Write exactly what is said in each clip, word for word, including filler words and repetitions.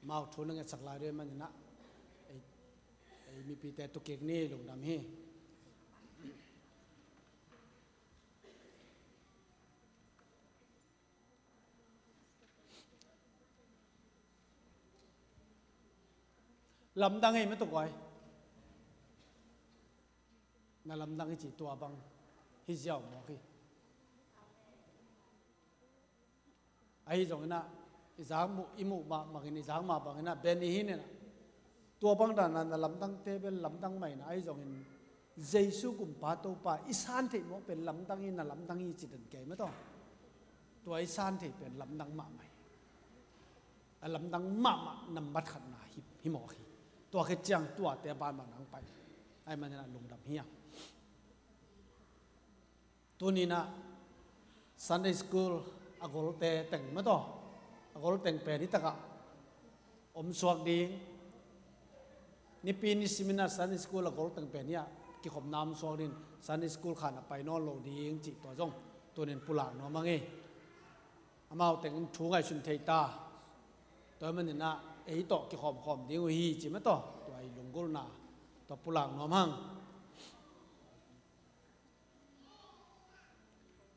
Amau thu na ngetsak lai dih maninah ei, ei mipite tukik ni. Lungdam hi. Lamdang ei matuk ai. Na lamdang i ci tua bang hi ziau mawk hi. Ahi zonginah i zak muh, i muh mah bangin, i zak mah banginah ben i hi ninah tua bang danah na lamdangte bel lamdang mah inah, ahi zongin Jesu kumpa Topa i san theih mawk pen lamdang hi, na lamdang hi ci den kei mataw. Tua i san theih pen lamdang mahmah hi. A lamdang mahmah nambat khatna hi, hi mawk hi. Tua khit ciang tuate a banmah nang pai. Ahi maninah lungdam hi a. Tuninah Sunday school a golte teng mataw, a gol teng pen hitakah om suak ding. Nipi nisiminah Sunday school a gol teng pen hiah kikhopna om suak ding, Sunday school khanah pai nawn lo ding cih tua zong tunin pulak nuam hang hi. Amau tengin thu ngaihsun thei ta. Tua maninah ei tawh kikhawmkhawm ding uh hi ci mataw, tua i lunggulhna tua pulak nuam hang.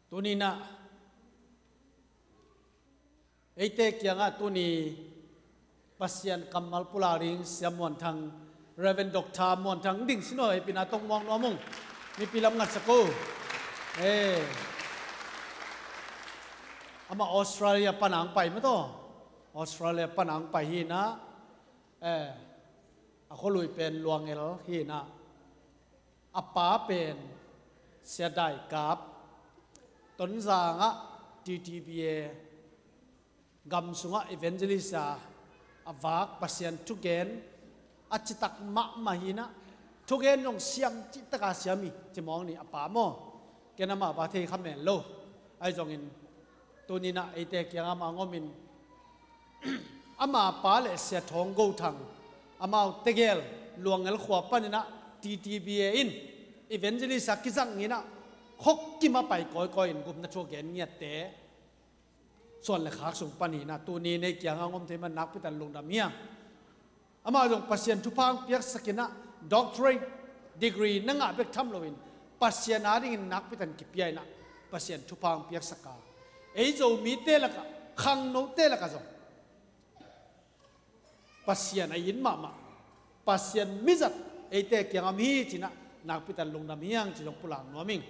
Tuninah eite kiangah tuni Pasian kammal pulak ding Sia Muan Thang, Reverend Doctor Muan Thang ding sinaw ei pina tong muang nuam ung. Mipi lam ngatsak uh. Eh. Amah Australia panang pai mataw. Australia panang pai hinah, eh, a khualui pen Luangel hinah, a pa pen Sia Dai Kap, Tonzangah T T B A gam sungah evangelist a a vak Pasian thugen a citak mahmah hinah, thugen zong siam cihtaka siam hi ci mawng ni a pa maw. Ken amah pa thei kha men lo. Ahi zongin tuninah eite kiangah amah ngomin ama pa le Sia Thawng Go Thang, amau tegel Luangel khua paninah T T B A in evangelist a kizang inah khawk kimah pai kawikawi in gupna thu a gen ngiatte suan le khak sung pan hinah tuni nei kiangah ngom thei man nakpi tan lungdam hiang. Amah zong Pasian thupha hong piaksak inah doctorate degree na ngah bek tham loin Pasian adingin nakpi tan kipia inah Pasian thupha hong piaksak a, ei Zomite lakah, khangnote lakah zong Pasian a it mahmah, Pasian mizat eite kiangah om hi cinah nakpi tan lungdam hiang ci zong pulak nuam ing.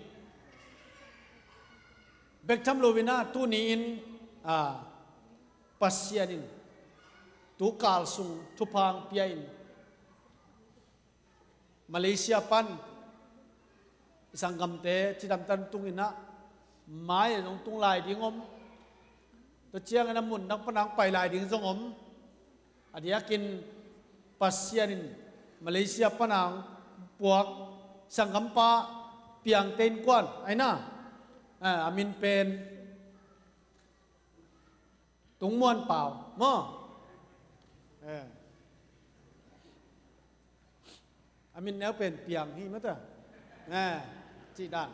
Bek tham loinah tuni-in, a, Pasian in tukal sung thupha hong pia in Malaysia pan i sanggamte cidamtan tunginah mai a zong tung lai ding om. Tua ciangin a mun dang panang pai lai ding zong om. A diakin Pasian in Malaysia panang puak sanggampa piangte innkuan aina, a, a min pen Tung Muan Pau maw? Eh. A min neu pen piang hi mata. Eh, cih dan.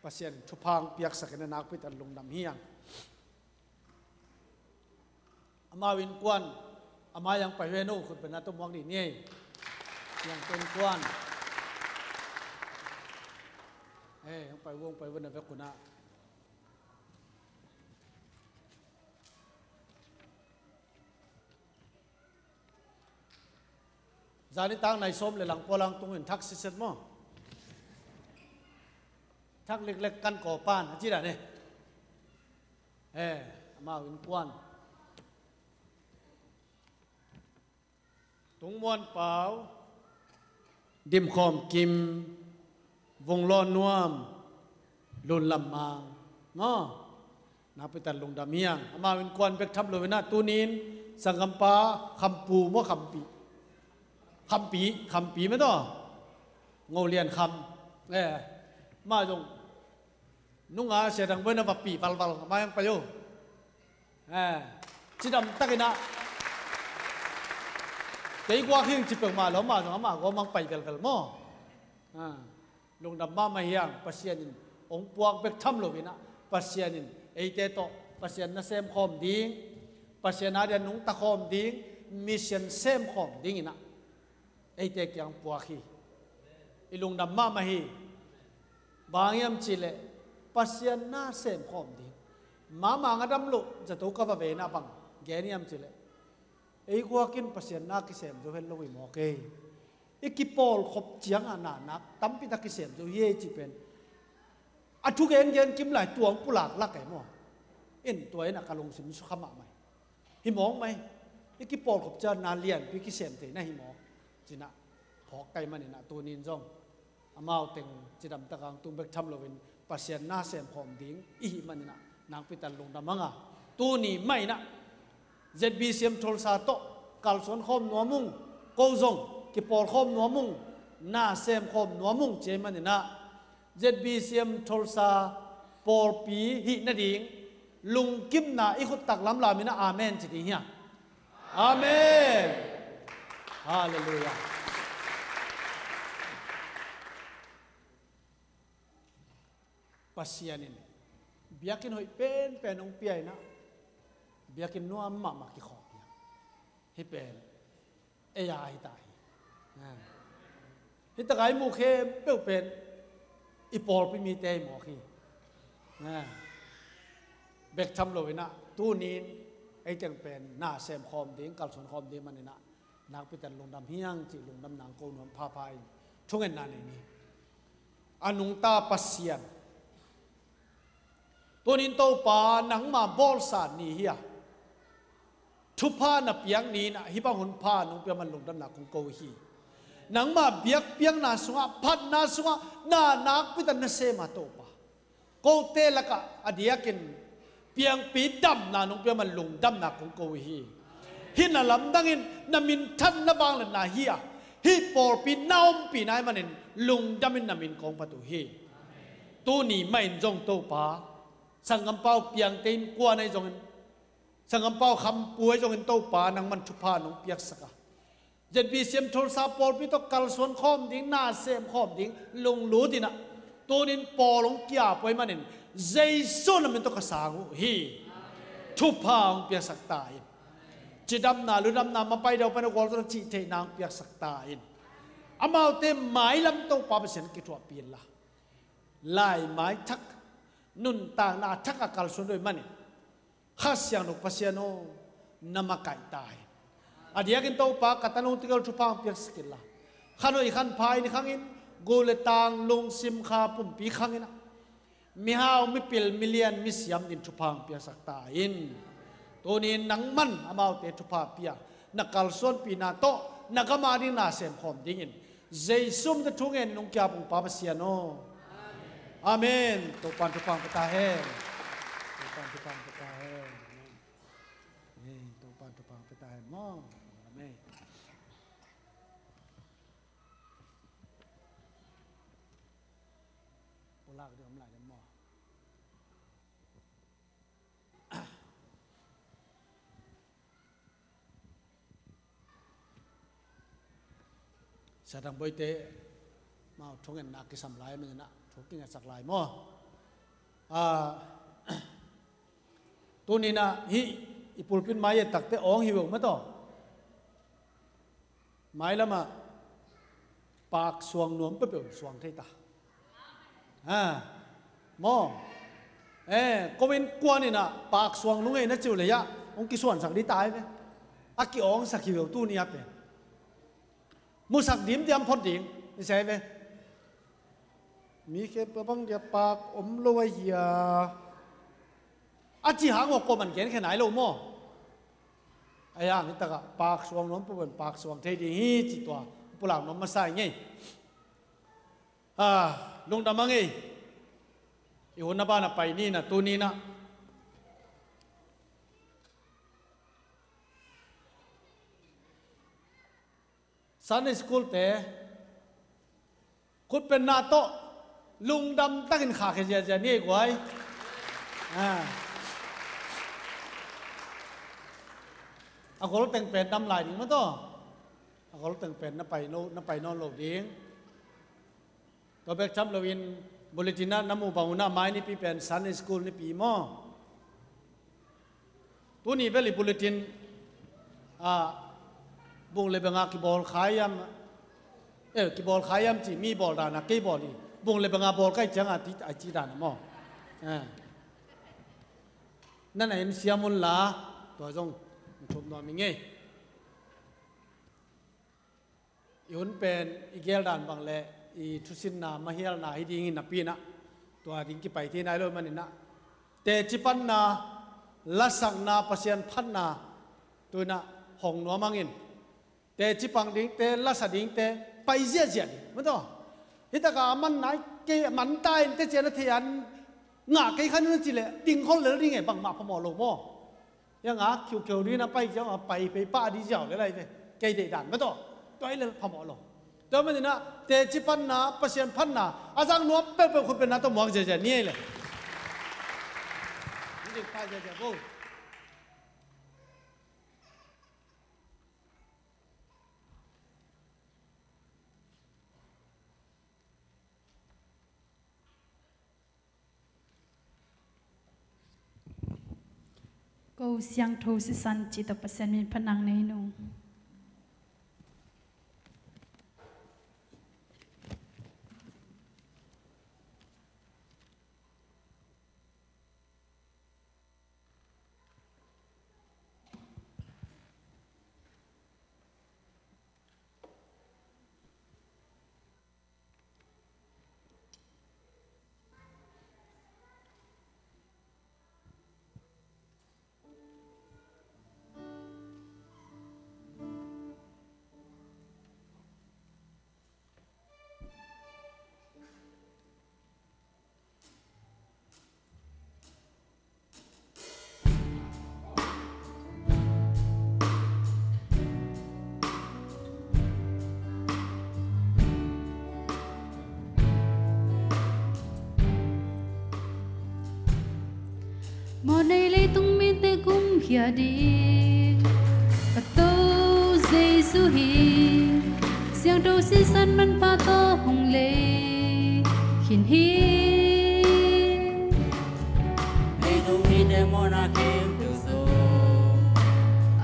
Pasian thupha hong piaksak in a nakpi tan lungdam hiang. Amau innkuan, amah yang pai ve no, khut bena tum wang dih ni ei. Yang pen kuan. Eh, yang pai wong pai won a vek kunah. Zani tang nai sawm le lang pua lang tungin thak siset maw? Thak leklek kan kawpan a ci dan e. Eh, amau innkuan. Tung Muan Pau, Dim Khawm Kim, Vung Lawn Nuam, Lun Lam Mang. Maw? Nakpi tan lungdam hiang. Amau innkuan bek tham loinah tunin sanggampa Khampu maw Khampi? Khampi, Khampi mah tawh. Ngo Lian Kham. Eh, mah zong nunga sia dang buaina va pi valval, amah yang pai uh. Eh, cidam takinah kei guak hing ci peuhmah lo, amah zong amah guak mang pai velvel maw? Ah, lungdam mahmah hiang. Pasian in hong puak bek tham loinah Pasian in eite tawh Pasian na semkhawm ding, Pasian a dia nungta khawm ding, mission semkhawm ding inah eite kiang puak hi. I lungdam mahmah hi. Bang hiam cihleh Pasian na semkhawm ding. Mahmah a dam loh zato ka va veina bang gen hiam cihleh, ei khuakin Pasian na kisem zo het lo hi mawk ei. I kipawlkhop ciangah nanak tampi tak kisem zo hi ei cih pen a thu gengen kim lai tuang pulak lak ei maw? In tua inah ka lungsim sukha mahmah hi. Hi mawk mai. I kipawlkhop ciang na lianpi kisem thei na hi mawk. Cinah phawk kai maninah tunin zong amau teng cidamtak ang tung bek tham loin Pasian na semkhawm ding i hih maninah nakpitan lungdam hanga tuni mah inah Z B C M Tulsa tawh kalsuan khawm nuam ung, ko zong kipawl khawm nuam ung, na sem khawm nuam ung ci ei maninah Z B C M Tulsa pawlpi hih nading lungkimna i khut taklam laminah amen ci ding hiam? Amen. Halleluiah. Pasian in biakinn hoih penpen hong pia inah biakinn nuam mahmah kikhawm hi. Hih pen ei a hi ta hi. Hih takah i muh khempeuh pen i pawlpi mite hi mawk hi. Bek tham loinah tunin ei teng pen na sem khawm ding, kalsuan khawm ding maninah nakpitan lungdam hiang cih lungdam nang ko nuam phapha in thungetna nei ni. A nungta Pasian, tunin Topa nangma bawlsa ni hi a, thupha na piak ni inah hih bang hun pha nong pia man lungdamna kong ko hi. Nangma biakpiakna sungah, phatna sungah na nakpitan na sem a Topa, kote lakah a diakin piangpi damna nong pia man lungdamna kong ko hi. Hih na lamdangin na minthanna bangletna hi a, hih pawlpi na ompihna ahih manin lungdamin na min kong phat uh hi. Tuni mahin zong Topa, sanggampa uh Piangte in kuan ahi zongin, sanggampa uh Khampu ahi zongin Topa nangman thupha nong piaksak a, Z B C M Tulsa pawlpi tawh kalsuan khawm ding, na sem khawm ding lunglut inah tunin pawl hong kiap uh ahih manin Jesu na min tawh ka sang uh hi. Thupha hong piaksak ta in. Cidamna ludamna mapai deuh pan a gual tawh na cih theihna hong piaksak ta in. Amaute mailam Topa Pasian kithuahpih inla, laimai thak, nuntakna a thak a kalsuan uh ahih manin Kha Siangtho Pasian aw, na makaih ta in. A diakin Topa ka tanu tikel thupha hong piaksak inla, khan hoih khan pha in khangin, gu le tang, lungsim, kha pumpi khangin ah mihau mipil milian misiam din thupha hong piaksak ta in. Tunin nangman amaute thupha pia, na kalsuanpihna tawh na gam a ding na sem khawm dingin Jesu min tawh thu ngen nong kiap ung Pa Pasian aw. Amen. Topan thupha hong pia ta hen. Topan thupha hong pia ta hen. Amen. Topan thupha hong pia ta hen maw. Amen. Pulak ding om lai ding maw. Siadang Boite mau thungetna kisam lai maninah thu kingetsak lai maw. Ah, tuninah hih i pulpit mai-et takte awng hi uh mah tawh. Mailamah paak suang nuam peuhpeuh suang thei ta. Ha, maw. Eh, ko in kuan inah paak suang nung ei na ciu lei-ah hong kisuansak dih ta ai ve. A ki-awngsak hi ve uh tuni a pen. Musak dimdiam phot ding i sei ve. Mi khempeuh bang dia paak om lo ahi a, a ci hang aw kawman genkhen ai lo maw. Ahi hang hitakah paak suang nuam peuh pen paak suang thei ding hi ci tua pulak nuam masa i ngei. Ah, lungdam a ngei. I hun a ban a pai ni na tuni na Sunday school te khutpenna tawh lungdam takin khahkhia ziazia ni ei guai. Ah. A gol teng pen dam lai ding mah tawh. A gol teng pen na pai no, na pai nawn lo ding. Tua bek tham loin bulletin ah na muh bang unah mai nipi pen Sunday school nipi maw. Tuni bel i bulletin ah, bung le benga kibawl kha hiam, eh, kibawl kha hiam ci, mi bawl dan a kei bawl hi. Bung le benga bawl ka hih ciangin a ci dan a maw? Eh. Na na en siam un la, tua zong thup nuam ing ei. I hun pen i geel dan bang le i thusinna mahialna hi dingin napi in ah, tua ding kipai thei nai lo manin ah, teci panna, lasakna, Pasian phatna tu in ah hong nuam hangin, teci pang dingte, lasa dingte pai ziahziah ding, maw taw. Hi takah a man nai, kei a man ta in teci a na thei a ngah kei kha ning a cih leh ding khol lel ding e, bangmah phamawh lo maw. Hiang a khiukheu ding na pai ciang a pai pei pah ding ziau le lai ve. Kei deih dan maw taw. Tua hi lel phamawh lo. Tua manin ah teci panna, Pasian phatna, a zang nuam peuhpeuh khut bengna tawh muak ziahziah ni ei le. Ni ding pah ziahziah bo. Ko siangtho sisan cih tawh Pasian min phatna nei nung. Mawhnei leitung mite gumkhia ding ka To Jesu hi. Siangtho sisan manpha tawh hong lei khin hi. Leitung mite mawhna khempeuh zong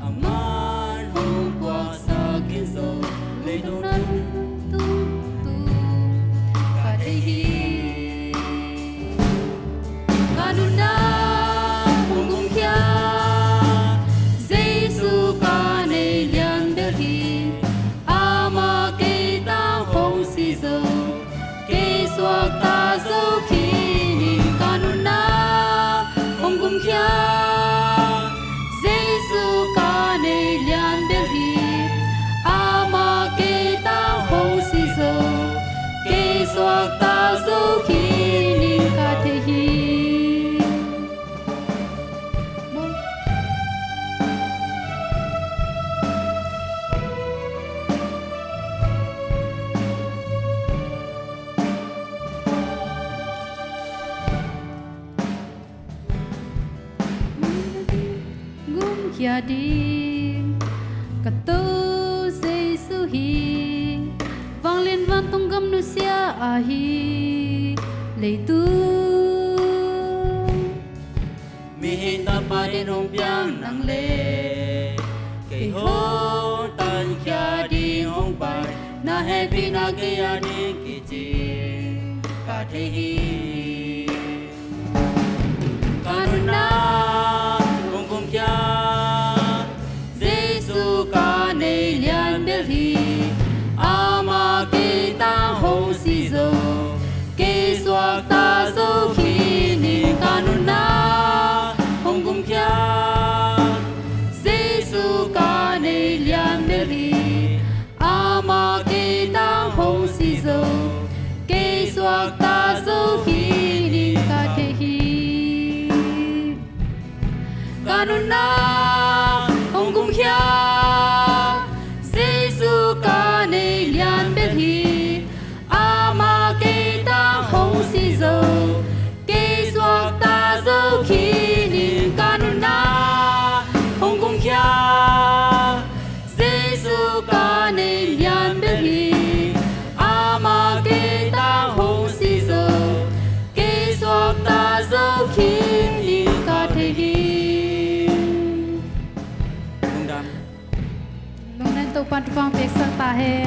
a man hong puaksak khin zo. Leitung nan tung tung ka thei hi. Ka nunna hong gumkhia Jesu ka nei lian bel hi. Amah kei tang hong si zo, kei suakta zo khin ing. Ka nunna hong gumkhia Jesu ka nei lian bel hi. Amah kei tang hong si zo, kei suakta zo khin ing ka thei hi. Gumkhia ding ka To Jesu hi. Vanglian vantung gam nusia ahi leitung. Mihing Tapa in hong piang nang leh, kei hong tankhia ding hong pai. Na hehpihna kei a ding kici ka thei hi. Ka nunna hong gumkhia Jesu ka nei lian bel hi. Amah kei tang hong si zo, kei suakta zo khin ing. Ka nunna hong gumkhia Jesu ka nei lian bel hi. Amah kei tang hong si zo, kei suakta zo khin Thupha peksak ta hen.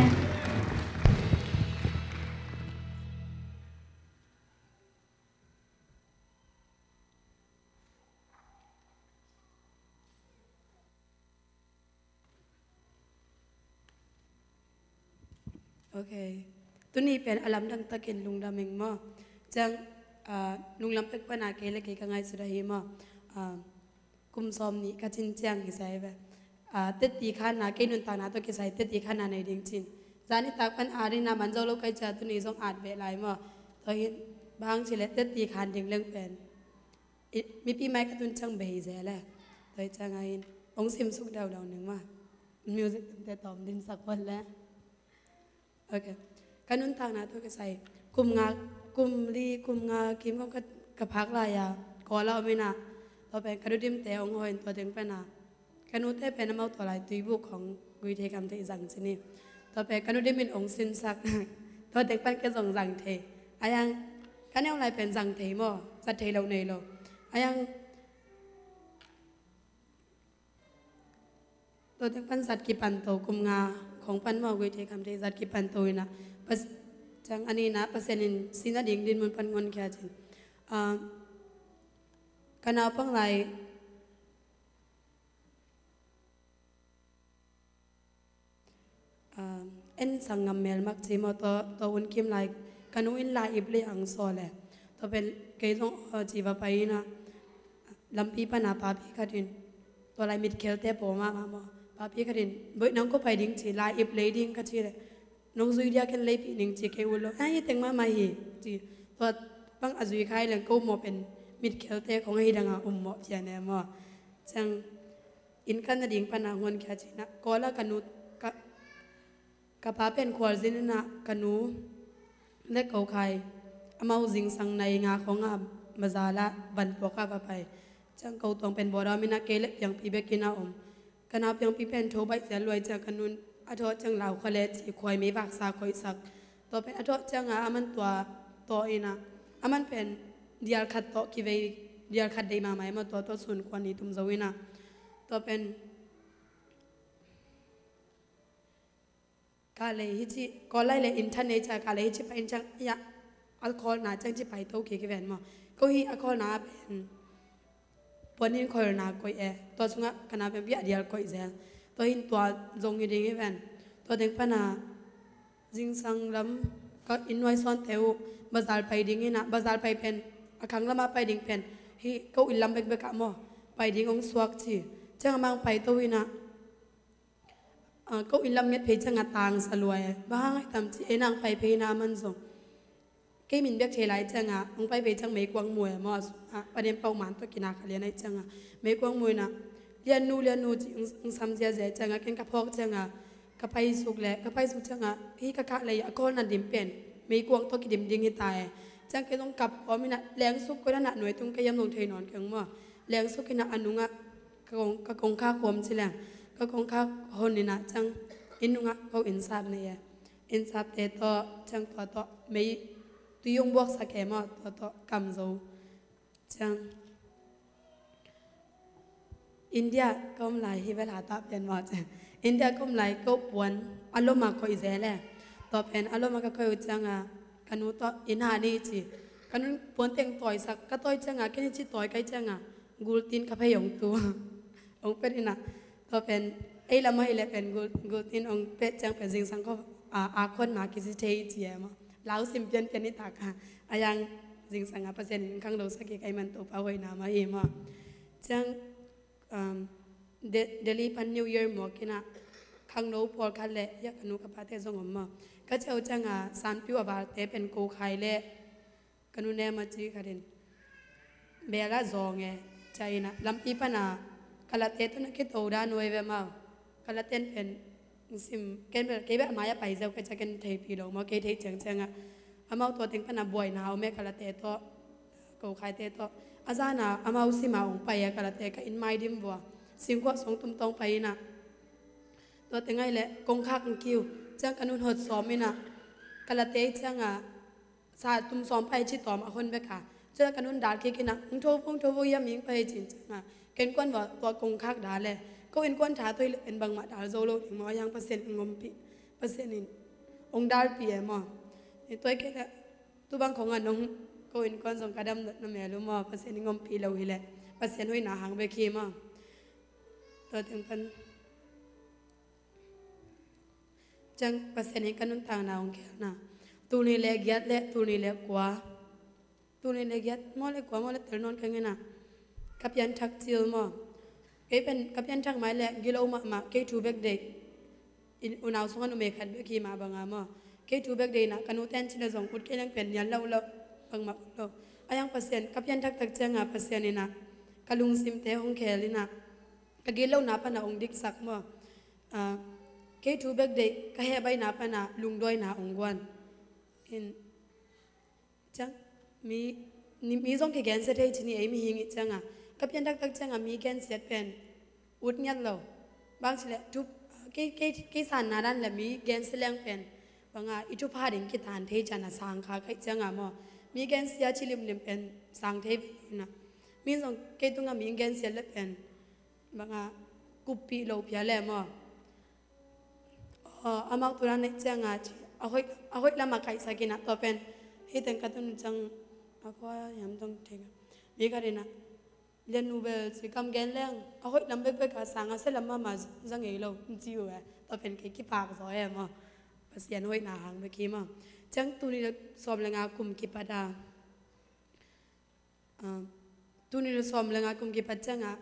Ok. Tuni pen a lamdang takin lungdam ing maw. Ciang, ah, lunglam pek pana kei le kei ka ngaihsut ahi maw. Ah, kum sawm nih ka cin ciang hi sa hi ve. Ah, tetti khanna, kei nuntakna tawh kisai tetti khanna nei ding cin. Zan i tak pan at ina man zo lo kai cia tuni zong at beh lai maw. Tua hin bang ci le tetti khan ding leng pen. I, mipi mai ka tun ciang bei ze le. Tua hi ciang a hin ong sim suk dau dau ning maw. Music tun te tawm din sak pon le. Ok. Ka nuntakna tawh kisai. Kum nga, kum li, kum nga kim kong ka, ka phak lai a. Kawl a om ina. Tua pen ka dudimte ong hoin tua ding pen a. Ka nute pen amau tua lai Tuibuk khong gui thei kam thei zang ci ni. Tua pen ka nudim in ong sinsak. Tua ding pen ke zong zang thei. A yang ka neu lai pen zang thei maw. Zat thei lo nei lo. A yang Tua teng pan zat kipan to kum nga khong pan maw gui thei kham thei zat kipan to ina. Pas, ciang a nihna Pasian in sin a ding din mun pan ngon khia cin. Ah, ka naupang lai, ah, en sang ngam mel mak ci maw, tua, tua hun kim lai ka nu in lai ip le ang saw le. Tua pen kei zong, ah, ci va pai ina. Lampi pana papi khat in, tua lai mitkhelte pawm mahmah maw. Papi khat in, "Boih, nang kua pai ding?" ci, "Lai ip lei ding," ka ci le, "Nong zui dia ken leipih ning," ci, kei ut lo. "Ai, teng mahmah hi," ci. Tua bang a zui khai leng ko maw pen mitkhelte khong ahi danga um maw pian e maw. Ciang inn kan na ding pana ngon kia ci na. Kawl a ka nu, ka, ka pa pen khualzin ina ka nu le ko khai. Amau zingsang nai nga khong a bazar a van puak a va pai. Ciang ko tuang pen bawda om ina kei le piangpi bek ina om. Ka nau piangpi pen tho baih zel luai ciang ka nun a thawh ciang lau kha le ci khuai mei vaksa koihsak. Tua pen a thawh cianga aman tua tawh ina. Aman pen dial khat tawh kivei, dial khat dei mahmah ema tua tawh sun khuan ni tum zo ina. Tua pen Ka lei hi ci, Kawl lai le internet ca ka lei hi ci pai in ciang, ya, a khawlna ciang ci pai to kik hi ven maw. Ko hi a khawlna pen puan in khawlna koih e. Tua sungah ka na pen bia dial koih zel. Tua hin tua zong hi ding hi ven. Tua teng pana zingsang lam ka inn nuai sawnte uh bazar pai ding ina, bazar pai pen a khang lamah pai ding pen hi ko inn lam bekbek ah maw. Pai ding ong suak ci. Ciang a mang pai to ina. Ah, ko inn lam nget phei cianga tangsa luai. Bang hang ai tam ci, ei nang pai phei na man zong. Kei min bek thei lai cianga, hong pai phei ciang meikuang muai maw a sungah, panem pau man tawh kina kha lian ai cianga. Meikuang muai na, lian nu, lian nu ci, hong, hong sam ziazia cianga, ken ka phawk cianga, ka pai suk le, ka pai suk cianga, hi ka kah lei a kawl na dim pen, meikuang tawh kidim ding hi ta e. Ciang kei zong kap kawm ina, leng suk koi na na nuai tung kei yam zong thei nawn keng maw. Leng suk ina a nungah, Ka kong, ka kongkhak huam ci leng, ka kongkhak hon ina ciang inn nungah ko innsap nei e. Innsapte tawh ciang tua tawh mei tui hong buaksak e maw, tua tawh kam zo. Ciang India ka om lai hi vel ha tah pian maw ciang. India ka om lai ko puan a lom a koih zel e. Tua pen a lom a ka koih uh cianga ka nu tawh inn ha ni ci. Ka nun puan teng tawisak, ka tawi cianga ken hi ci tawi kai cianga. Gultin ka phei hong tu. Hong pet ina. Tua pen ei lam ahi le pen gul, gultin hong pet ciang pen zingsang ko a, a khon ma kisi thei ci e maw. Lau sim pian pian i tak a. A yang zingsang a Pasian in khang lo sak i kai man Topa hoihna mah hi maw. Ciang, um, De-, Delhi pan New Year muak ina khang lo pawlkhat le ya ka nu ka pate zong om maw. Ka ciau cianga sanpiu a valte pen ko khai le Ka nu nem a ci khat in bel a zawng e, ca ina lampi pana ka late tawh na kito dan uh e ve maw. Ka laten pen sim ken bel kei bel a mai a pai zeu ka ca ken theipi lo maw, kei thei ciangcianga amau tua teng pana buaina om e ka late tawh, ko khaite tawh. A zana amau sima ong pai e ka late ka inn mai dim vua. Singkhuah song tum tawng pai ina tua teng ai le kongkhak ang kiu ciang ka nun hot sawm ina ka late cianga sa tum sawm pai ci tawm a hon bek a. Cun ka nun dal kik ina, "Hong tho vo, hong tho vo, hiam ing pai," cin cianga ken kuan va tua kongkhak dal e. Ko innkuan tha tawh hi leh pen bangmah dal zo lo ding maw, ahi hang Pasian in hong ompih, Pasian in hong dalpih e maw. Tua hi kei leh tu bang khawng a nong, ko innkuan zong ka dam na mel uh maw, Pasian in hong ompih lo hi leh Pasian hoihna hang bek hi maw. Tua teng pan ciang Pasian in ka nuntakna hong khelna, tul nih le giat le tul nih le kua, tul nih le giat maw le kua maw le tel nawn keng in ah, ka pianthak cil maw. Kei pen ka pianthak mai le gilo mahmah, kei thu bek deih. Unau sungah numei khat bek hi mah bang a maw, kei thu bek deih in ah, ka nu ten ci leh zong ut kei leng pen nial lo lo, bangmah ut lo. Ahi hang Pasian, ka pianthak tak ciang a Pasian in ah ka lungsimte hong khel in ah, ka gilona pan ah hong diksak maw. Kei thu bek deih, ka hehbaihna pan ah lungduaina hong guan. Ciang mi, mi zong kigensia thei ci ni, ei mihing i ciang a, ka pianthak tak ciang a mi gensiat pen ut ngiat lo. Bang ci leh kei, kei, kei sanna dan le mi gensia leng pen bang a, i thupha ding kitan thei ciang a sang kha ka hih ciang a maw, mi gensia ci limlim pen sang thei ve in ah. Mi zong kei tung a mi gensia le pen bang a, kuppih lo phial le maw. Amau tu dan neih ciang a ci, a hoih, a hoih lam a kaihsak in ah, tua pen hih teng ka tun ciang a khua hiam tong thei ka, mi khat in ah, lian nu bel ci kam gen leng a hoih lam bekbek a sang a sia lam mahmah za ngei lo ci uh e. Tua pen kei kipak zaw e maw. Pasian hoihna hang bek hi maw. Ciang tul nih le sawm le nga kum kipat a Tul nih le sawm le nga kum kipat ciang a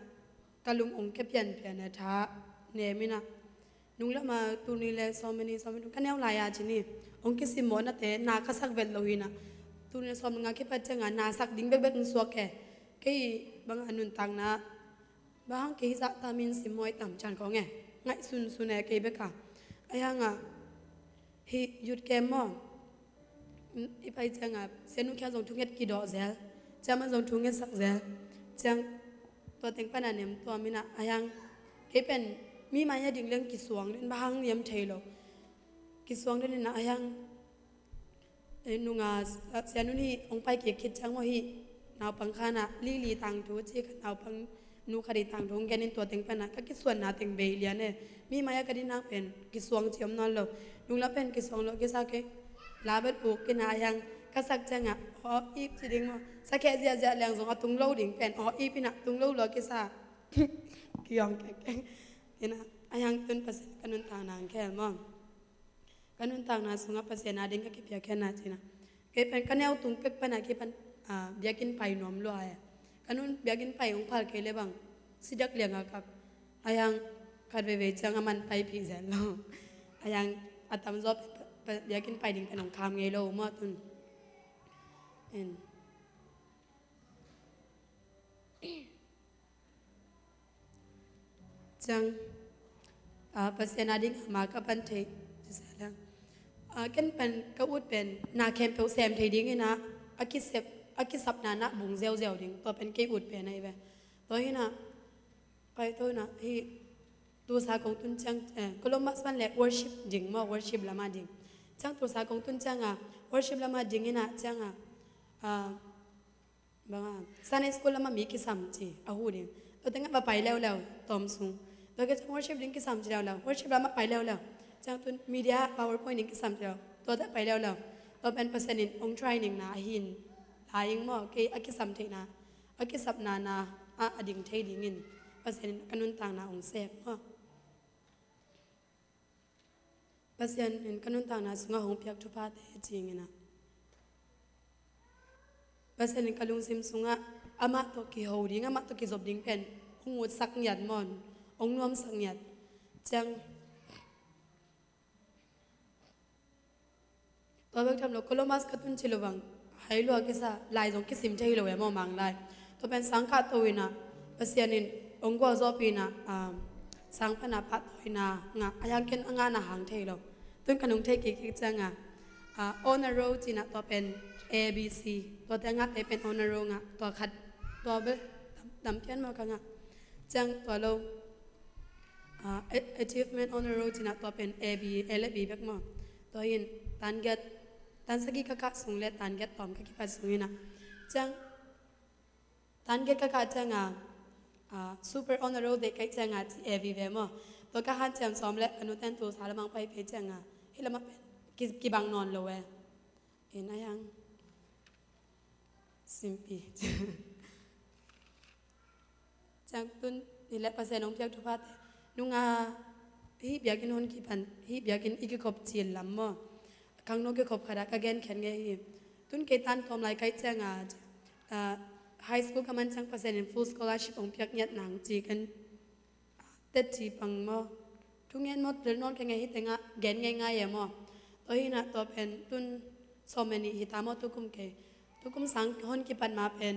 ka lung hong kia pianpian a, tha nem in ah, nung lam a tul nih le sawm nih, sawm nih ka neu lai a ci ni, hong kisimmawhnate na ka sak vet lo hi in ah, tul nih le sawm le nga kipat ciang a na sak ding bekbek hong suak e. Kei bang a nuntakna bang hang kei hih zahta min simmawh i tam cian khawng e, ngaihsunsun e kei bek a. Ahi hang a hih youth camp maw, i pai ciang a sianu khia zong thunget kidawh zel, ciaman zong thungetsak zel. Ciang tua teng pan a nem tuam in ah, ahi hang kei pen mi mai a ding leng kisuang den, bang hang hiam thei lo, kisuang den in ah, ahi hang nung a sianu nih hong pai kik khit ciang maw, hih naupang khan ah Lily tangthu ci khat, naupang nu khat i tangthu hong gen in, tua teng pan ah ka kisuanna teng bei lian e. Mi mai a ka ding hang pen kisuang ci om nawn lo. Nung lam pen kisuang lo kisa kei, la bel uk kei in ah, ahi hang ka sak ciang a aw ip ci ding maw, sakheh ziahziah leng zong a tung lo ding pen aw ip in ah tung lo lo kisa. Kiawng kekeng in ah, ahi hang tun Pasian ka nuntakna hong khel maw. Ka nuntakna sungah Pasian a ding ka kipiakkhiatna ci in ah, kei pen ka neu tung pek pan a kipan biakinn pai nuam lua e. Ka nun biakinn pai hong phal kei le bang sidak liang a kap. Ahi hang khat veivei ciang a man paipih zel lo. Ahi hang a tamzaw pen biakinn pai ding pen hong kham ngei lo maw tun. Ciang Pasian a ding a ma ka pan thei ci sa lang. Ken pen ka ut pen na khempeuh sem thei ding in ah, a kisep, a kisapna na bung ziauziau ding, tua pen kei ut pen ahi ve. Tua hi in ah pai to in ah hih Tulsa kong tun ciang, Columbus pan le worship ding maw, worship lam a ding. Ciang Tulsa kong tun ciang a worship lam a ding in ah ciang a bang a Sunday school lam a mi kisam ci a huh ding. Tua teng ah va pai leuleu tawm sung. Tua kei ciang worship ding kisam ci leuleu, worship lam a pai leuleu. Ciang tun media PowerPoint ding kisam ci leuleu, tua teng pai leuleu. Tua pen Pasian in hong training na ahi in, la ing maw, kei a kisam theihna, a kisapna na ah a ding thei ding in Pasian in ka nuntakna hong sep maw. Pasian in ka nuntakna sungah hong piak thuphate cing in ah, Pasian in ka lungsim sungah amah tawh kiho ding, amah tawh kizop ding pen hong utsak ngiat maw, hong nuamsak ngiat. Ciang tua bek tham lo, Columbus ka tun ci lo bang hai lua kisa, lai zong kisim thei lo e maw, Mang lai. Tua pen sang kah to in ah Pasian in hong gualzawhpih in ah, sang pan a pahtawi na ngah, ahi hang ken a ngahna hang thei lo. Tun ka nung thei kik kik ciang a, on a roll ci in ah, tua pen A B C, tua te a ngahte pen on a roll ngah, tua khat, tua bel tam, tam pian maw ka ngah. Ciang tua lo, achievement on a roll ci in ah, tua pen A B, A le B bek maw. Tua hi in tan giat, tan sagih ka kah sung le tan giat tawm ka kipat sung in ah, ciang tan giat ka kah ciang a, Ah, super honor roll dek kaih cianga ci e vive maw. Tua ka hanciam sawm le ka nuten tu sa lamang pai pei cianga hih lamah pen ki- kibang nawn lo e. In a hiang simpi. Ciang tun ni le Pasian hong piak thuphate nunga hih biakinn hon kipan hih biakinn i kikhop cil lam maw. Khangno kikhop khatah ka gen khen ngei hi. Tun kei tan tawm lai kaih cianga ah, high school ka man ciang Pasian in full scholarship hong piak ngiat nang ci kan teci pang maw. Thungen maw tel nawn ka ngei hi tengah gen ngei ngai e maw. Tua hinah tua pen tun sawm le nih hita maw tukum kei. Tukum sang hon kipan ma pen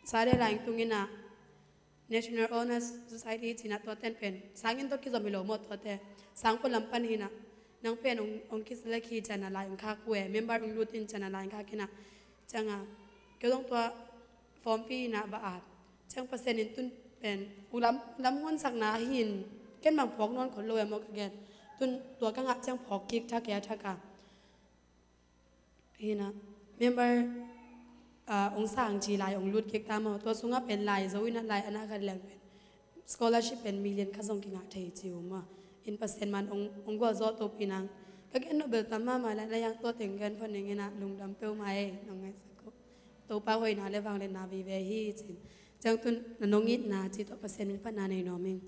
sa le laing tunginah National Honor Society cinah tua ten pen sangin tua kizom hi lo maw tuate. Sang pua lam pan hinah nang pen hong, hong kiselect hi cianah lai hong khak uh e. Member hong lut in cianah lai hong khak hinah. Cianga kei dong tua form pi hinah va at. Ciang Pasian in tun pen u lam, lam hunsakna hin ken bang phawk nawn khol lo e maw ka gen. Tun tua ka ngah ciang phawk kik thak e a thak a. Hinah member ah, hong sang ci lai hong lut kik ta maw. Tua sungah pen lai zo inah lai a na khat leng pen scholarship pen million khat zong kingah thei ci uh maw. In Pasian man hong, hong gualzawh to pi nang. Ka gen nobel tam mahmah le na yang tua teng gen pha ning inah lungdam peuhmah e nong ngaihsak uh. Topa hoihna le vangliatna vive hi cin. Ciang tun na nong itna ci tawh Pasian min phatna nei nuam ing.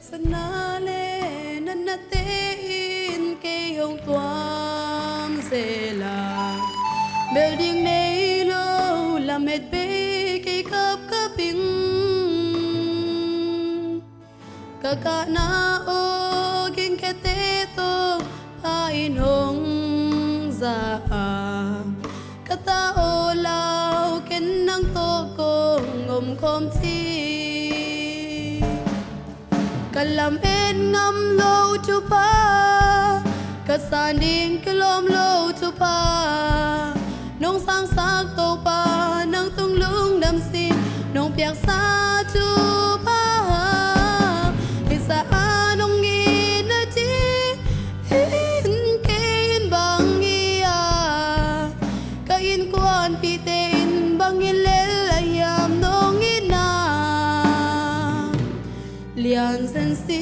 Haksatna le natnate in kei hong tuam zel a, bel ding nei lo lamet bei kei kapkap ing. Ka kahna aw gingkhete tawh pha in hong za a, ka ta aw lau ken nang tawh kong om khawm ci. Ka lamet ngam lo thupha, ka san ding kilawm lo thupha, nong sangsak Topa nang tung lungdam sin, nong piaksa thupha. Hisa a nong itna ding in kei in bang hi a, ka innkuanpihte in bang hi lel a hiam nong itna lian zen si.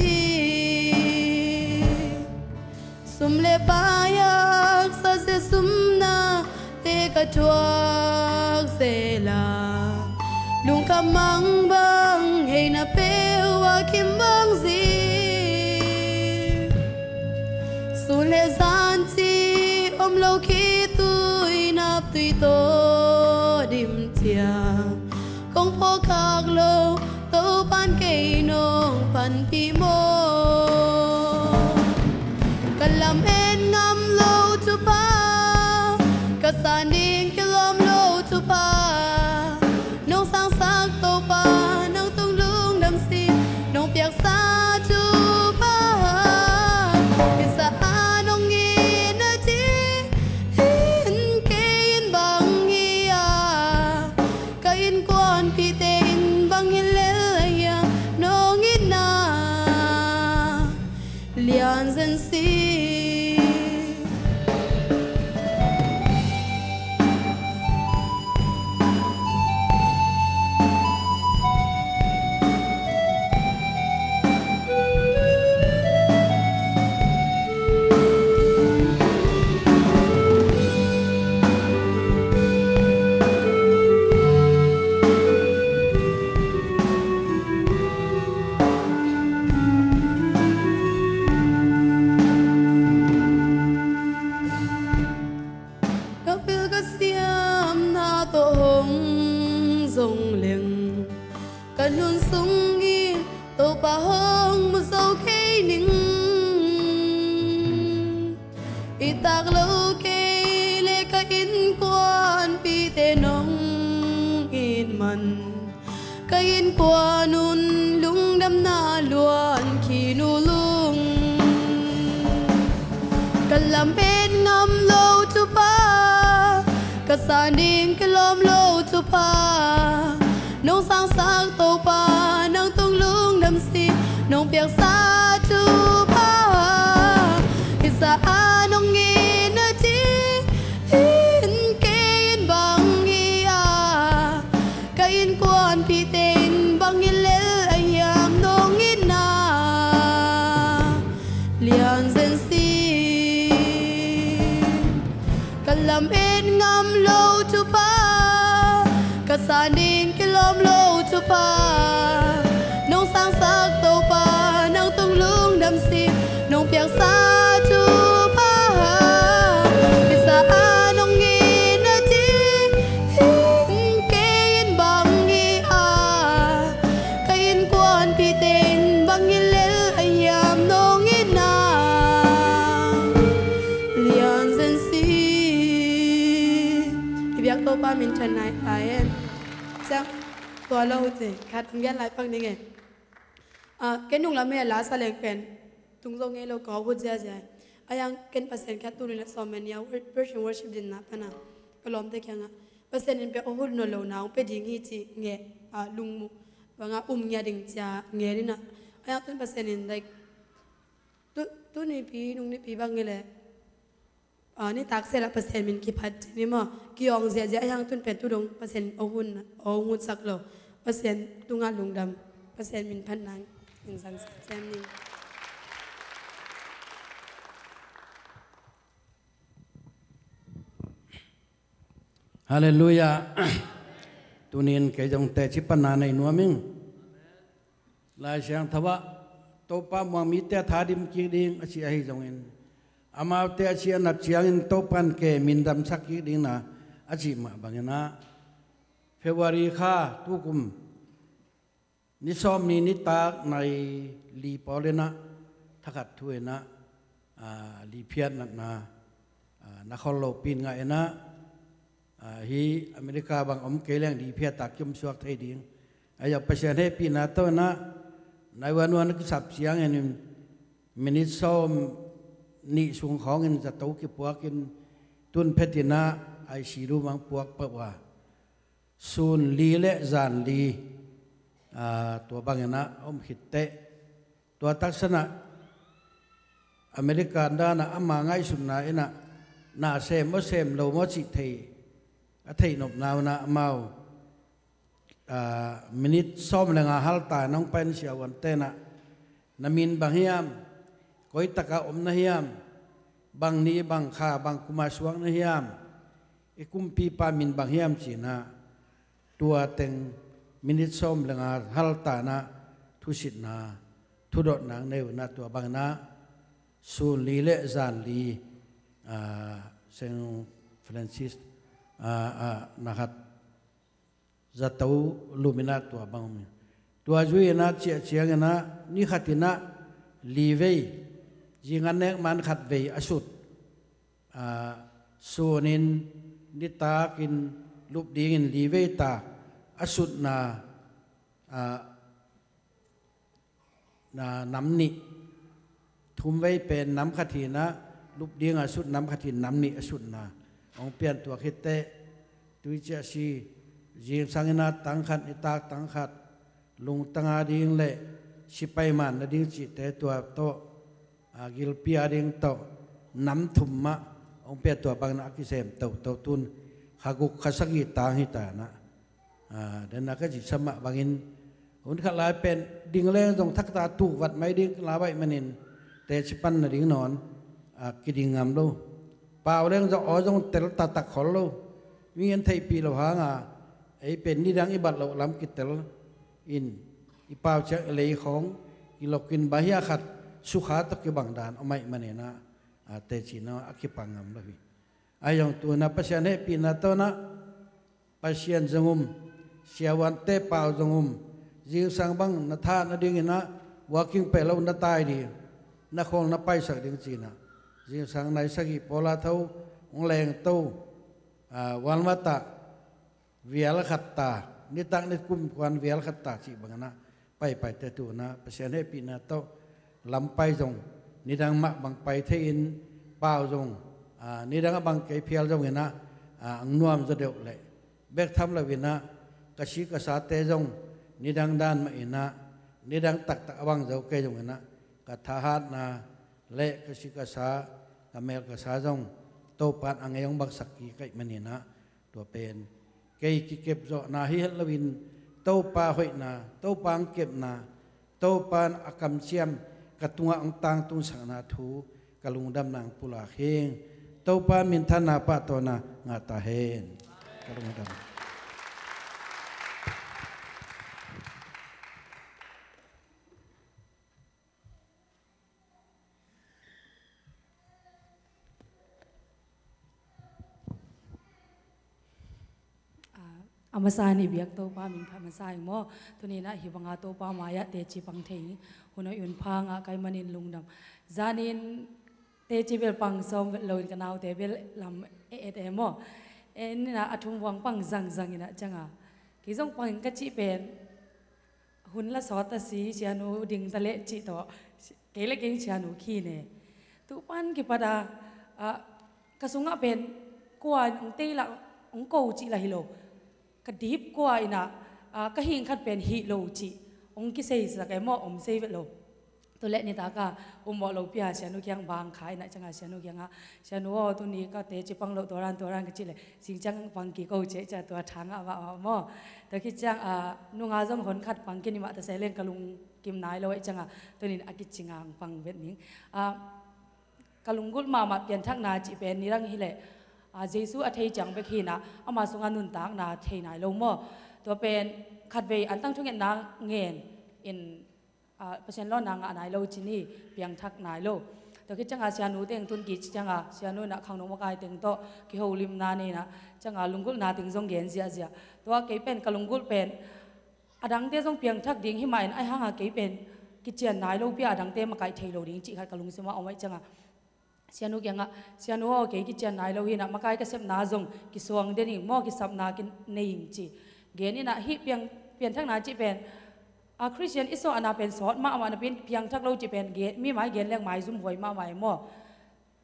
Sum le pai haksa zia sumnate ka thuak zel a, lungkham mangbang heina peuh a kim bang zi. Sun le zan ci om lo khitui naptui tawh dim ciang kong phawkkhak lo Topan kei nong panpih maw. Ka lamet ngam lo thupha, ka san ding kilawm lo thupha, nong sangsak Topa nang tung lungdam sin, nong piaksa thupha. Hisa a nong itna ding in kei in bang hi a, ka innkuanpihte in bang hi lel a hiam nong itna lian zen si. Ka pil ka siamna tawh hong zong leng, ka nun sungin Topa hong mu zo kei ning. I tak lo kei le ka innkuanpihte nong it man, Ka innkuan un lungdamna luan khin uh lung. Ka lamet ngam lo thupha, ka san ding kilawm lo thupha, nong sangsak Topa nang tung lungdam si, nong piaksa thupha. Hisa a nong ngen a ding in kei in bang hi a, ka innkuanpihte in bang hi lel a hiam nong itna lian zen si. Ka lamet ngam lo thupha, ka san ding kilawm lo thupha, nong sangsak Topa nang tung lungdam si, nong piaksa thupha. Hisa a nong ngen a ding in kei in bang hi a, ka innkuanpihte in bang hi lel a hiam nong itna lian zen si. I biak Topa minthanna hi ta hen. Ciang tua lo te khat gen lai pak ning e. Ah, ken nung lam he la sa leng pen tung zo ngei lo ka hut ziazia. A hiang ken Pasian kiang tuni le sawm mania praise and worship dinna pana ka lawmte kiangah Pasian in pia a hut nawn lo na hong pia ding hi ci nge, ah, lungmuh banga um ngia ding cia nge dina. A hiang tun Pasian in, like, tu, tunipi nungnipi bang nge le, ah, nitak sela Pasian min kiphat ni maw, kiawng ziazia a hiang tun pen tu dong Pasian a hun a hong hutsak lo. Pasian tunga lungdam, Pasian min phat nang in sang siam ni. Halleluiah. Tunin kei zong teci panna nei nuam ing. Lai Siangtho ah Topa muang mite a thadim kik ding a ci ahi zongin, amaute a ci a nat ciangin Topa in ke mindamsak kik dingna a cih mah bangin ah, February kha tukum ni sawm ni nitak nai li pawl in ah thakhat thu in ah, ah, liphiat natna, ah, na khol lopi in ngah in ah, ah, hi America bang om kei leng liphiat a kiom suak thei ding. Ahi zong Pasian hehpihna tawh in ah nai one one a kisap ciangin minit sawm nih sung khawngin zato kipuakin tun phet in ah I C U bang puak pah uh a, sun li le zan li, aa, tua bangin ah a om khit teh, tua taksan ah America dan ah ama ngaihsutna in ah na sem maw sem lo maw cih thei, a theih nopna un ah amau, aa, minit sawm le nga halta nong pai in siavuante in ah, na min bang hiam, koi taka om na hiam, bang ni bang kha bang kuma suak na hiam, i kumpipa min bang hiam ci in ah, tua teng minit sawm le nga halta in ah thusitna, thudotna nei uh in ah tua bang in ah sun li le zan li, aa, Saint Francis, aa, aa, na khat zato lum in ah tua bang om hi. Tua zui in ah ciah ciangin ah ni khat in ah li vei, zing a nek man khat vei a sut, aa, sun in nitakin lup dingin li vei ta a sutna, aa, na, nam nih. Thum vei pen nam khat hi in ah lup ding a sut nam khat hi in nam nih a sutna hong pian. Tua khit teh tui ciah si, zingsang in ah tang khat, nitak tang khat, lungtang a ding le sipai man na ding cihte tua tawh, a, gilpi a ding tawh nam thum mah hong pia. Tua bangin ah a kisem toto tun kha guk kha sagih tang hi ta in ah, aa, den a ka cih sa mah bangin, hun khat lai pen ding leng zong thakta tuk vat mai ding la baih manin teci pan nading nawn, aa, kiding ngam lo. Pau leng zong aw zong tel taktak khol lo. Mi in theihpih lo hang a, ei pen nidang i bat loh lam kitel in, i pau ciang i lei khawng kilok in, bang hiah khat sukha tawh kibang dan om ahih manin ah, aa, teci na a kipang ngam lo hi. Ahi zong tu in ah Pasian hehpihna tawh in ah Pasian zong um, siavuante pau zong um, zingsang bang na thah nading in ah walking peuh lo na tai ding, na khawl na paisak ding ci in ah, zingsang nai sagih pawl a tho hong lengto, aa, Walmart ah vial khat ta, nitak ni kumkhuan vial khat ta cih bangin ah paipaite tu-in ah Pasian hehpihna tawh lampai zong nidang mah bang pai thei-in pau zong, ah, nidang a bang kei phial zongin ah, ah, ang nuam zaw deuh leh bek tham loin ah ka si ka sate zong nidang dan mah in ah nidang taktak a bang zo kei zongin ah ka thahatna le ka si ka sa, ka mel ka sa zong Topa'n a ngei hong baksak kik ahih manin ah tua pen kei kikepzawhna hi het loin Topa hoihna, Topa hong kepna, Topa'n a kamciam ka tungah hong tangtungsakna thu ka lungdamna hong pulak hi ing. Topa minthanna pahtawina ngah ta hen. Ka lungdam. Ah, a masa in i biak Topa min phat masa ing maw. Tuni-in ah hih banga Topa mai-ah teci pang thei ing. Hun hoih hun pha ngah ka hih manin lungdam. Zanin teci bel pang sawm loin ka naute bel lam e et e maw. En in ah a thum vuang pang zangzang in ah ciang a kei zong pang ing ka cih pen hun la sawt ta si, sianu ding ta leh cih tawh kei le kei in sianu khin e. Tupan kipat a, ah, ka sungah pen kua in hong tei lah, hong ko cih lah hi lo. Ka dip kua in ah, ah, ka hing khat pen hih lo cih hong kiseisak e maw, om sei vet lo. Tu leh nitak a ummawh lopi a sianu kiang bang kha in ah ciang a sianu kiangah, "Sianu aw, tuni ka teci pang loh, tua dan tua dan," ka cih leh, "Zing ciang pang kik o," ci-a tua tha ngah mahmah maw. Tua khit ciang a nunga zong hon khat pang khin i mah ta se leng ka lungkim nai lo ahih ciang a tuni-in a kicing a hong pang vet ning. Ah, ka lunggulh mahmah pianthakna cih pen nidang hi leh, ah, Jesu a thei ciang bek hi in ah ama sungah nuntakna thei nai lo maw. Tua pen khatvei antang thungetna ngen in, ah, Pasian lawnna ngah nai lo ci ni, piangthak nai lo. Tua khit ciang a sianu teng tun kik ciang a sianu in ah khangno makai teng tawh kiholimna nei in ah ciang a lunggulhna teng zong gen ziahziah. Tua kei pen ka lunggulh pen a dangte zong piangthak ding hi mah in, ahih hang a kei pen kician nai lopi a a dangte makaih thei lo ding cih khat ka lungsim ah om ahih ciang a sianu kiangah, "Sianu aw, kei kician nai lo hi in ah makai ka sepna zong kisuang den ing maw, kisapna kinei ing," ci. Gen in ah hih piang, pianthakna cih pen, a, Khristian i suahna pen sawt mahmah napi in piangthak lo cih pen gen, mi mai gen leng maizum huai mahmah e maw.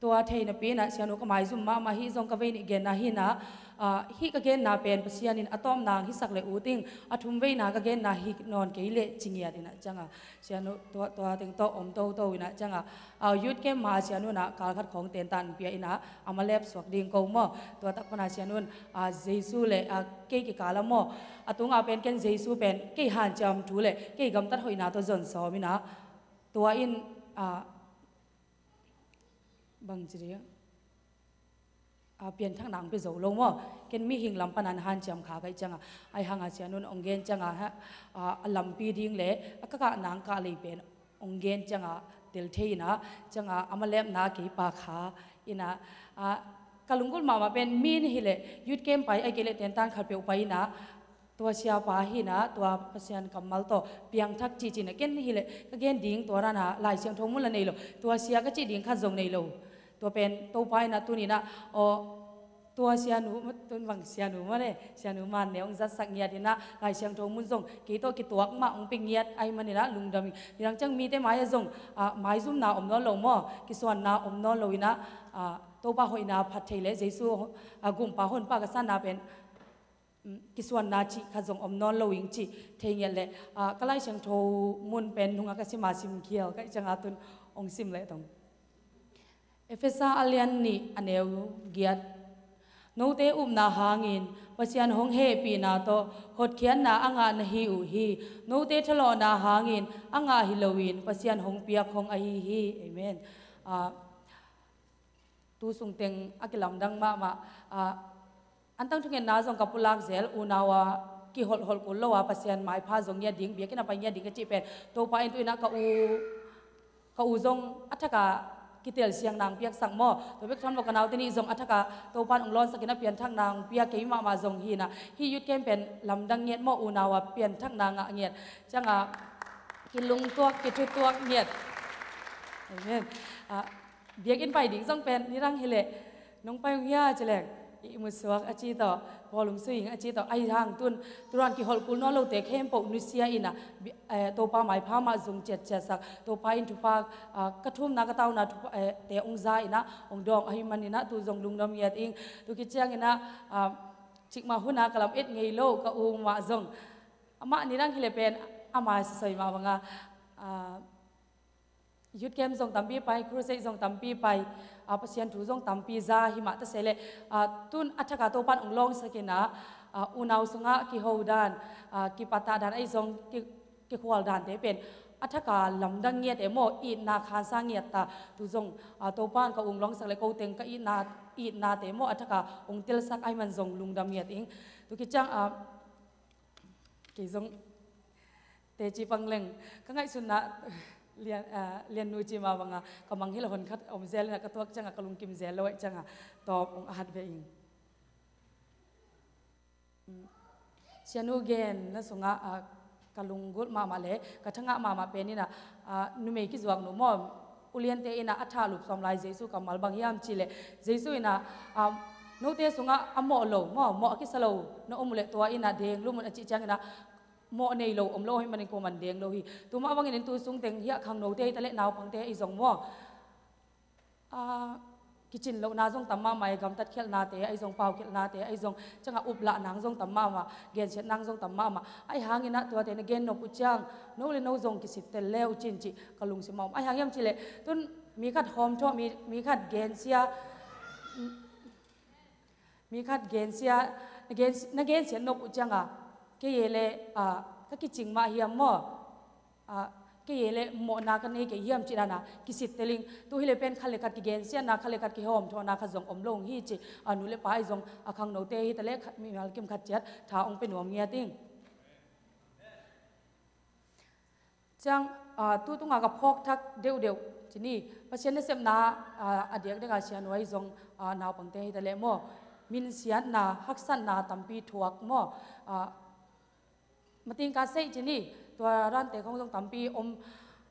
Tua thei napi in ah sianu ka maizum mahmah hi zong ka vei nih genna hi in ah, ah, hih ka genna pen Pasian in a tawpna hong hisak leh ut ing, a thum veina ka genna hi nawn kei leh ci ngiat in ah ciang a sianu tua, tua teng tawh om toto in ah ciang a, ah, youth camp ma sianu in ah kal khat khawng tentan pia in ah a malep suak ding ko maw. Tua tak pan a sianu in, ah, Jesu le, ah, kei kikal ah maw, a tunga pen ken Jesu pen kei hanciam thu le kei gamtat hoihna tawh zon sawm in ah tua in, ah, bangci ding, a, pianthakna hong pia zo lo maw. Ken mihing lam pan a hanciam kha ka hih ciang a, ahih hang a sianu in hong gen ciang a, ha, a, a lampi ding le a ka kahna hong kah lei pen hong gen ciang a tel thei in ah ciang a a malepna kei pa kha in ah, a, ka lunggulh mahmah pen mi in hi leh youth camp pai ahih kei leh tentan khat peuh pai in ah tua siapa hi in ah tua Pasian kammal tawh piangthak cihcih in ah ken hi leh ka gen ding tua dan a Lai Siangtho mun la nei lo, tua sia ka cih ding khat zong nei lo. Tua pen Topa in ah tuni in ah, aw, tua sianu, tun bang sianu mah le, sianu man ne hong zatsak ngiat in ah Lai Siangtho mun zong kei tawh kituak mah hong pia ngiat ahih manin ah lungdam ing. Nidang ciang mite mai-ah zong, ah, maizumna om nawn lo maw, kisuanna om nawn lo in ah, ah, Topa hoihna phat thei le Jesu, ah, gumpa honpa ka sanna pen, mm, kisuanna cih khat zong om nawn lo ing cih thei ngiat leh, ah, ka Lai Siangtho mun pen nunga ka sim a sim khial ka hih ciang a tun hong sim leh tong. Efesa a lian nih a neu giat. Note upna hangin Pasian hong hehpihna tawh hotkhiatna a ngah na hi uh hi. Note thalawhna hangin a ngah hi loin Pasian hong piak hong ahi hi. Amen. Ah, tu sungteng a kilamdang mahmah, ah, antang thungetna zong ka pulak zel, unau a kiholhholh kul lo a Pasian maipha zong ngiat ding, biakinn a pai ngiat ding ka cih pen Topa in tu in ah ka u, ka u zong a thak a kitelsiang nang piaksak maw. Tua bek tham lo ka naute nih zong a thak a Topa in hong lawnsak in ah pianthakna hong pia kei mahmah zong hi in ah hih youth camp pen lamdang ngiat maw, unau a pianthakna ngah ngiat. Ciang a kilungtuak, kithutuak ngiat. Amen. Ah, biakinn pai ding zong pen nidang hi leh nong pai hong hia ci leng I musuak a ci tawh, Paul Lung Sui Ing a ci tawh, ahi hang tun, turan kiholh kul nawn lote khempeuh nusia in a, bi-, eh, Topa maipha mah zong ciatciatsak, Topa in thupha, ah, ka thumna, ka tauna thupha, eh, te hong za in a, hong dawng ahih manin a, tu zong lungdam ngiat ing. Tu khit ciangin a, ah, cikmah hun a ka lam et ngei lo, ka u mah zong. Amah nidang hi leh pen, amah sasoi mah bang a, ah, Youth camp zong tampi pai, crusade zong tampi pai, ah, Pasian thu zong tampi za hi mah ta se leh, ah, tun a thak a Topan hong lawngsak in a, ah, unau sungah kiho dan, ah, kipahtah dan ahi zong ki, kikhual dante pen a thak a lamdang ngiat e maw, itna khansa ngiat ta, tu zong, ah, Topan ka u hong lawngsak leh ko teng ka itna, itnate maw, a thak a hong telsak ahih man zong lungdam ngiat ing. Tu khit ciang, ah, kei zong teci pang leng, ka ngaihsutna Lian, ah, Lian nu ci mah bang a, ka mang hi lo hon khat om zel in a, ka tuak ciang a ka lungkim zel lo ahih ciang a, tawm hong at ve ing. Mm. Sianu genna sungah, ah, ka lunggulh mahmah leh ka thangah mahmah pen in a, ah, numei kizuak nu maw, uliante in a, a thah lup sawm lai Jesu kammal bang hiam cih leh, Jesu in a, ah, note sungah a mawh lo maw, mawh a kisa lo na om uh leh tua in a deng lum un a cih ciangin a, mawh nei lo om lo ahih manin kuaman deng lo hi. Tu mah bangin in tu sung teng hiah khangnote hi ta leh naupangte ahi zong maw, ah, kicin lohna zong tam mahmah e, gamtat khialhnate ahi zong, pau khialhnate ahi zong, ciang a uplahna zong tam mahmah, gensiatna zong tam mahmah. Ahih hangin a tuate na gen nop uh ciang, no leh no zong kisittel le uh cin cih ka lungsim a om. Ahih hang hiam cih leh, tun mi khat hawmthawh, mi, mi khat gensia, mi khat gensia, na gen, na gensiat nop uh ciang a, kei e leh, ah, ka kicing mah hiam maw? Ah, kei e leh mawhna ka nei kei hiam cih dan a kisittel ing. Tu hi leh pen khat leh khat kigensiatna, khat leh khat kihawmthawhna khat zong om lo hi ci, ah, nu leh pa ahi zong, ah, khangnote hi ta leh khat, mimal kim khat ciat tha hong pia nuam ngiat ing. Ciang, ah, tu tunga ka phawk thak deuhdeuh ci ni, Pasian nasepna, ah, a diakdiak a Sianu ahi zong, ah, naupangte hi ta leh maw, minsiatna, haksatna tampi thuak maw, ah, matingka sei ci ni, tua dante khong zong tampi om,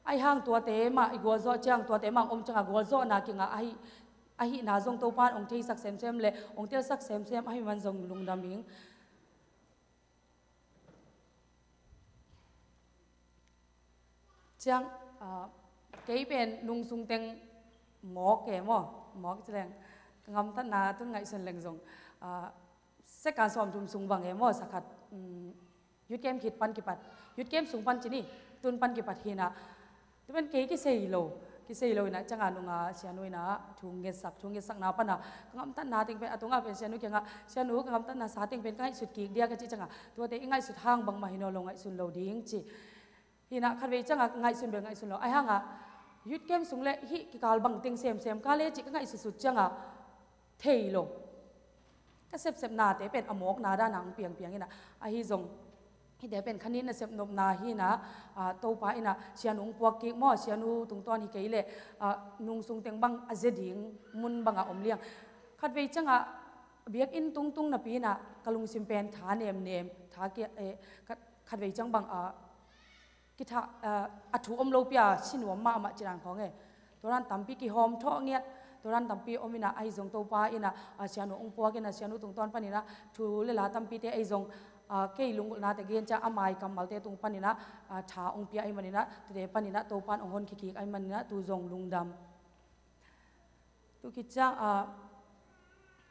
ahih hang tuate mah i gualzawh ciang, tuate mah om ciang a gualzawhna kingah ahi, ahihna zong Topan hong theisak semsem leh hong telsak semsem ahih man zong lungdam ing. Ciang, ah, kei pen nungsung teng mawk e maw, mawk ci leng, ka gamtatna tun ngaihsun leng zong, ah, second sawmthum sung bang e maw, sa khat, um, youth camp khit pan kipat, youth camp sung pan ci ni, tun pan kipat hi in a, tu pen kei kisei lo, kisei lo in a, ciang a nung a Sianu in a thu ngetsak, thu ngetsakna pan a, ka gamtatna teng pen, a tungah pen Sianu kiangah, Sianu, ka gamtatna sa teng pen ka ngaihsut kik dia ka cih ciang a, tuate i ngaihsut hang bangmah hi nawn lo, ngaihsun lo ding ci. Hi in a, khatvei ciang a ngaihsun bel ngaihsun lo. Ahih hang a, youth camp sung leh hih kikal bang teng semsem ka leh cih ka ngaihsutsut ciang a, thei lo. Ka sepsepnate pen a mawkna dan a hong piangpiang in a, ahi zong, hihte pen khanin nasep nopna hi in a, ah, Topa in a Sianu hong puak kik maw, Sianu tungtawn hi kei leh, ah, nungsung teng bang a zia ding mun bang a om liang. Khatvei ciang a biakinn tungtung napi in a ka lungsim pen tha nemnem, tha kia, eh, khat, khatvei ciang bang a, kitha, eh, a thu om lopi a si nuam mahmah ci dan khawng e. Tua dan tampi kihawmthawh ngiat, tua dan tampi om in a, ahi zong Topa in a, a, Sianu hong puak in a, Sianu tungtawn pan in a, thu leh la tampite ahi zong, a, kei lunggulhnate gen ciang a mai kammalte tung pan in a, a, tha hong pia ahih man in a, tuate pan in a Topan hong honkhia kik ahih man in a, tu zong lungdam. Tu khit ciang, ah,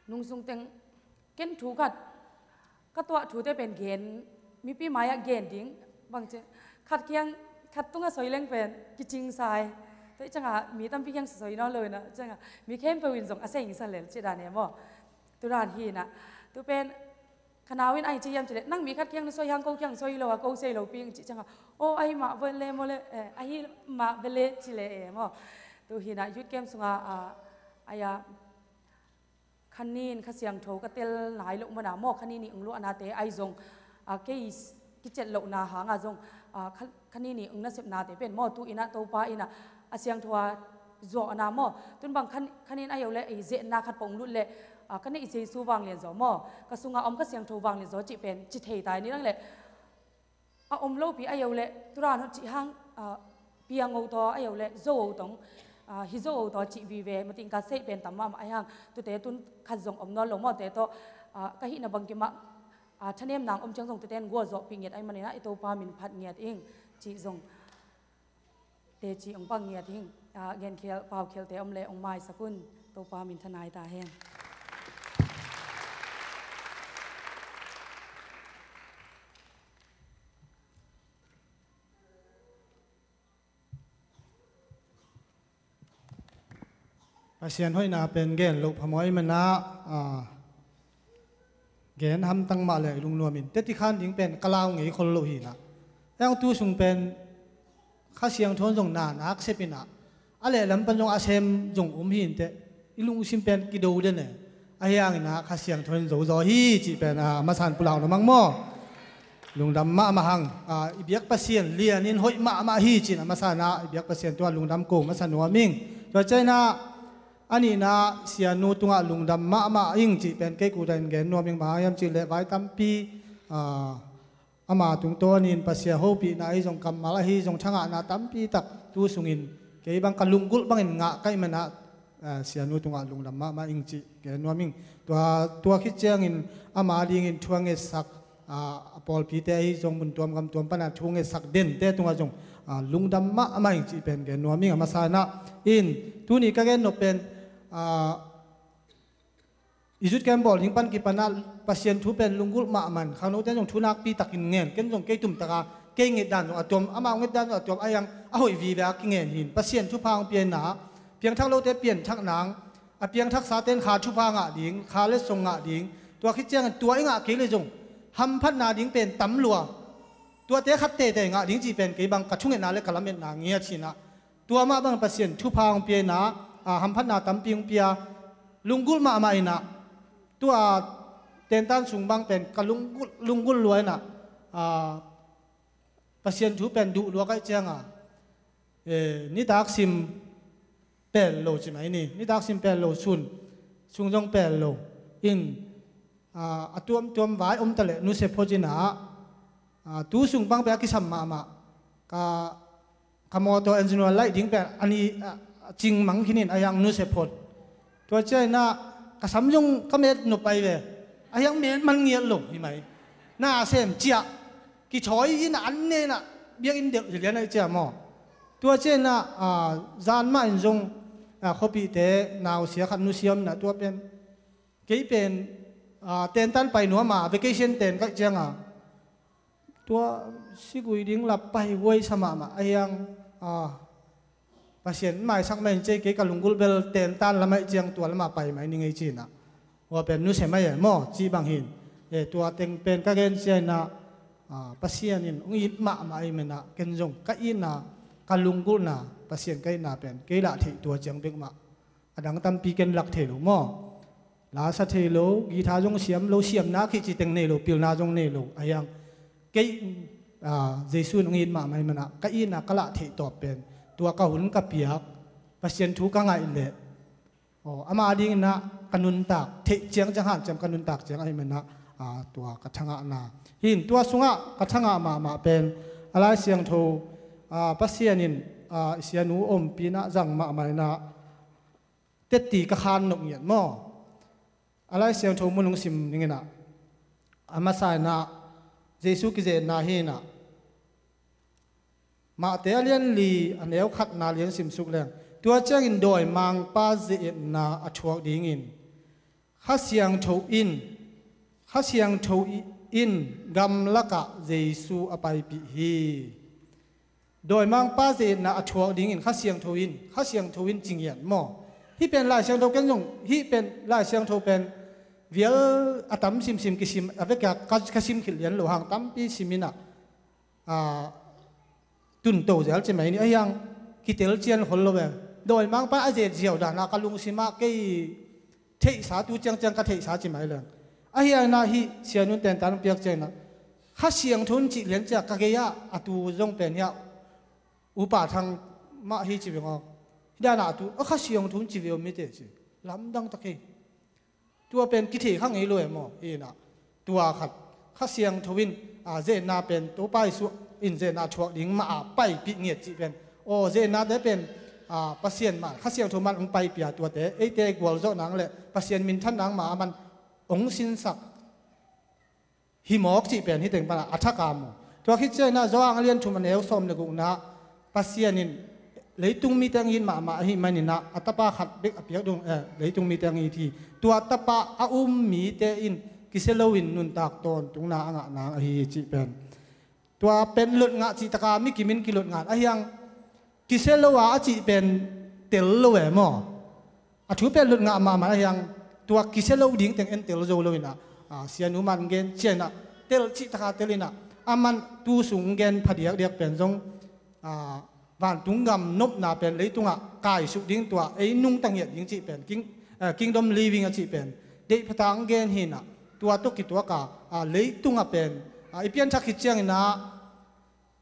nungsung teng ken thu khat, ka tuah thute pen gen, mipi mai-ah gen ding, bang ci, khat kiang, khat tungah soi leng pen kicing sa e. Tua ciang a mi tampi kiang soi nawn lo in a, ciang a mi khempeuh in zong a seng sa lel ci dan e maw. Tu dan hi in a. Tu pen, ka nau in a hi ci hiam cih leh, nang mi khat kiang na soi hang ko kiang soi lo a, ko sei lo ping ci ciang a, aw, ahi mah ve le maw le, eh, ahi mah ve le ci le e maw. Tu hi in a youth camp sung a, a, a ya, khanin Kha Siangtho ka tel nai loh man a maw, khanin i ong luahnate ahi zong, a, kei kiciat lohna hang a zong, a, kha, khanin i ong nasepnate pen maw, tu in a Topa in a, a siangtho a zawhna maw, tun bang khan, khanin a yo le, ei zetna khat pong lut le, a, ka neih Jesu vanglian zaw maw, ka sung a om Kha Siangtho vanglian zaw cih pen ci thei ta i ni dang le, a om lopi a yo le, tu dan hot cih hang, a, piang o taw a yo le, zo o tong, ah, hi zo tawh cih vive, mating ka seih pen tam mahmah ahi hang, tute tun khat zong om nawn lo mawte tawh, ah, ka hihna bang kimah, ah, thanem nang om ciang zong tuten gualzawhpih ngiat ahi maninah i Topa min phat ngiat ing cih zong teci ong pang ngiat ing, ah, genkhial paukhialte om le ong maisak un. Topa min thanai ta hen. Pasian hoihna pen gen loh phamawh ahih manah, ah, gen hamtang mah le i lungnuam in teti khan ding pen ka lau ngei khol loh hinah. Eng tu sung pen Kha Siangtho in zong na nak sep inah, a lehlam pan zong a sem zong um hinteh, i lungsim pen kido den e. Ahi hanginah Kha Siangtho in zozaw hi cih pen, ah, a masa in pulau na mang maw? Lungdam mahmah hang, ah, i biak Pasian lian in hoih mahmah hi cih a masa inah i biak Pasian tua lungdam ko masa nuam ing. Tua cianginah a nihna sianu tungah lungdam mahmah ing cih pen kei kuta in gen nuam ing. Bang hang hiam cih leh vai tampi, ah, ama tungtawn a nin Pasian hopihna ahi zong, kammal ahi zong, thangahna tampi tak tu sungin kei bang ka lunggulh bangin ngah ka hih manah, ah, sianu tungah lungdam mahmah ing cih gen nuam ing. Tua, tua khit ciangin ama dingin thu a ngetsak, ah, a pawlpite ahi zong, mun tuam gam tuam pana thu a ngetsak dente tungah zong, ah, lungdam mahmah ing cih pen gen nuam ing. A masa inah in tuni ka gen nop pen, ah, i zutkem bawl ding pan kipanah Pasian thu pen lunggulh mahmah in, khangnote zong thu nakpi takin ngen, ken zong kei tumtaka kei nget dan zong a tuam, amau nget dan zong a tuam, ahi hang a hoih vive a kingen hin. Pasian thupha hong pia inah, piangthak lote pianthak nang, a piangthaksa ten kha thupha ngah ding, kha letsong ngah ding, tua khit ciangin tua i ngah kei le zong hamphatna ding pen tam lua, tuate khat teitei ngah ding cih pen kei bang ka thungetna le ka lametna ngiat hinah. Tua mah bang Pasian thupha hong pia inah, ah, hamphatna tampi hong pia, lunggulh mahmah inah. Tua tentan sung bang pen ka lunggulh, lunggulh lua inah, ah, Pasian thu pen duh lua ka hih cianga, eh, nitak sim pel lo ci mai ni, nitak sim pel lo sun, sung zong pel lo in, ah, a tuamtuam vai om ta leh nusia phot inah, ah, tu sung bang pen a kisam mahmah. Ka ka mawtaw engine oil laih ding pen a ni, a, a cing mang khin in, ahi hang nusia phot. Tua cianginah ka sam zong ka met nop pai ve. Ahi hang met man ngiat lo hi mai. Na sem ciah kithawi inah an ne inah biakinn delh hi lian ahi ciah maw. Tua cianginah, a, zan mah in zong, a, khuapihte nausia khat nusia om inah tua pen kei pen, a, tentan pai nuam a, vacation ten ka hih cianga tua sigui ding lap pai huai sa mahmah. Ahi hang, a, Pasian maisak mai in ci, kei ka lunggulh bel tentan lam ahih ciang tua lamah pai mai ning ei ci inah. Hua pen nusia mai e maw, cih bang hin. E, tua teng pen ka gen cianginah, a, Pasian in hong it mahmah ahih manah ken zong ka itna, ka lunggulhna, Pasian ka itna pen kei lah theih tua ciang bek mah. A dang tampi ken lak thei lo maw. La sa thei lo, guitar zong siam lo, siamna khih ci teng nei lo, pilna zong nei lo. Ahi hang kei, a, Jesu in hong it mahmah ahih manah ka itna ka lah theih tawp pen tua ka hun ka piak Pasian thu ka ngaih leh, aw, ama dinginah ka nuntak theih ciang ciang hanciam ka nuntak ciang ahih manah, a, tua ka thangahna hin. Tua sungah ka thangah mahmah pen a Lai Siangtho, a, Pasian in, a, i sianu ompihna zang mahmah inah teti ka khan nop ngiat maw. A Lai Siangtho mun hong sim ning inah, a masa inah Jesu kizetna hi inah, Mate a lian li a neu khatna lian simsuk leng, tua ciangin dawimangpa ze-etna a thuak dingin Kha Siangtho in, Kha Siangtho in gamlakah Jesu a paipih hi. Dawimangpa ze-etna a thuak dingin Kha Siangtho in, Kha Siangtho in ci ngiat maw. Hih pen Lai Siangtho ken zong, hih pen Lai Siangtho pen vial a tam simsim kisim a vekia ka, ka sim khilh lian lo hang tampi sim inah, a, tunto zel ci mai ni, ahi hang kitel cian khol lo ve. Dawimangpa a zet ziau dana ka lungsimah kei theihsa, tu ciangciang ka theihsa ci mai leng. Ahi hang inah hih sianun tentan piak cianginah Kha Siangtho in cih lian ciah ka gei-ah a tu zong pen hiah Upa Thang mah hi ci veng aw. Hi dana a tu a Kha Siangtho in ci ve aw mite ci. Lamdang tak hi. Tua pen kithei kha ngei lo e maw. Hi inah tua khat Kha Siangtho in, a, ze-etna pen Topa Jesu in ze-etna thuak ding mah a paipih ngiat cih pen, aw, ze-etnate pen a, Pasian mah, Kha Siangtho mah hong paipia tuate, eite gualzawh nang le Pasian minthan nang mah a man hong sinsak hi mawk cih pen hih teng panah a thak a mu. Tua khit ciangin ah Johan a lian thum a neu sawm le gukna, Pasian in leitung mite hong it mahmah ahih manin ah a tapa khat bek a piak dong, eh, leitung mite hong it hi. Tua tapa a um mite in kisia loin nuntak tawntungna a ngah nang ahi hi cih pen. Tua pen lot ngah cih taka mi kim in kilot ngah a hiang, kisia lo a a cih pen tel lo e maw? A thu pen lot ngah mahmah a hiang, tua kisia lo ding teng en tel zo lo inah, a, sianu man gen cianah tel cih taka tel inah, a man tu sung gen phadiakdiak pen zong, a, vantung gam nopna pen leitungah kaisuk ding tua ei nungta ngiat ding cih pen, king-, a, kingdom living a cih pen deih phatang gen hinah, tua tawh kituaka, a, leitungah pen, a, i pianthak khit cianginah,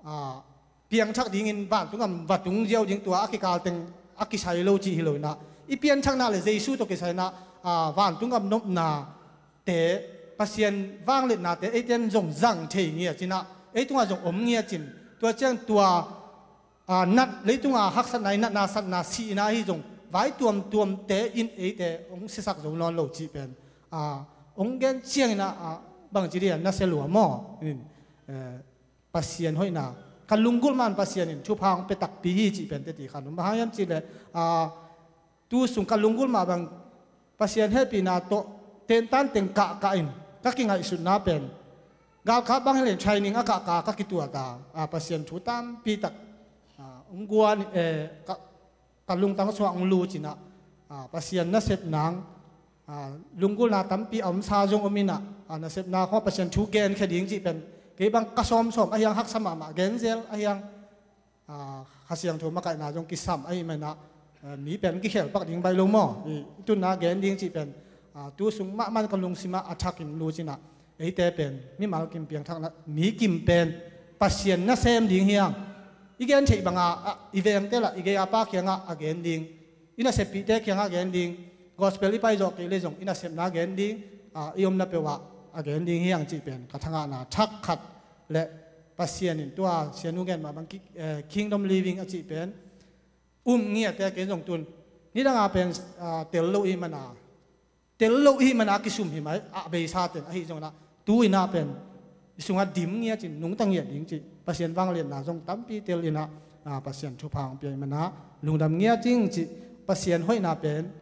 a, piangthak dingin vantung gam va tung ziau ding tua a kikal teng a kisai lo cih hi lo inah, i pianthakna le Jesu tawh kisai inah, a, vantung gam nopnate, Pasian vangliatnate eiten zong zang thei ngiat cinah, ei tungah zong om ngiat cin. Tua ciang tua, a, nat, leitunga haksatna i natna satna sihna ahi zong vai tuamtuamte in eite hong siasak zo nawn lo cih pen, a, hong gen cianginah, a, bangci dia nasia lua maw? In, eh, Pasian hoihna ka lunggulh man Pasian in thupha hong pia takpi hi cih pen teti khan om. Bang hang hiam cihleh, a, tu sung ka lunggulh mah bang Pasian hehpihna tawh tentan teng kahkah in ka kingaihsutna pen, galkap bang hileh training a kahkah ka kituat a, a, Pasian thu tampi tak, a, hong guan, eh, ka, ka lungtang sungah hong lut cinah, a, Pasian nasep nang, a, lunggulhna tampi a omsa zong om inah, a, nasepna khawng Pasian thu genkhia ding cih pen kei bang ka sawmsawm a hiang haksa mahmah genzel a hiang, a, Kha Siangtho makaihna zong kisam ahih manah, a, mi pen kikhelpak ding baih lo maw? I, i tunna gen ding cih pen, a, tu sung mahmah ka lungsimah a thakin lut cinah, eite pen mimal kim piangthakna, mi kim pen Pasian nasem ding hiang. I gen theih banga, a, i vengte lah i gei a pa kiangah a gen ding, i naseppihte kiangah a gen ding, gospel i paizawh kei le zong i nasepna gen ding, a, i omna peuhah a gen ding hiang cih pen ka thangahna thak khat le Pasian in tua sianu gen mah bang ki-, eh, kingdom living a cih pen um ngiate kei zong tun nidanga pen, a, tel lo i mana, tel lo i mana kisum hi mai a beisa ten ahi zonginah tu inah pen i sungah dim ngiat cin nungta ngiat ding cih Pasian vangliatna zong tampi tel inah, a, Pasian thupha hong pia i mana lungdam ngiat cing cih Pasian hoihna pen,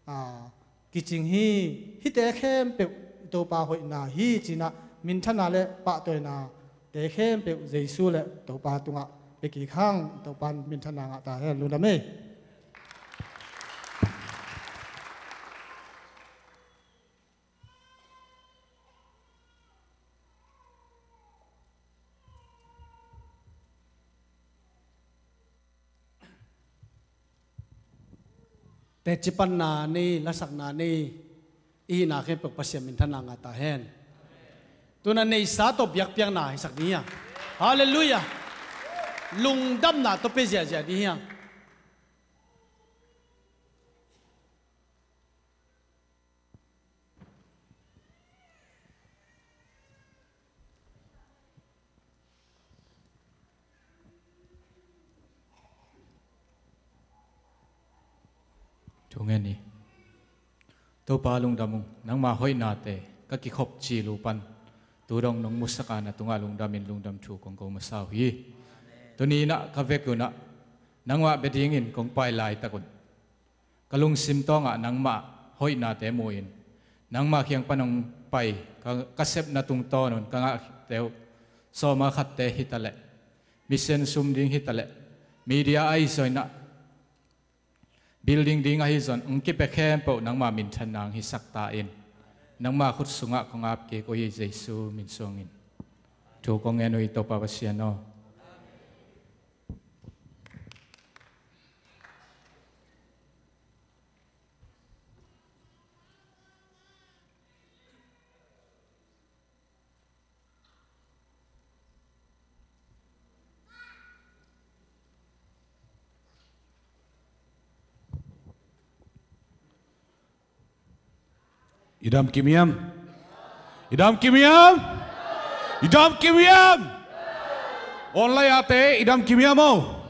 a, kicing hi. Hihte khempeuh i Topa hoihna hi cinah minthana le pahtawina te khempeuh Jesu le Topa tungah pia kik hang. Topa in minthana ngah ta hen. Lungdam ei. Teci panna nei, lasakna nei, i hihna khempeuh Pasian minthanna ngah ta hen. Tuna neisa tawh biakpiakna hisak ding hiang. Halleluiah. Lungdamna tawh pia ziahziah ding hiang. Thu ngen ni. Topa lungdam ung, nangma hoihnate ka kikhop cil uh pan tu dong nong musak a, na tungah lungdamin lungdam thu kong ko masa uh hi. Tuni inah ka vek unah nangmah bia dingin kong pai laitak un ka lungsim tawngah nangmah hoihnate mu-in, nangmah kiang pan hong pai ka, ka sepna tungtawn un ka ngahte uh, sawma khatte hitaleh, mission sum ding hitaleh, media ahi zong inah, building ding ahi zong, hong kipia khempeuh nangmah minthanna hong hisak ta in, nangmah khut sungah kong ap kik uh hi, Jesu min suangin thu kong ngen uh hi, Topa Pasian aw. I dam kim hiam? I dam kim hiam? I dam kim hiam? Online ate, i dam kim hiam aw?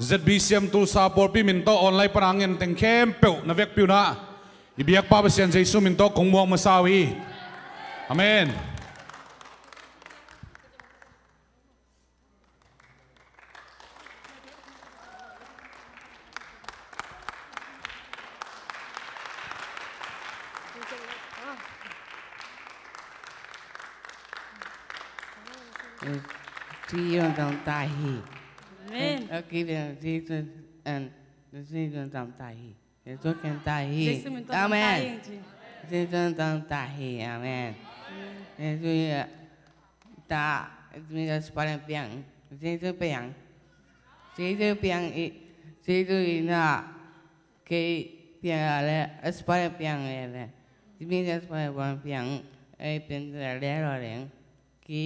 Z B C M Tulsa pawlpi min tawh online pana a ngen teng khempeuh na vekpi un ah i biakpa Pasian Jesu min tawh kong muak masa uh hi. Amen. Ci yong tang ta hi. Amen. Aki ben ci tun an ci tun tang ta hi. Yesu ken ta hi. Jesu min tawh dam ta ing ci. Amen. Jesu tang ta hi. Amen. Amen. Yesu ya ta, Yesu min tang sparen piang. Jesu piang. Jesu piang i, Jesu i na kei piang a le sparen piang le le. Jesu min tang sparen piang e pen le le lo leng. Ki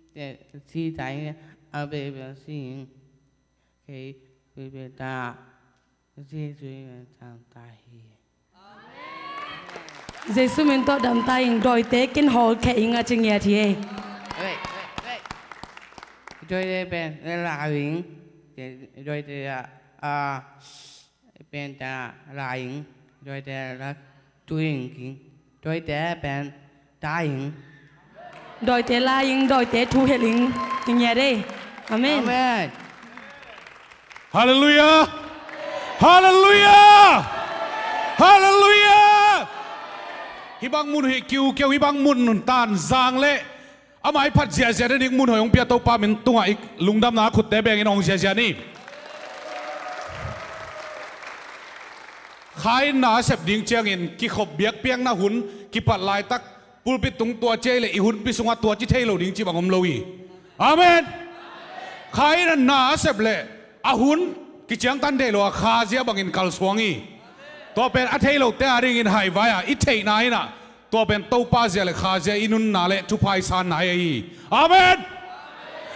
te si ta i a be be si kei be be ta. Jesu min tang ta hi. Jesu min tawh dam ta ing, dawite kin hawl khia ing a ci ngiat hi ei. Wait, wait, wait. Dawite pen la ing. Dawite a, a pen ta la ing. Dawite la tu ing king. Dawite pen ta ing. Dawite la ing, dawite thu hel ing. Ci ngiat ei. Amen. Amen. Halleluiah! Halleluiah! Halleluiah! Hih bang mun hi kiukiau, hih bang mun nun tan zang leh amah i phat ziahziah na ding mun hoih hong pia Topa min tungah i lungdamna khutte bengin hong ziahziah ni. Kha in na a sep ding ciangin kikhop biakpiakna hun kipat laitak pulpit tung tua ciai le i hunpi sungah tua ci thei lo ding ci bang om lo hi. Amen. Kha in na a sep le a hun kiciangtan thei lo a kha zia bangin kalsuang hi. Tua pen a thei lote a dingin haivai a i theihna in ah tua pen Topa zia le kha zia i nunna le thupha i sanna hi. Amen.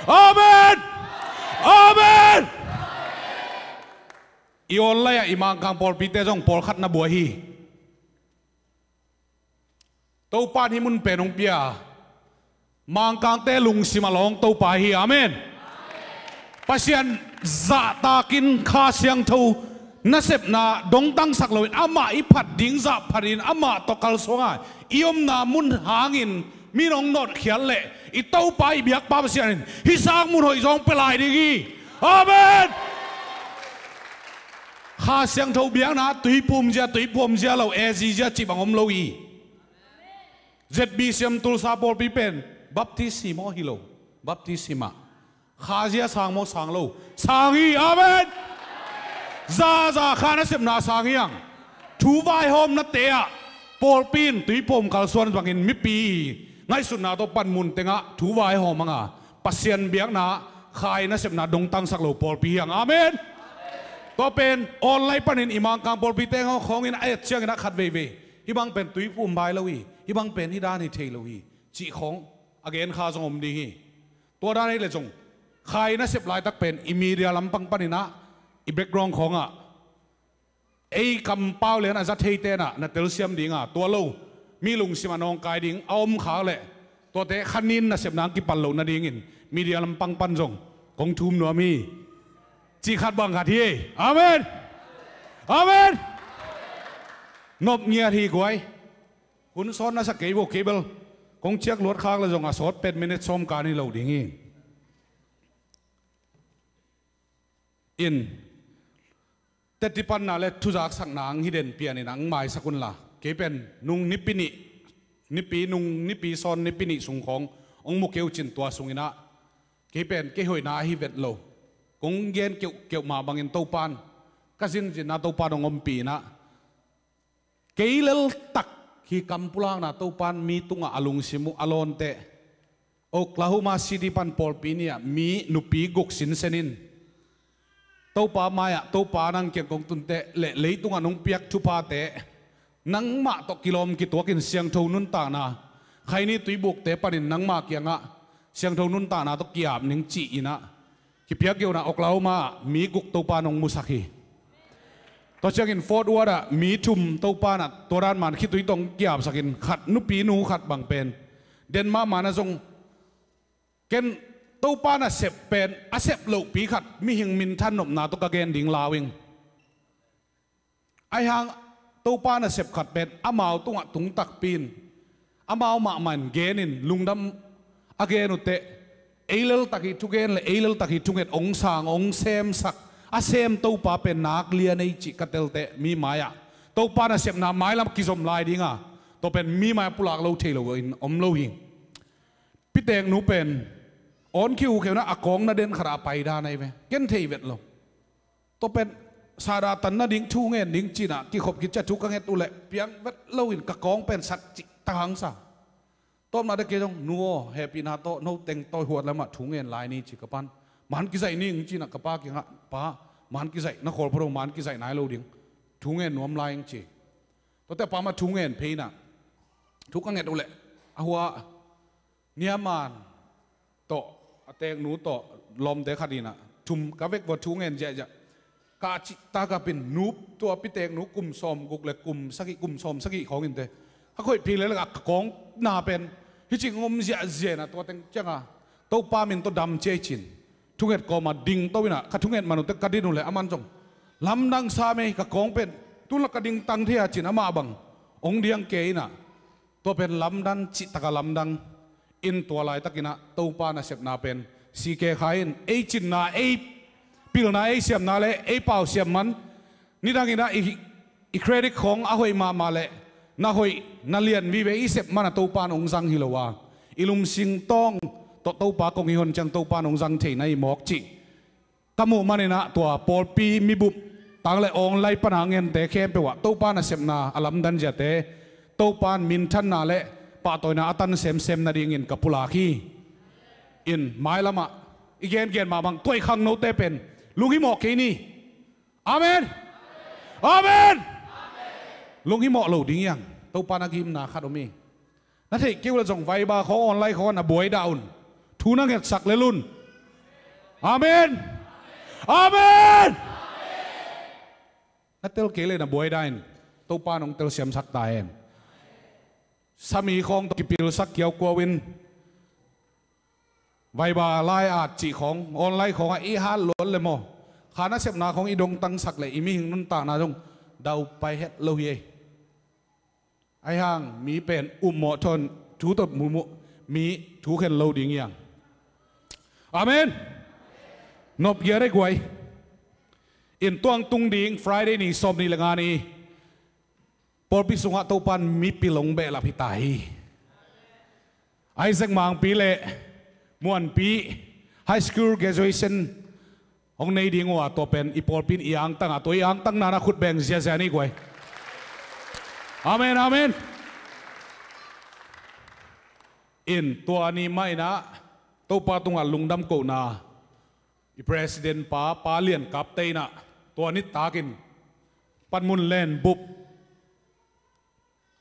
Amen. Amen. I online ah i Mangkang pawlpite zong pawlkhat na buai hi. Topa in hih mun pen hong pia. Mangkangte lungsim a lawng Topa hi. Amen. Pasian zahtakin Kha Siangtho nasepna dongtangsak loin amah i phat ding zah phatin amah tawh kalsuanga i omna mun hangin min hong nawtkhiat leh i Topa i biakpa Pasian in hih sang mun hoih zong pia lai ding hi. Amen. Kha Siangtho biakna tuipum zia tuipum zia lo ezi zia cih bang om lo hi. Z B C M Tulsa pawlpi pen baptism aw hi lo. Baptism ah kha zia sang maw sang lo? Sang hi. Amen. Zaza kha nasepna sang hi ang. Thu vaihawmnate ah pawlpi in tuipum kalsuan bangin mipi ngaihsutna tawh panmun tengah thu vaihawm anga Pasian biakna kha i nasepna dongtangsak lo pawlpi hi ang. Amen. Tua pen online panin i Mangkang pawlpite khawngin a et ciangin a khat veivei hih bang pen tuipum bai lo hi, hih bang pen hih dan hi thei lo hi cih khawng a gen kha zong om ding hi. Tua dan ei le zong kha i nasep laitak pen i media lampang paninah i background khawngah ei kampau le na za thei tenah na telsiam dinga tua lo mi lungsim a nawngkai ding a om khak leh tuate khanin nasepna ang kipal loh nadingin media lampang pan zong kong thum nuam hi. Cih khat bang khat hi. Amen. Amen. Nop ngiat hi guai. Hun sawt na sa kei vo kei bel kong ciak luat khak le zong a sawt pen minute sawm kan hi lo ding hi. In teti panna le thuzaksakna ang hi den pianin ang maisak unla kei pen nung nipi nih nipi nung nipi sawn nipi nih sung khawng ong mu keu cin tua sunginah kei pen kei hoihna ahi vet lo. Kong gen keuhkeuh mah bangin Topan ka zinzinna Topan ong ompih inah kei leltak hi kampulakna Topan mi tungah a lungsim uh a lawnte Oklahoma City pan pawlpi ni-ah mi nupi guk sinsenin Topa mai-ah Topa nang kiang kong tunte le leitungah nong piak thuphate nangmah tawh kilawm kituakin siangtho nuntakna khaini tuibukte panin nangmah kiangah siangtho nuntakna tawh ki-ap ning ci-inah kipiak geuna Oklahoma ah mi guk Topa nong musak hi. Tua ciangin Fort Worth ah mi thum Topa nah tua dan man khitui tawh hong ki-apsakin khat nupinu khat bang pen Denmark mana zong ken Topa nasep pen a sep lohpi khat mihing minthan nopna tawh ka gen ding lau ing. Ahi hang Topa nasep khat pen amau tungah tungtakpi in amau mahmah in genin lungdam a gen uh teh, ei leltak hi thugen le ei leltak hi thunget ong sang ong semsak a sem Topa pen nak lian ei cih ka tel teh mi mai-ah Topa nasepna mailam kizom lai dinga, tua pen mi mai-ah pulak lo thei lo in om lo hi. Piteknu pen awn khi uh kheuna a kawng na den khatah a paidan ahi ve. Ken thei vet lo. Tua pen sahdah tan nading thu ngen ding cinah kikhop kicia thu ka nget uhleh piang vet loin ka kawng pen sat cih ta hangsa. Tawpna dek kei zong nu aw hehpihna tawh no teng tawi huat lamah thu ngen lai ni ci ka pan. Man kizaih ning cinah ka pa kiangah pa man kizaih na khawl pha do man kizaih nai lo ding. Thu ngen nuam lai ing ci. Tuate pa mah thu ngen pheinah thu ka nget uhleh a hua niaman tawh a teknu tawh lawmte khat inah thum ka vek vua thu ngen ziahziah. Kah cih takapin nup tua piteknu kum sawm guk le kum sagih kum sawm sagih khawng inte a khoih philel ka kawng na pen hicing om ziahziah inah tua teng cianga Topa min tawh dam ciai cin. Thunget kawma ding to inah ka thunget man uh teh ka din uhleh aman zong lamdang sa mei ka kawng pen tunla ka ding tang thei a cin amah bang ong diang ke inah tua pen lamdang cih taka lamdang in tua laitakinah Topa nasepna pen si ke kha in ei cinna ei pilna ei siamna le ei pau siam man nidanginah i, i credit khawng a hoih mahmah le na hoih na lian vive i sep mana Topa in ong zang hi lo a i lumsing tawng tawh Topa kong i hon ciang Topa in ong zang theina i mawk cih ka muh maninah tua pawlpi mibup tang le awnglai pana ngente khempeuh ah Topa nasepna a lamdan ziate Topa in minthanna le pahtawina a tan semsem nadingin ka pulak hi. In mailamah i gengen mahmah tuai khangnote pen lunghimawh kei ni. Amen. Amen. Lunghimawh lo ding hiang Topa na gimna khat om hi. Na theih kei uh le zong vaiba khawng awnlai khawng na buaidah un thu na ngetsak lel un. Amen. Amen. Na tel kei le na buaidah in Topa nong telsiamsak ta hen. Sami khawng tawh kipilsak kiaukuau in vaiba lai at cih khawng awnlai khawngah i hat luat le maw kha nasepna khawng i dongtangsak le i mihing nuntakna zong daupai het lo hi ei. Ahi hang mi pen upmawh thawn thu tawh mumuh mi thu khen lo ding hiang. Amen. Nopgia dek guai in tuang tung ding Friday ni sawm ni le nga ni pawlpi sungah Topan mipil hong behlap hi ta hi. Isaac Mangpi le Muanpi high school graduation hong nei ding uh a tua pen i pawlpi in i angtang a tua i angtang nana khut beng ziazia ni guai. Amen, amen. In tua ni mah inah Topa tungah lungdam kohna i president pa pa Lian Kapte inah tua nitak in Panmun Len bup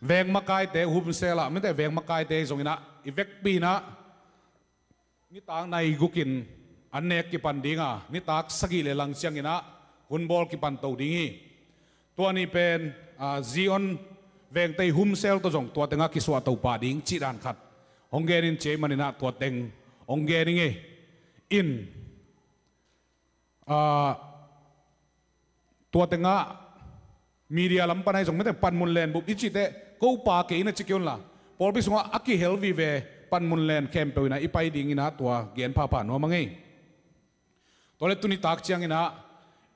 veng makaite humsel ah mite veng makaite zong inah i vekpi inah nitak nai guk in an nek kipan ding a nitak sagih le lang ciang inah hun bawl kipan to ding hi. Tua ni pen Zion vengte i humsel tawh zong tua tengah kisuah to pah ding cih dan khat hong gen in ciai man inah tua teng hong gen ing ei. In tua tengah media lam pan ahi zong mite Panmun Len bup i cih teh ko pa kei na ci kei unla pawlpi sungah a kihel vive Panmun Len khempeuh inah i pai ding inah tua gen phapha nuam a ngei. Tua le tunitak ciang inah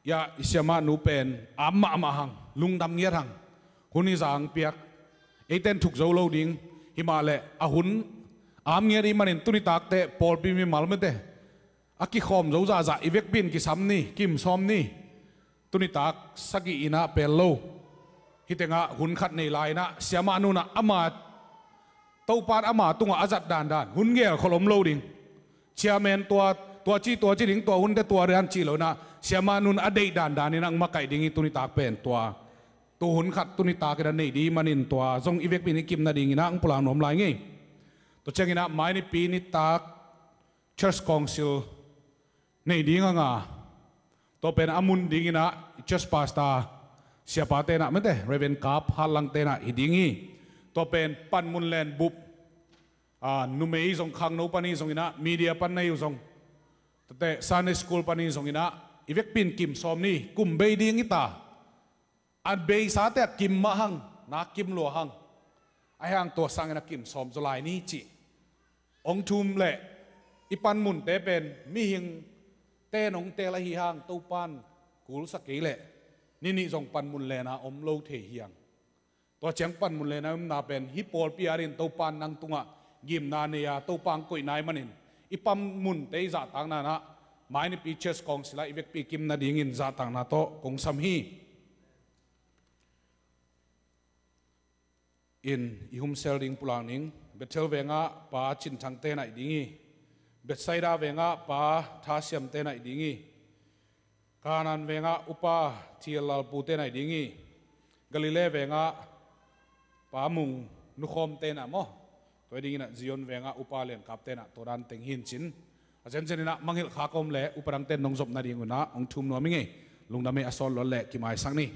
ya i siamah nu pen a mahmah hang lungdam ngiat hang hun i zang piak eiten thuk zo lo ding himah le a hun am ngiat i manin tunitak teh pawlpi mimal mite a kikhawm zo zahzah i vekpi in kisam ni kimsawm ni. Tunitak sagih inah pel lo hih tengah hun khat nei lai inah siamah nunah ama Topan ama tungah a zat dandan hun gel kholom lo ding. Chairman tua tua ci tua ci ding tua hunte tua rian cih lo inah siamah nun a deih dandan inah ang makaih ding hi. Tunitak pen tua tu hun khat tunitak inah nei ding manin tua zong i vekpi in i kim nading inah ang pulak nuam lai ngei. Tua ciang inah mai nipi nitak church council nei ding a nga tua pen a mun ding inah church pastor siapate inah mite Reverend Kap Hatlang te inah hi ding hi. Tua pen Panmun Len bup numei zong khangno pan hi zong inah media pan na hi uh zong Tate Sunday School panin zong inah i vekpi in kim sawm ni, kum bei ding i ta. A beisate ah kim mah hang, na kim lua hang. Ahi hang tua sangin a kim sawm zaw lai ni cih hong thum leh, i panmunte pen mihingte in hong teel ahi hang Topa'n kulsak kei leh ni nih zong panmun lena om lo thei hi hang. Tua ciang panmun lena omna pen hih pawlpi adingin Topa'n nang tungah gimna nei a, Topa hong koihna ahih manin i panmunte i zahtakna inah mai nipi Church Council ah i vekpi kim nadingin zahtakna tawh kong sam hi. In i humsel ding pulak ning. Bethel vengah Pa Cin Thangte na hi ding hi. Bethsaida vengah Pa Tha Siamte na hi ding hi. Kanaan vengah Upa Thial Lalpute na hi ding hi. Galilee vengah Pa Mung Nu Khawmte na maw. Tua hi ding inah Zion vengah Upa Lian Kapte na, tua dan teng hi in cin. A zenzen inah mangngilh khak om leh upa dangte in nong zop nading un ah hong thum nuam ing ei. Lungdam ei, a sawt luat leh kimaisak ni.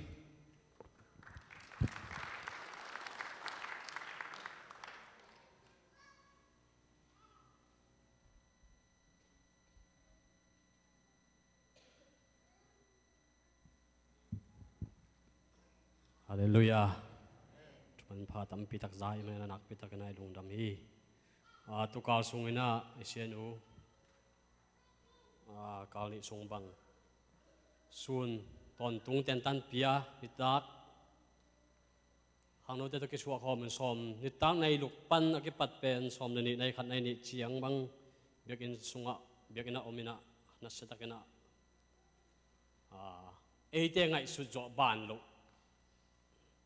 Halleluiah. Thuman pha tampi tak za i hih manin a nakpi takin a i lungdam hi. A, tukal sungin ah i sianu, a, kal nih sung bang sun tawntung tentan pia nitak khangnote tawh kisuah khawm in sawm, nitak na i luk pan a kipat pen sawm le nih, na i khat, na i nih ciang bang biakinn sungah, biakinn ah om inah, nasia takin ah, a, eite ngaihsut zawh ban loh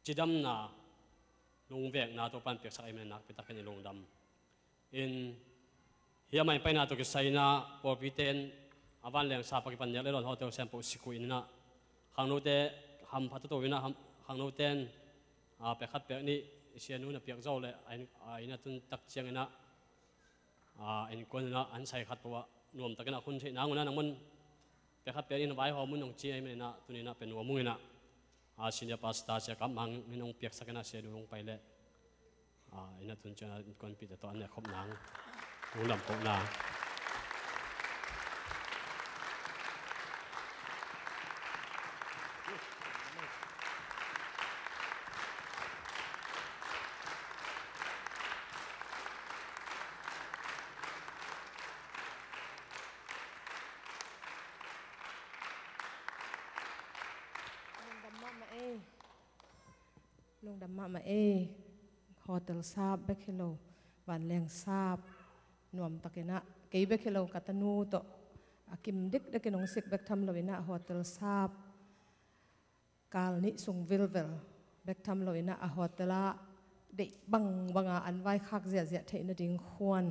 cidamna, lungvekna Topa'n piaksak ahih manin nakpi takin i lungdam. In, hih a maipaina tawh kisai inah pawlpite in a vanleng sap a kipan nek le dawn hotel sem peuh sik uh in inah, khangnote hampha toto inah, ham-, khangnote in, a, pek khat pek nih i sianu na piak zo leh a inn, a, inn a tun tak ciang inah, a, innkuan inah an sai khat peuh ah nuam takin a khun theih nang un ah, nang mun pek khat pek nih na vaihawm un, nong ci ahih manin ah tuni inah pia nuam ung inah, a, senior pastor Sia Kap Mang in hong piaksak inah sianu hong pai leh, a, inn a tun ciang a innkuanpihte tawh an nekkhop nang, lungdam kohna. Lungdam mahmah ei. Lungdam mahmah ei. Hotel sap bek hi lo, vanleng sap nuam takin ah, kei bek hi lo, ka tanu tawh a kim dikdikin hong sik bek tham lo inah, hotel sap kal nih sung vilvel bek tham lo inah, a hotel ah deih bangbanga an vaikhak ziahziah theih nading khuan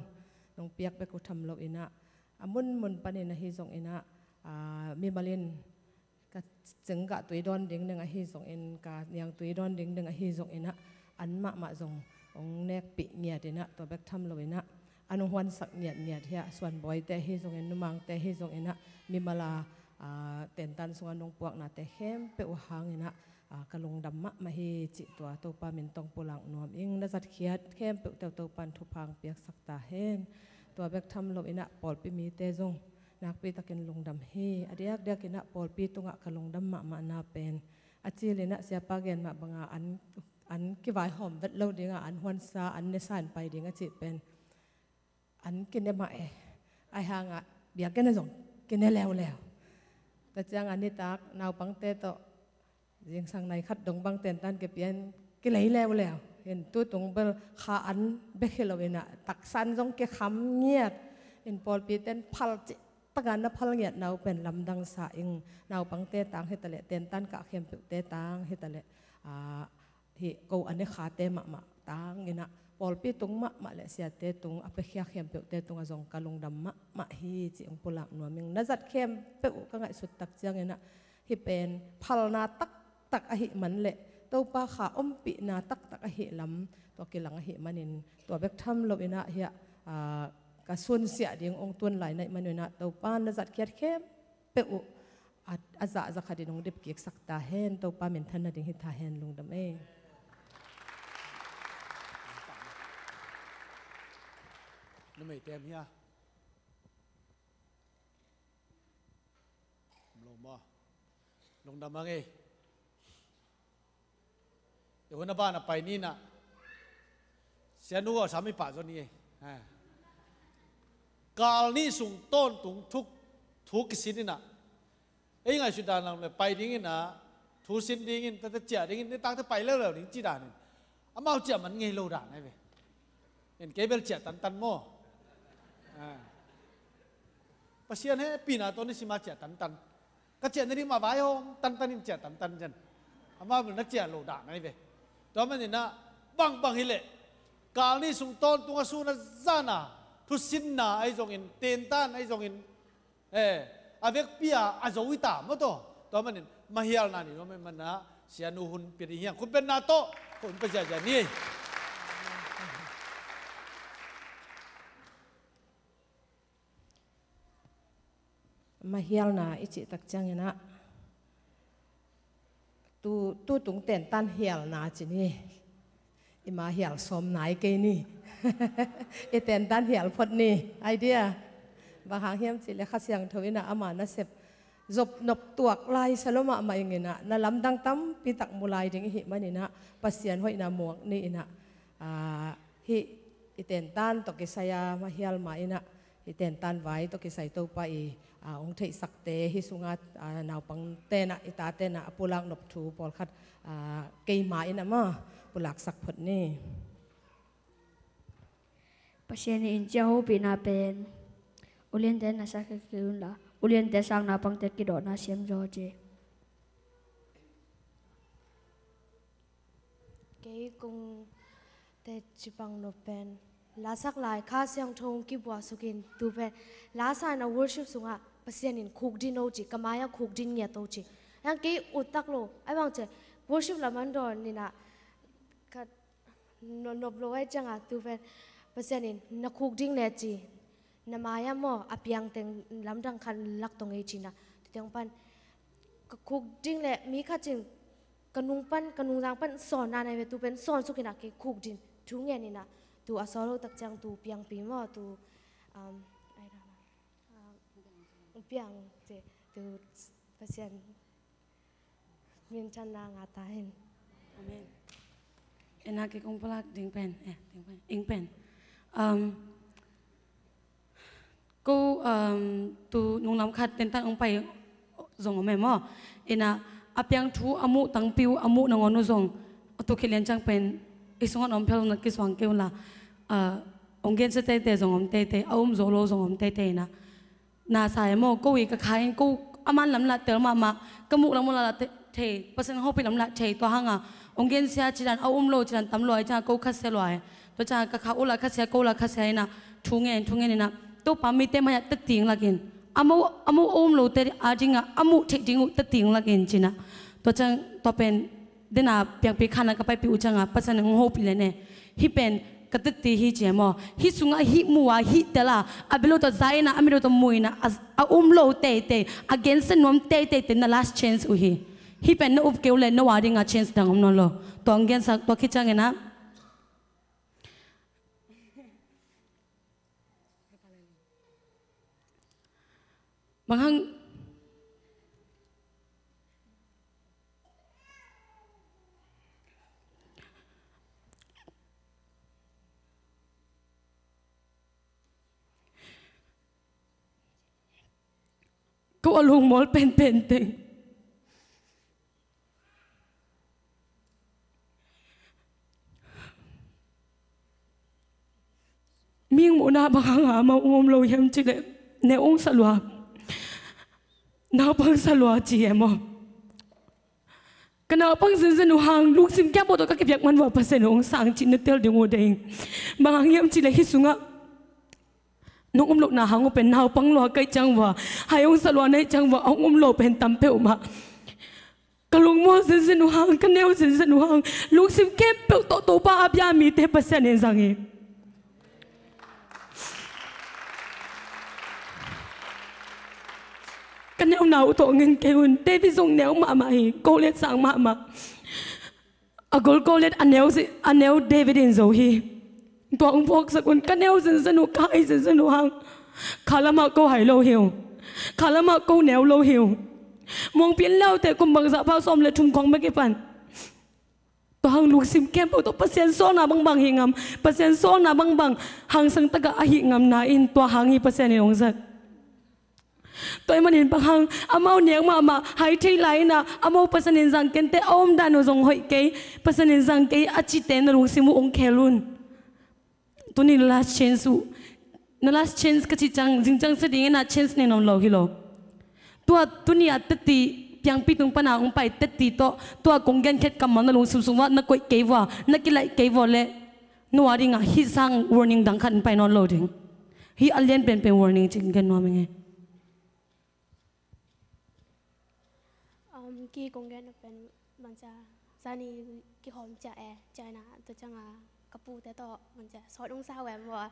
nong piak bek uh tham lo inah, a munmun panin ahi zong inah, a, mimal in ka cing gah tui dawn ding ding ahi zongin, ka niang tui dawn ding ding ahi zong inah, an mahmah zong hong nekpih ngiat inah, tua bek tham lo inah, an hong huansak ngiatngiat hi a, suanbawite ahi zongin, numangte ahi zong inah, mimal a, a, tentan sungah nong puaknate khempeuh uh hang inah, a, ka lungdam mahmah hi cih tua Topa min tawh pulak nuam ing. Na zatkhiat khempeuh tawh Topa'n thupha hong piaksak ta hen. Tua bek tham lo inah pawlpi mite zong nakpi takin lungdam hi. A diakdiak inah pawlpi tungah ka lungdam mahmahna pen, a cil inah siapa gen mah banga an, an kivaihawm vet lo dinga, an huansa, an nesa in pai ding a cih pen an kine mah e. Ahi hangah biakinn ah zong kine leuleu. Tua ciangah nitak naupangte tawh zingsang nai khat dong bang tentan kipia in kilei leuleu. Hin tutung bel kha an bek hi lo inah, taksa in zong kikham ngiat. Hin pawlpite in phal cih takin na phal ngiatna uh pen lamdang sa ing. Naupangte tang hi taleh, tentan kah khempeuhte tang hi taleh, a, hih ko a ne khate mahmah tang inah, pawlpi tung mahmah le siate tung, a piakhia khempeuhte tungah zong ka lungdam mahmah hi cih hong pulak nuam ing. Na zat khempeuh ka ngaihsut tak ciang inah, hih pen phalna taktak ahih man le Topa kha ompihna taktak ahih lam tua kilang ahih manin, tua bek tham lo inah hiah, a, ka sunsiah ding hong tun lai na hih man inah, Topa na zatkhiat khempeuh uh a, a zahzah khatin hong dipkiksak ta hen. Topa minthan nading hi ta hen. Lungdam ei. Numei tem hia? Maw, lungdam a ngei. I hun a ban a pai ni na. Sianu a sami pah zaw ni ei. Ha. Kal nih sung tawntung thuk thu kisin ina. Ei ngaihsut dan lam le pai ding ina. Thu sin dingin, tata ciah dingin, nitakte pai leuleu ding ci danin. Amau ciah man ngei lo dan ai ve. En kei bel ciah tantan maw. Ha. Pasian he pina tawh ni sima ciah tantan. Ka ciah na ding mah vaihawm tantan in ciah tantan cian. Amau bel na ciah lo dan ai ve. Tua manin ah bangbang hileh kal nih sung tawntung a sun a zan a thusinna ahi zongin tentan ahi zongin, eh, a vekpi a a zo i ta maw taw. Tua manin mahialna ni nuam ahih manin ah Sianu hun pia ding hiang khutbenna tawh khutben pia ziahziah ni. Mahialna i cih tak ciangin ah tu, tu tung tentan hialna ci ni. I ma hial sawm nai kei ni. I tentan hial phot ni. Idea. Bang hang hiam cih leh Kha Siangtho in ah ama nasep zop nop tuak lai sa lo mahmah ing in ah na lamdang tampi tak mu lai ding i hih manin ah Pasian hoihna muak ni in ah, ah, hih i tentan tawh kisai a mahial ma in ah i tentan vai tawh kisai Topa i, ah, hong theihsakte hih sungah, ah, naupangte in ah i tate in ah a pulak nop thu pawlkhat, ah, keima in ah ma pulaksak phot ni. Pasian in ciang hopihna pen uliante na sak kei un la uliante sang naupangte kidawhna siam zaw ci. Kei kong teci pang nop pen la sak lai Kha Siangtho hong kibuak sukin tu pen la sa in ah worship sungah Pasian in khukdin o ci, ka mai-ah khukdin ngiat o ci. Yang kei ut tak lo ai bang ci worship lam an dawn in ah ka nop, nop lo ai ciangah tu pen Pasian in na khukding le ci. Na mai-ah maw a piang teng lamdang khat lak tong ei ci in ah tu teng pan ka khukding le mi khat cin ka nung pan, ka nungzang pan sawn na nai ve tu pen sawn suk in ah kei khukdin thu ngen in ah tu a sawl lo tak ciang tu piangpi maw tu, um, ai dang, um, piang ci tu Pasian minthanna ngah ta hen. Amen. Ena kei kong pulak ding pen, eh, ding pen, ing pen. Um, ko, um, tu nunglam khat tentan hong pai zong om e maw. Ena a piang thu a muh tangpi uh a muh nangawn uh zong a tu khit lian ciang pen i sungah om phel na kisuang kei un la, uh, hong gensia teitei zong om teitei, a um zo lo zong om teitei ina. Na sa e maw, ko i ka kha in ko a man lamlah tel mahmah, ka muh lam uh la thei, Pasian hopih lamlah thei tua hanga hong gensia cidan a um lo cidan tam lua i cianga ko khasia lua e. Tua cianga ka kha uh la khasia, ko la khasia ina thu ngen, thu ngen ina Topa mite mai-ah tating lakin a mo, a mo a um lote a dinga a muh theih ding uh tating lakin cina. Tua ciang tua pen dena piangpi khana ka paipih uh cianga Pasian in hong hopih le ne. Hih pen ka titi hi ci e maw. Hih sungah hih mu a hih tel a a bia lo tawh za ina a mit lo tawh mu ina a, a um lo teitei a gensia nuam teitei te na last chance uh hi. Hih pen na up kei uh le no a dinga chance dang om nawn lo. Tua hong gensak tua khit ciang ina Bang hang ko a lungmawl penpen teng. Mihing muhna bang hanga amau um om lo hiam cih leh neu ung sa lua. Naupang sa lua ci e maw. Ka naupang zenzen uh hang lungsim kiang bawh tawh ka kipiak man vua Pasian uh hong sang cih na tel ding uh dei. Bang hang hiam cih leh hih sungah nong um lohna hang uh pen naupang lua ka hih ciang vua, hai hong sa lua na hih ciang vua, hong um lo pen tam peuhmah. Ka lungmuang zenzen uh hang, ka neu zenzen uh hang lungsim khempeuh tawh Topa a bia mite Pasian in zang hi. Ka neu na uh tawh ngen kei un. David zong neu mahmah hi, golet sang mahmah. A gol golet a neu, a neu David in zo hi. Tua hong phawksak un. Ka neu zenzen uh, ka hai zenzen uh hang khalamah ko hai lo hi uh. Khalamah ko neu lo hi uh. Muangpi in leuteh kum bangzah pha, sawm le thum khawng bek i pan. Tua hang lungsim khempeuh tawh Pasian sawlna bangbang hih ngam, Pasian sawlna bangbang hangsan takah a hih ngamna in tua hang hi Pasian in hong zat. Tua ahih manin bang hang amau nek mahmah, hai thei lai inah, amau Pasian in zang kei inteh, a omdan uh zong hoih kei, Pasian in zang kei a cihte na lungsim uh hong khel un. Tuni na last chance uh. Na last chance ka cih ciang, zing ciang sa ding inah chance nei nawn lo hi lo. Tua tuni a teti, piangpi tung pana hong pai teti tawh, tua kong genkhiat kammal na lungsim sung uah na koih kei vua, na kilaih kei vua leh, no a dingah hih sang warning dang khat hong pai nawn lo ding. Hih a lian penpen warning ci-in gen nuam ing e. Um, ki kong gen pen bangcia, zani kihawm ciah e, ciah inah, tua ciangah ka pute tawh bangcia sawt hong sa uh e maw.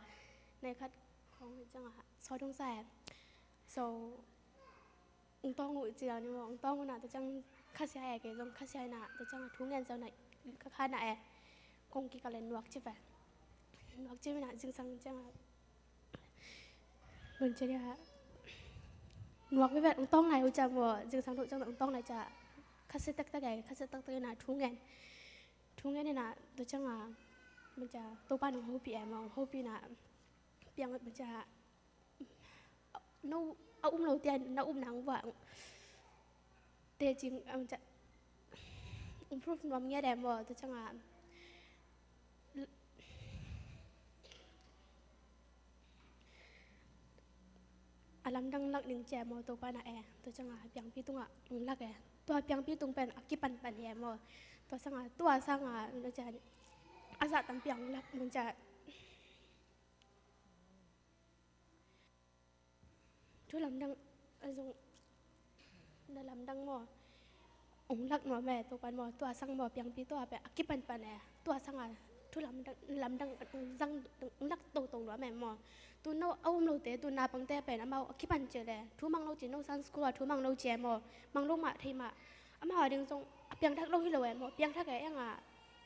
Nei khat khawng ciangah sawt hong sa e. So, ung tawng uh ci ni maw, ung tawng uh inah, tua ciang khasia e, kei zong khasia inah, tua ciangah thu ngen sa uh inah, ka kha inah e, kong kikal in nuak cip e. Nuak cip inah zingsang ciangah Bangcia dia, nuak veve ung tawng lai uh ciang maw, zingsang duh ciang ung tawng lai ciang, khasia taktak e, khasia taktak inah thu ngen. Thu ngen inah, tua ciangah bangcia Topa in hong hopih e maw, hong hopih inah, piang bangcia, no, a um lote na upna hong vuah, teci, bangcia, hong proof nuam ngiat e maw, tua ciangah a lamdang lak ning ci e maw, Topa inah e, tua ciangah piangpi tungah hong lak e. Tua piangpi tung pen a kipanpan hi e maw. Tua sangah, tua sangah, bangcia, a zah tampi hong lak, bangcia, thu lamdang, a zong, na lamdang maw, hong lak nuam e, tua pan maw, tua sang maw, piangpi tua pen a kipanpan e, tua sangah thu lamdang, lamdang hong zang, hong lak toto nuam e maw. Tu no a um lote, tu naupangte pen amau a kipan cil e, thu mang lo ci, no Sunday school ah thu mang lo ci e maw, mang lo mah thei mah, amau a ding zong a piangthak lo hi lo e maw, piangthak e, eng a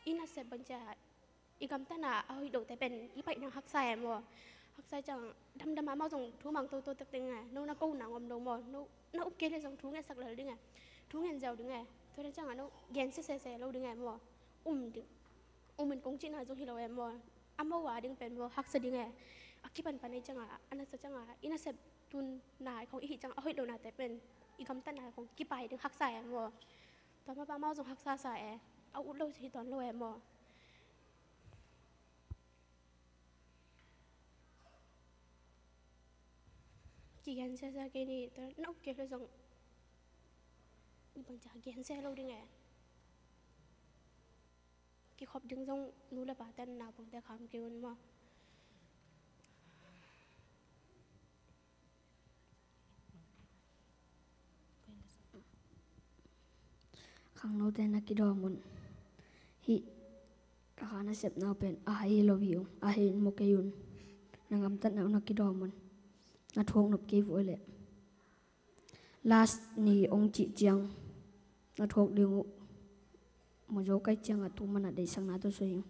i nasep bangcia i gamtatna a hoih lote pen i paih nang haksa e maw. Haksa ciang damdam a amau zong thu mang toto tak ding e. No na ko nang om lo maw. No na up kei le zong thu ngetsak lel ding e. Thu ngen ziau ding e. Tua dan ciangah no gen sesese lo ding e maw. Um ding. Um in kong cihna zong hi lo e maw. Amau a ding pen maw haksa ding e. A kipanpan e ciangah, a nasa ciangah, i nasep tun nai khong i hih ciangah a hoih lonate pen i gamtatna khong kipai ding haksa e maw. Tua mah bang amau zong haksa sa e. A ut lo hi tuan lo e maw. Kigen siasia kei ni, tua na uk kei lo zong bangcia gen sia lo ding e. Kikhop ding zong nu le pa ten naupangte kham kei un maw. Khangnote na kidawm un. Hih ka kha nasepna uh pen a hai hi lo hi ung, a hai in mu kei un. Na gamtatna uh na kidawm un. Na thuak nop kei vua leh last ni ong cih ciang na thuak ding uh. Mu zo kai ciangah tu mana deihsakna tawh sui ing.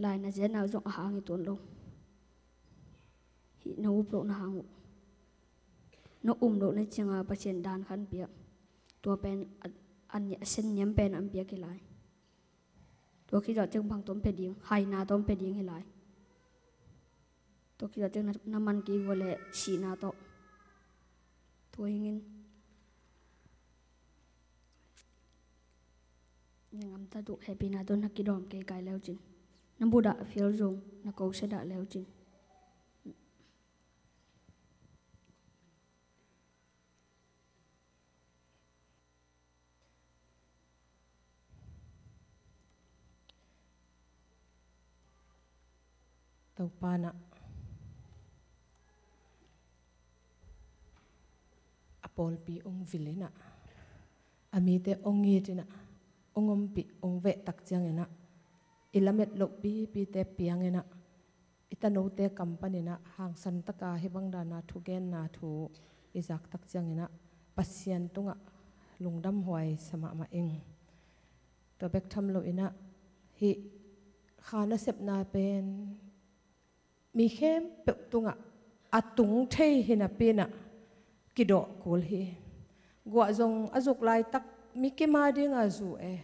Lai na zetna uh zong a hang hi tuan lo. Hih na up lohna hang uh. Na um lohna ciangah Pasian dan khan piak. Tua pen a, a, a sen niam pen an piak hi lai. Tua khit zawh ciang bang tawh pia ding, haina tawh pia ding hi lai. Tua khit zawh ciang na, na man kei vua leh sihna tawh. Tua hingin na gamtat uh hehpihna tawh na kidawm kei kai leucin. Na budah fial zong na kosia dah leucin. Topa in ah a pawlpi ong vil in ah, a mite ong it in ah, ong ompih ong veh tak ciangin ah, i lamet loh pipite piang in ah, i tanote kam panin ah hangsan taka hih bang dana thugenna thu i zak tak ciangin ah Pasian tungah lungdamhuai sa mahmah ing. Tua bek tham loin ah hih kha nasepna pen mi khempeuh tungah a tung thei hi napi in ah kidawh kul hi. Guah zong a zuk laitak mi kim a dinga zu e.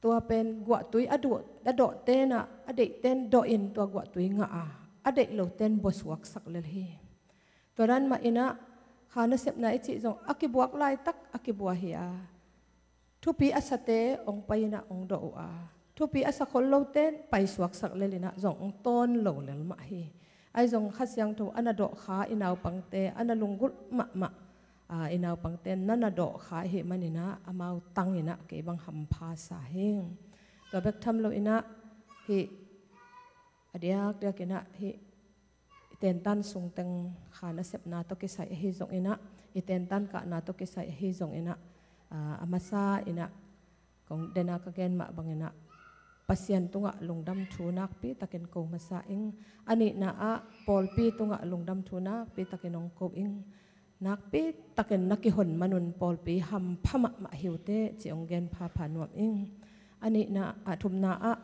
Tua pen guahtui a dawh, a dawh tenah, a deih ten dawh in tua guahtui ngah a, a deih lo ten buasuaksak lel hi. Tua dan mah inah kha nasepna i cih zong a kibuak laitak a kibua hi a, thupi a sate hong pai inah hong dawh uh a, thupi a sa khol lo ten paisuaksak lel inah zong hong tawn lo lel mah hi. Ahi zong Kha Siangtho a na dawh kha i naupangte a na lunggulh mahmah, a, i naupangte na na dawh kha ahih man inah amau tang inah kei bang hampha sa hi. Tua bek tham lo inah hih a diakdiak inah hih i tentan sungteng kha nasepna tawh kisai ahi zong inah, i tentan kahna tawh kisai ahi zong inah, a, a masa inah kong dena ka gen mah bang inah Pasian tungah lungdam thu nakpi takin ko masa ing. A nihna ah pawlpi tungah lungdam thu nakpi takin hong ko ing. Nakpi takin na kihon manun pawlpi hampha mahmah hi uh teh ci hong gen phapha nuam ing. A nihna ah, thumna ah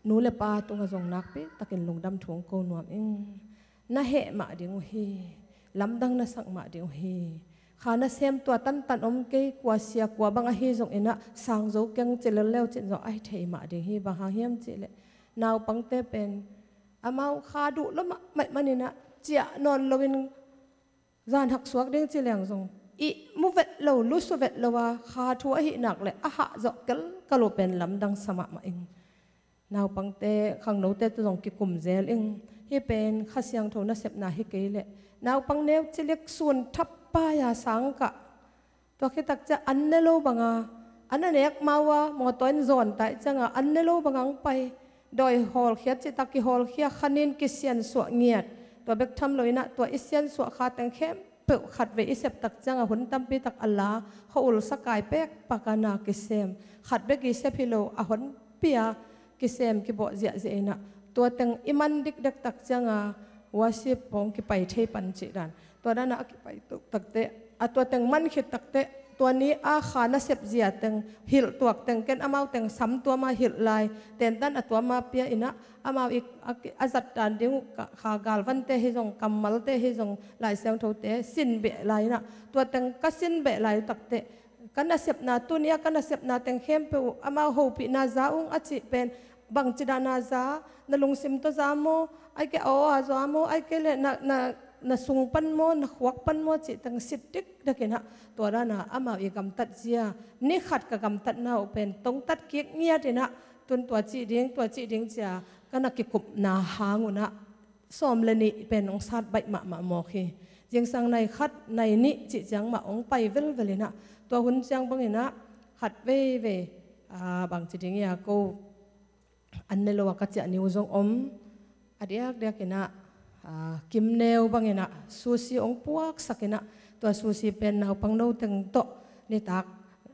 nu le pa tungah zong nakpi takin lungdam thu hong ko nuam ing. Na heh mah ding uh hi. Lamdang na sak mah ding uh hi. Kha nasem tua tantan om kei, kua sia kua bang ahi zong inah sang zo keng ci lel leu cin zong ahi thei mah ding hi. Bang hang hiam cih leh naupangte pen amau kha duh lo mahmah man inah ciah nawn loin zan hak suak ding ci leng zong ihmu vet lo, lusu vet lo a kha thu ahih nak le a hah zawh kelkal uh pen lamdang sa mahmah ing. Naupangte, khangnote tawh zong kikum zel ing. Hih pen Kha Siangtho nasepna hi kei leh naupang neu cilik sun thap pai a sang kah, tua khit tak ciang an ne lo banga an a nek mau a mawtaw in zawn ta ih cianga an ne lo banga hong pai. Dawi hawlkhia cih tak kihawlkhia, khanin kisiansuah ngiat. Tua bek tham lo inah tua i siansuah kha teng khempeuh khatvei i sep tak cianga hun tampi tak a la, khua-ul sakai pek pak a na kisem. Khat bek i sep hi lo, a honpi a kisem kibawh ziahziah inah tua teng i man dikdek tak cianga worship hong kipai thei pan cih dan. Tua danah a kipai tuk takteh, a tua teng man khit takteh, tua ni a kha nasep zia teng hilh tuak teng ken amau teng sam tuama hilh lai, tentan a tuama pia inah amau i a, a zat dan ding uh ka, kha galvante hi zong, kammalte hi zong, Lai Siangthote sin beh lai inah tua teng ka sin beh lai uh takteh, ka nasepna, tuni a ka nasepna teng khempeuh uh amau hopihna za ung a cih pen bangci dana za, na lungsim tawh za maw, ai kei a aw a zaw maw, ai kei le na, na, na sung pan maw, na khuak pan maw cih teng sit dikdek inah tua dana amau i gamtat zia, ni khat ka gamtatna uh pen tongtat kik ngiat inah tun tua cih ding, tua cih ding cia ka na kikupna hang unah sawm le nih pen hong sat baih mahmah mawk hi. Zingsang nai khat, nai nih cih ciang mah hong pai velvel inah tua hun ciang bang inah khat veivei, a, bangci ding ia ko an ne lo a ka ciah ni uh zong om. A diakdiak inah, a, kim neu bang inah sushi hong puaksak inah tua sushi pen naupang no teng tawh nitak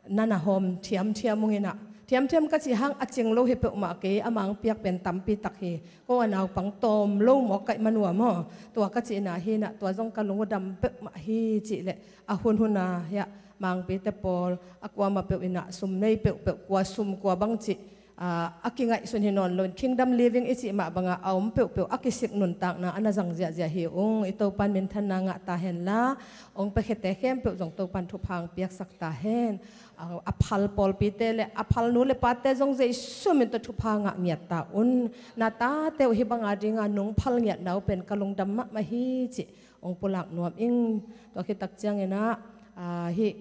na na hawm thiamthiam ung inah, thiamthiam ka cih hang a cing lo hi peuhmah kei, a mang piak pen tampi tak hi. Ko a naupang tawm lo mawk kaih manuam aw, tua ka cihna hi inah tua zong ka lung uh dam peuhmah hi cih leh a hunhun a hiah mangpite pawl a kuamah peuh inah sum nei peuhpeuh, kua sum kua bang cih, a, a kingaihsun hi nawn loin Kingdom Living i cih mah banga a om peuhpeuh a kisik nuntakna a na zang ziahziah hi ung. I Topan minthanna ngah ta henla, hong piakhiate khempeuh zong Topan thupha hong piaksak ta hen. A, a phal pawlpite le a phal nu le pate zong Jesu min tawh thupha ngah ngiat ta un. Na tate uh hih banga dinga nong phal ngiatna uh pen ka lungdam mahmah hi cih hong pulak nuam ing. Tua khit tak ciang inah, a, hih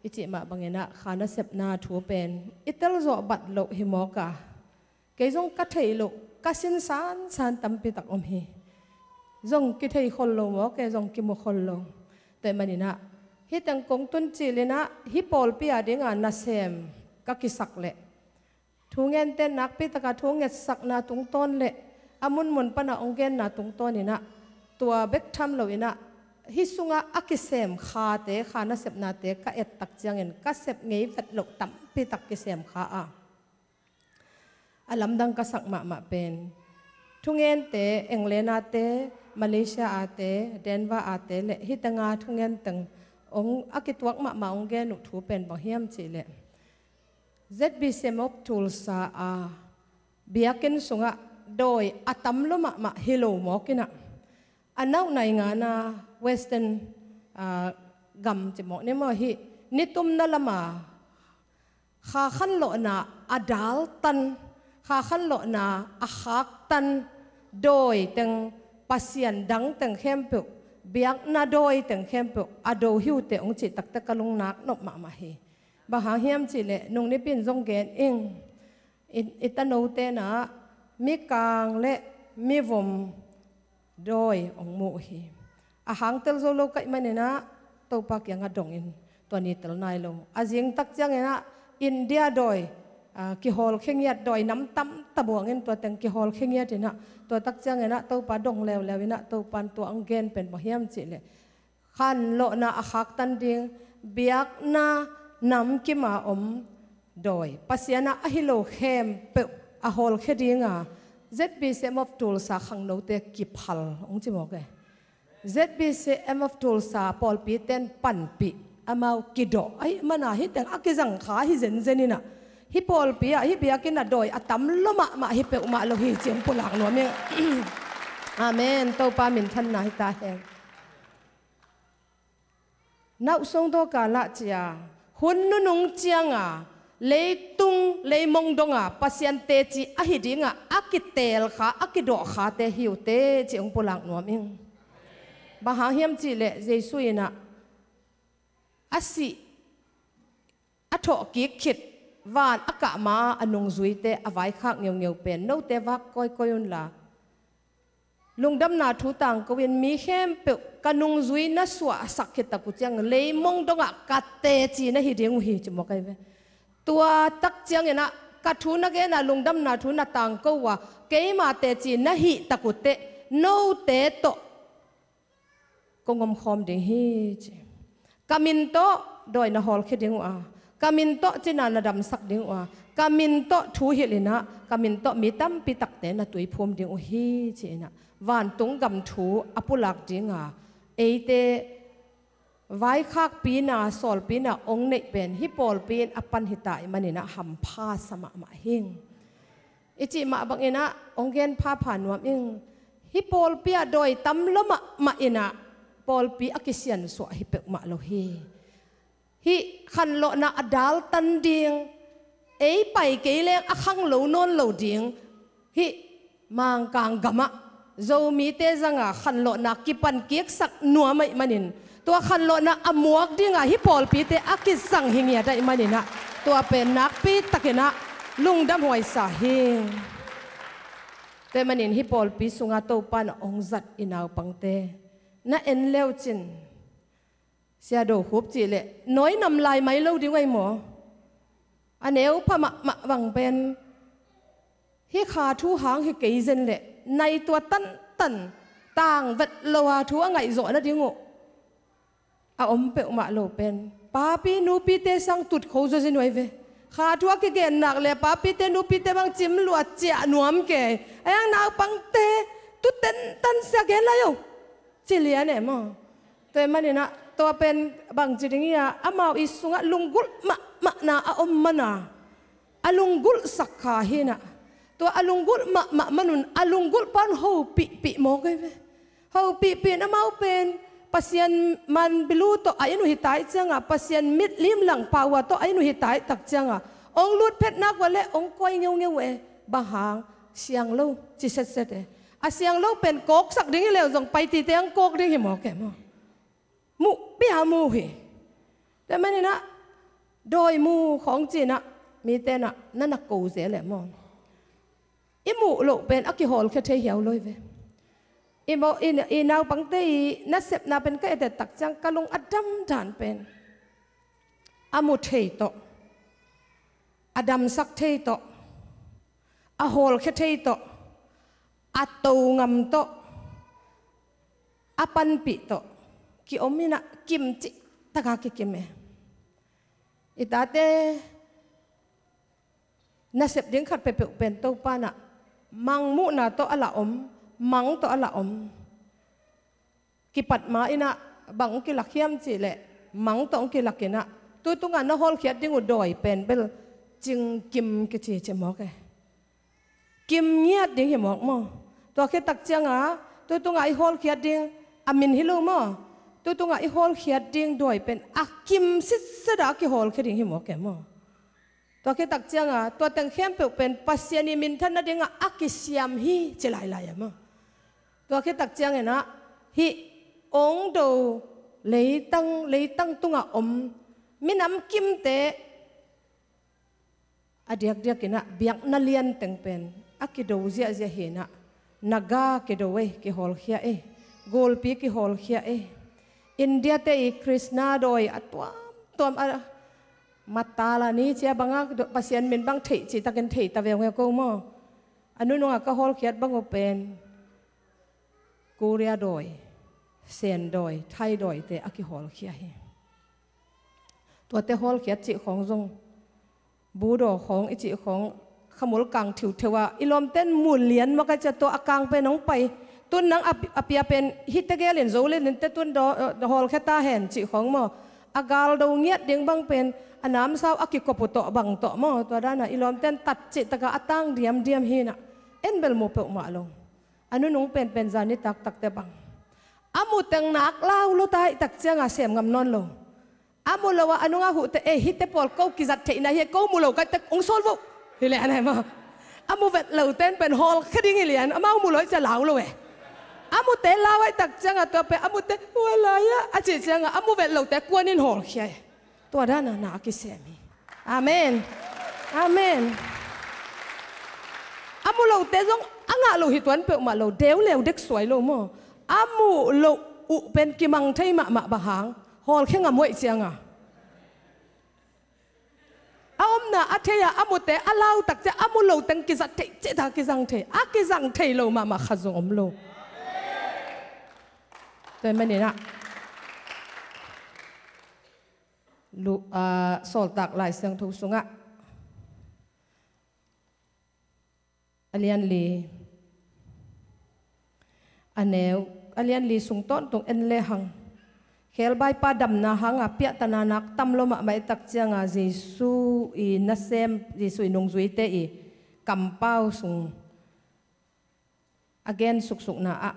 i cih mah bang inah kha nasepna thu pen i telzawh bat loh hi mawk a, kei zong ka theih loh, ka sin sansan tampi tak om hi. Zong kithei khol lo mawk e, zong kimu khol lo. Tua ahih man inah hih teng kong tun cil inah hih pawlpi a dinga nasem ka kisak leh thungente nakpi taka thu ngetsakna tungtawn le a munmun pana hong genna tungtawn inah tua bek tham lo inah hih sungah a kisem khate, kha nasepnate ka et tak ciangin ka sep ngei vet loh tampi tak kisem kha a, a lamdang ka sak mahmah pen thungente, England ate, Malaysia ate, Denver ate le hih tenga thungen teng hong a kituak mahmah hong gen uh thu pen bang hiam cih leh Z B C M of Tulsa a biakinn sungah dawi a tam lua mahmah hi lo mawk inah, a nauh nai ngana Western, ah, gam ci mawk ni maw, hih nitumna lama kha khanlawhna a daltan, kha khanlawhna a khaktan dawi teng, pasian dang teng khempeuh, biakna dawi teng khempeuh a do hi uh teh hong cih takte ka lungnak nop mahmah hi. Bang hang hiam cihleh nung nipi in zong gen ing. I, i tanote in ah mikang le mivom dawi hong mu uh hi. A hang tel zo lo ka hih manin ah Topa kiangah dong in, tua ni tel nai lo. A zing tak ciangin ah India dawi, ah, kihawlkhia ngiat, dawi nam tam ta buang in tua teng kihawlkhia ngiat in ah, tua tak ciangin ah Topa dong leuleu in ah, Topa in tua hong gen pen bang hiam cihleh khanlawhna a khaktan ding, biakna namkim a om dawi, Pasian a ahi lo khempeuh a hawlkhia ding a, Z B C M of Tulsa khangnote kiphal hong ci mawk e. Z B C M of Tulsa pawlpite in panpih, amau kidawh ahih manin ah hih teng a kizang kha hi zenzen in ah, hih pawlpi ah, hih biakinn ah dawi a tam lua mahmah hi peuhmah lo hi ci hong pulak nuam ing. Amen. Topa minthanna hi ta hen. Nauhsong dawka lah cia, hun nunung cianga leitung leimong donga Pasian teci ahi dinga a kiteel kha, a kidawh khate hi uh teh ci hong pulak nuam ing. Bang hang hiam cihleh Jesu in ah a sih a thawhkik khit van a kah ma a nungzuite a vaikhak ngeungeu pen, note vak kawikawi unla, lungdamna thu tangko in mi khempeuh ka nungzui na suahsak khit tak uh ciang leimong dongah ka teci na hi ding uh hi ci mawk ahi ve. Tua tak ciangin ah ka thu na gen a, lungdamna thu na tangko uh a, keima teci na hih tak uh teh note tawh kong omkhawm ding hi ci. Ka min tawh dawi na hawlkhia ding uh a, ka min tawh cina na damsak ding uh a, ka min tawh thu hilh in ah, ka min tawh mi tampi takte na tuiphum ding uh hi ci in ah, vantung gam thu a pulak dinga eite vaikhakpina, sawlpina hong neih pen hih pawlpi in a pan hi ta ahih manin ah hampha sa mahmah hi ing. I cih mah bangin ah hong gen phapha nuam ing. Hih pawlpi ah dawi tam lua mahmah in ah pawlpi a kisiansuah hi peuhmah lo hi. Hih khanlawhna a daltan ding, ei pai kei leng a khang lo nawn lo ding, hih Mangkang gamah Zomite zanga khanlawhna kipan kiksak nuam ahih manin, tua khanlawhna a muak dinga hih pawlpite a kizang hi ngiat ahih manin ah, tua pen nakpi takin ah lungdam huaisa hi. Tua ahih manin hih pawlpi sunga Topa in ah hong zat i naupangte na en leucin, Sia Do Khup cih leh nawi nam lai mai lo ding uh ahi maw? A neu pha mahmah vang pen hih kha thu hang hi kei zen leh nai tua tantan tangvet lo a thu a ngaihzawh nading uh a om peuhmah lo pen papi nupite sang tutkho zaw zen uh ahi ve. Kha thu a kigen nak leh papite nupite bang cim luat ciah nuam kei. A yang naupangte tu tentan sia gen lai o. Ci lian e maw? Tua ahih manin ah tua pen bangci ding hi a, amau i sungah lunggulh mahmahna a om man a, a lunggulhsak kha hi in ah, tua a lunggulh mahmah man un a lunggulh pan hopihpih mawk ahi ve. Hopihpih in amau pen Pasian man bilu tawh a inn uh hi ta ahih cianga, Pasian mit limlang pau a tawh a inn uh hi ta ahih tak cianga, hong lut phet nak uh a leh hong kuai ngeungeu e. Bang hang? Siang lo ci setset e. A siang lo pen kawksak ding hi leu zong paitite hong kawk ding hi mawk e maw? Muh pia mu hi. Tua ahih manin ah dawi mu khawng ci in ah mite in ah na na ko zel e maw? I muh loh pen a kihawlkhia thei hiau lo hi ve. I maw, i, i naupangte i nasepna pen ka et et tak ciang ka lung a dam dan pen a mu thei tawh, a damsak thei tawh, a hawlkhia thei tawh, a to ngam tawh, a panpih tawh ki-om in ah kimcih taka kikim e. I tate nasep ding khat peuhpeuh pen Topa in ah mangmuhna tawh a la om, mang tawh a la om. Kipat ma in ah bang hong kilak hiam cih leh mang tawh hong kilak in ah, tu tunga na hawlkhiat ding uh dawi pen bel cingkim kici ci mawk e. Kim ngiat ding hi mawk maw? Tua khit tak cianga tu tunga i hawlkhiat ding a min hi lo maw? Tu tungah i hawlkhiat ding dawi pen a kim sitset a kihawlkhia ding hi mawk e maw. Tua khit tak cianga tua teng khempeuh pen Pasian i minthan nadinga a kisiam hi ci lailai e maw. Tua khit tak cianginah hih ong do leitang, leitang tungah om minam kimte a diakdiakinah biakna lianteng pen a kido ziahziah hinah, Naga kido ei, kihawlkhia ei, Gulpi kihawlkhia ei, India te i Krishna dawi a tuamtuam a matala ni cia banga Pasian min bang theih cihtakin theih ta veu nge ko maw. A nununga ka hawlkhiat bang uh pen Korea dawi, Sen dawi, Thai dawite a kihawlkhia hi. Tuate hawlkhiat cih khawng zong Budaw khawng i cih khawng khamul kang thiutheu a i lawmten mu lian makacia tua a kang pen hong pai. Tun nang a pia pen hite gelin zo lenin te tun hawlkhia ta hen cih khawng maw. A galdo ngiat ding bang pen a namsau a kikop uh tawh bang tawh maw. Tua dana i lawmten tat cihtaka a tang diamdiam hinah en bel mu peuhmah lo. A nunung penpen zani taktakte bang a mu teng nak lau lo ta ih tak cianga sem ngam nawn lo. A mu lo a a nunga huhte ei hite pawl ko kizat theihna hi ko mu lo ka tek ung sawl voh. Hi le anai maw. A mu vet lo ten pen hawlkhia ding hi lian amau mu lo ih cia lau lo e. A mute lau aih tak cianga tua pen a mute hua lai-ah a cih cianga a mu vet lote kuanin hawlkhia e. Tua dana na a kisem hi. Amen. Amen. A mu lote zong a ngah lo hi tuan peuhmah lo, deuleu dek suai lo maw. A mu lo uh pen kimang thei mahmah bang hang hawlkhia ngam uh aih cianga. A omna a thei-a a mute a lau tak cia a mu lo teng kizat theih cihta kizang thei a kizang thei lo mahmah khat zong om lo. Tua maninah Lu-, ah, Sawltak Lai Siangtho sungah a lian li a neu a lian li sung tawntung en lehang khelbaipa damna hanga piahtana nak tam lo mahmah i tak cianga Jesu i nasem Jesu i nungzuite i kampau sung a gen suksukna ah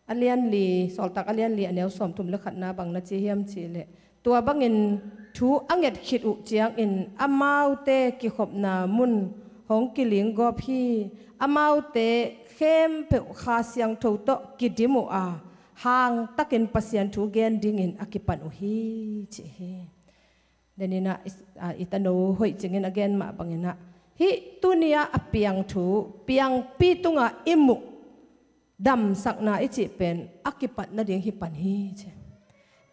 a lian li, Sawltak a lian li a neu sawmthum le khatna bang na ci hiam cihleh tua bangin thu a nget khit uh ciangin amaute kikhopna mun hong kilinggawp hi. Amaute khempeuh Kha Siangtho tawh kidim uh a hangtakin Pasian thu gen dingin a kipan uh hi ci hi. Deninah i tano hoih cingin a gen mah banginah hih tunia a piang thu piangpi tunga i muh damsakna i cih pen a kipat nading hi pan hi ci.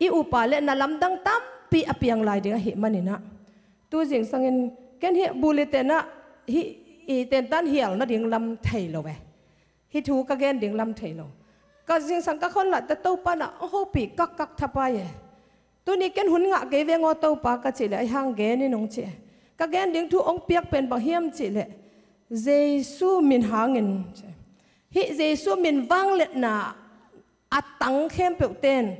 I upa le na lamdang tampi a piang lai ding ahi maninah tu zingsangin ken hih bulitenah hih i tentan hial nading lam thei lo e. Hih thu ka gen ding lam thei lo. Ka zingsang ka khonlahte Topa na a hopih kakkak thapai e. Tuni ken hun ngah kei veng aw Topa ka cih leh ahi hang genin hong ci e. Ka gen ding thu hong piak pen bang hiam cih leh Jesu min hangin ci. Hih Jesu min vangliatna a tang khempeuh ten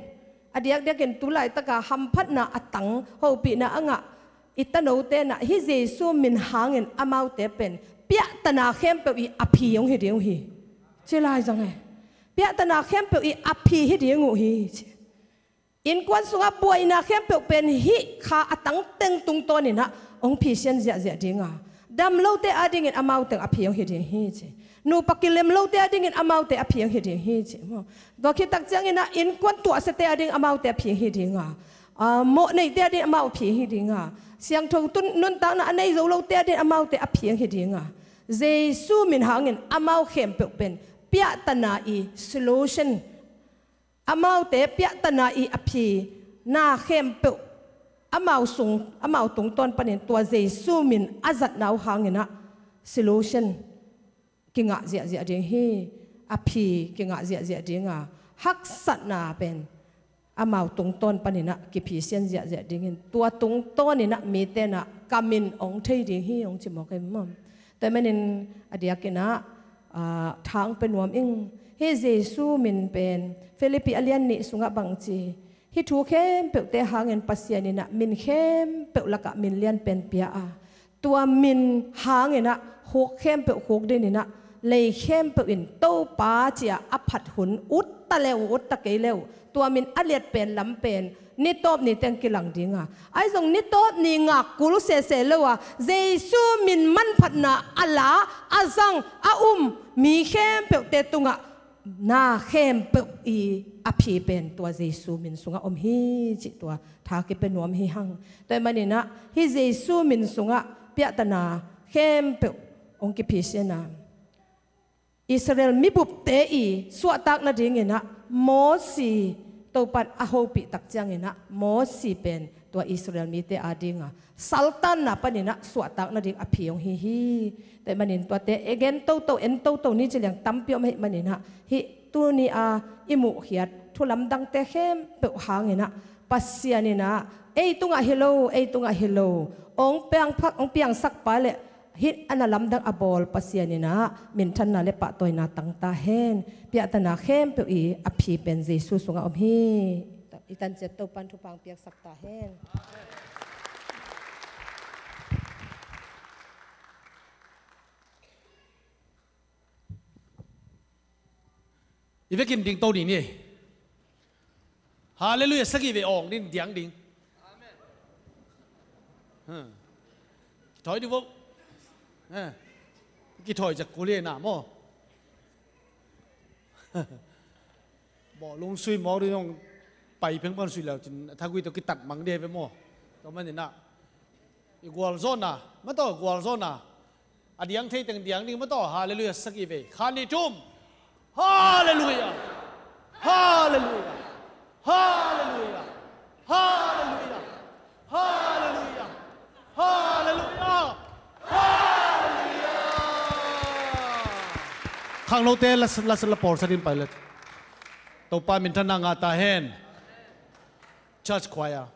a diakdiakin tu laitaka hamphatna a tang hopihna a ngah i tano tenah hih Jesu min hangin amaute pen piahtana khempeuh i a phi hong hi ding uh hi. Ci lai zang e. Piahtana khempeuh i a phi hi ding uh hi ci. Innkuan sungah buaina khempeuh pen hih kha a tangteng tungtawninah hong phisian ziahziah dinga dam lote adingin amauteng a phi hong hi ding hi ci. Nupa kilem lote adingin amaute a phi hong hi ding hi ci maw. Tua khit tak cianginah innkuan tuahsiate ading amaute a phi hong hi dinga mawhneite ading amau a phi hong hi dinga siangtho tun nuntakna a nei zo lote ading amaute a phi hong hi dinga Jesu min hangin amau khempeuh pen piahtana i solution amaute piahtana i a phi na khempeuh amau sung amau tungtawn panin tua Jesu min a zatna uh hanginah solution kingah ziahziah ding hi. A phi kingah ziahziah dinga haksatna pen amau tungtawn paninah kiphisian ziahziah dingin tua tungtawninah mitenah kamin ong thei ding hi ong ci mawk ei maw. Tua manin a diakinah ah, thang pe nuam ing. Hih Jesu min pen Philippi a lian nih sungah bangci hih thu khempeuhte hangin Pasian inah min khempeuh lakah min lian pen pia a tua min hanginah khuk khempeuh khuk dininah lei khempeuh in Topa ci-a a phat hun utta le uh, utta kei le uh, tua min a liat pen lam pen nitawp ni teng kilang ding a, ahi zong nitawp ni ngak kul sese lo a, Jesu min manphatna a la, a zang, a um mi khempeuhte tungah na khempeuh i a phi pen tua Jesu min sungah om hi cih tua tha kipia nuam hi hang. Tua ahih maninah hih Jesu min sungah piahtana khempeuh hong kiphi sian a, Israel mibupte i suahtak nadinginah Mosi, Topan a hopih tak cianginah Mosi pen tua Israel mite adinga saltanna paninah suahtak nading a phi hong hi hi. Tua ahih manin tuate e gen toto, en toto ni ci liang tampi om ahih maninah hih tuni a i muhkhiat thu lamdangte khempeuh hanginah Pasian inah ei tungah hi lo, ei tungah hi lo, hong piang, hong piangsak pa le hih a na lamdang a bawl Pasian inah minthanna le pahtawina tang ta hen. Piahtana khempeuh i a phi pen Jesu sungah om hi. I tanciat Topan thupha hong piaksak ta hen. I vekin ding to ding ni. Halleluiah sagih vei awng ding, diang ding. Hmm. Kithoi ding vo. Eh. Kithoi zak kul hi na maw. Bawh lung sui mawk ding zong pai pheng pan sui leu cin a thagui tawh kitat mang ding hi ve maw. Tua maninah i gualzawhna, mataw gualzawhna. A diang thei teng diang ding mataw, halleluiah sagih vei. Khat nih thum. Halleluiah. Halleluiah. Halleluiah. Halleluiah. Halleluiah. Halleluiah. Halleluiah. Khangnote la, la, la pawlsa ding pai le. Topa minthanna ngah ta hen. Church choir.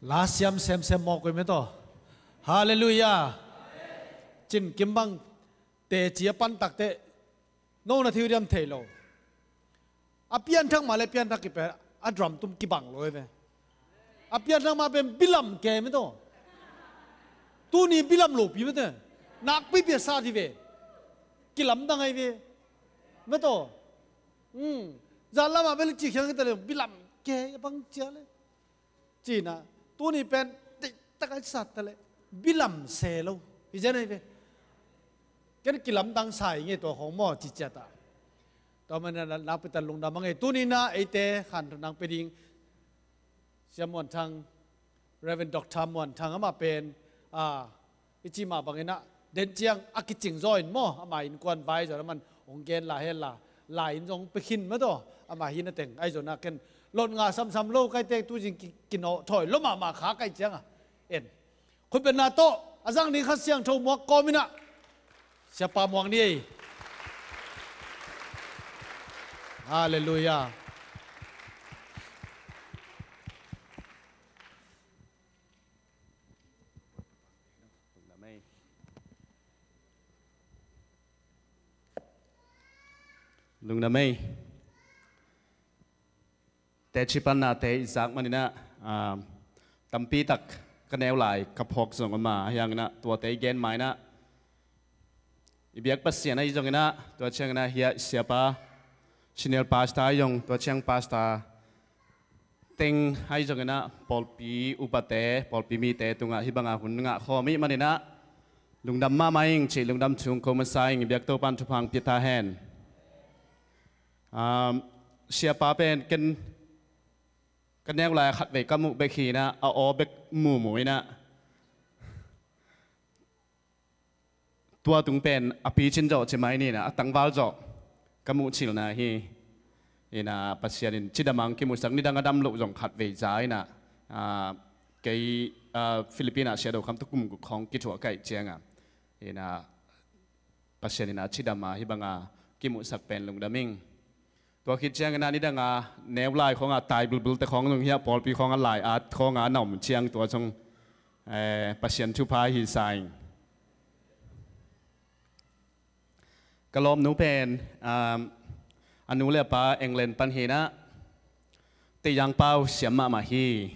La siam semsem mawk uh hi meh tawh. Halleluiah. Cin kim bang teci a pan takteh no na thiu diam thei lo. A pianthak mah le pianthak kipe a drum tum kibang lo hi ve. A pianthak mah pen bilam ke meh tawh. Tuni bilam lopi meh tawh. Nakpi pia sa di ve. Kilamdang ahi ve. Meh tawh. Hmm. Zan lamah bel ci khiang kita le bilam ke bang cia le. Cina, tuni pen, tik tak ai sat ta le, bilam se lo. Hi zen ai ve. Ken kilamdang sa i nge tua khong maw ci ciat a. Tua man na nakpi tak lungdam a nge. Tuni na eite khan nang pe ding. Sia Muan Thang, Reverend Doctor Muan Thang amah pen, a, i ci mah bangin ah, den ciang a kicing zaw in maw, amah innkuan vai zaw in aman hong gen la hen la, la in zong pe khin mah tawh, amah hi na teng, ahi zong ah ken lot ngah samsam lo, kai tek tu zing ki, kinawh thawi lo mahmah kha kai ciang a, en. Khutbetna tawh, a zang ding Kha Siangtho muak kawm in ah, Siapa muak ni ei. Halleluiah. Lungdam ei. Teci panna te i zak manin ah, ah, tampi tak ka neu lai ka phawk zong om a, ahi hangin ah tuate i gen ma in ah, i biak Pasian ahi zongin ah, tua ciangin ah hiah siapa, senior pastor ahi zong, tua ciang pastor teng ahi zongin ah, pawlpi upate, pawlpi mite tungah hih banga hun ngah khawm i hih manin ah, lungdam mahmah ing cih lungdam thu kong ko masa ing. I biak Topa'n thupha hong pia ta hen. Um, siapa pen ken ka neu lai a khatvei ka muh bek hi in ah, a aw bek mumu in ah, tua tung pen a picin zawh ci mai ni in ah, a tangval zawh ka muh cilna hi. In ah, Pasian in cidam a hong kimusak, nidang a dam loh zong khatvei za in ah, ah, kei, ah, Philippines ah Sia Do Kham tawh kum guk khawng kithuah ka hih ciang a, in ah, Pasian in ah cidam a hih banga kimuhsak pen lungdam ing. Tua khit ciangin ah nidang a neu lai khawng a tai bulbul te khawng zong hiah pawlpi khawng a lai at khawng a na om ciang tua zong, eh, Pasian thupha hi sa ing. Ka lawmnu pen, um, a nu le a pa England pan hi in ah, Teiyang Pau siam mahmah hi.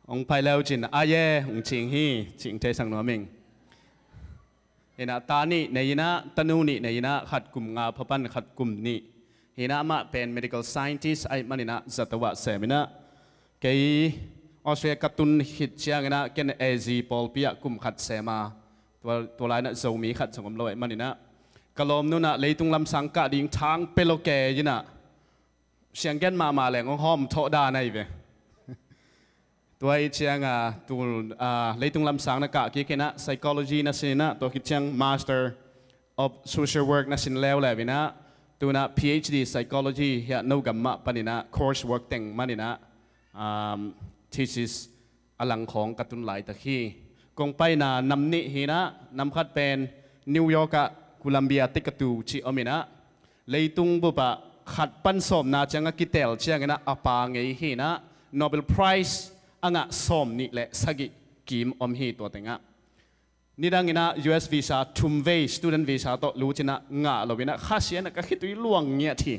Hong pai leu cin, a ye, hong cing hi, cing thei sang nuam ing. In ah ta nih nei in ah, tanu nih nei in ah, khat kum nga pha pan khat kum nih. Hi in ah amah pen medical scientist ahih manin ah zato ah sem in ah, kei Australia ka tun khit ciangin ah ken A Z pawlpi ah kum khat sem a, tua, tua lai in ah Zomi khat zong om lo ahih manin ah, ka lawmnu in ah leitung lamsang kah ding thang pe lo ke in ah, sianggen mahmah leng hong hawm thawh dan ahi ve. Tua ahih ciang a, tul, a, leitung lamsang na kah kik in ah, psychology na sin in ah, tua khit ciang Master of Social Work na sin leuleu in ah, tu in ah P H D psychology hiah no gam mah pan in ah, course work teng man in ah, um, thesis a lang khawng ka tun laitak hi. Kong paina nam nih hi in ah, nam khat pen New York ah Columbia Tikatu cih om in ah, leitung bup ah khat pan sawmna ciang a kitel ciangin ah a pa ngei hi in ah, Nobel Prize a ngah sawm nih le sagih kim om hi tua teng ah. Nidang in ah U S visa thum vei student visa tawh lut in ah ngah lo in ah Kha Siangin ah ka khitui luang ngiat hi.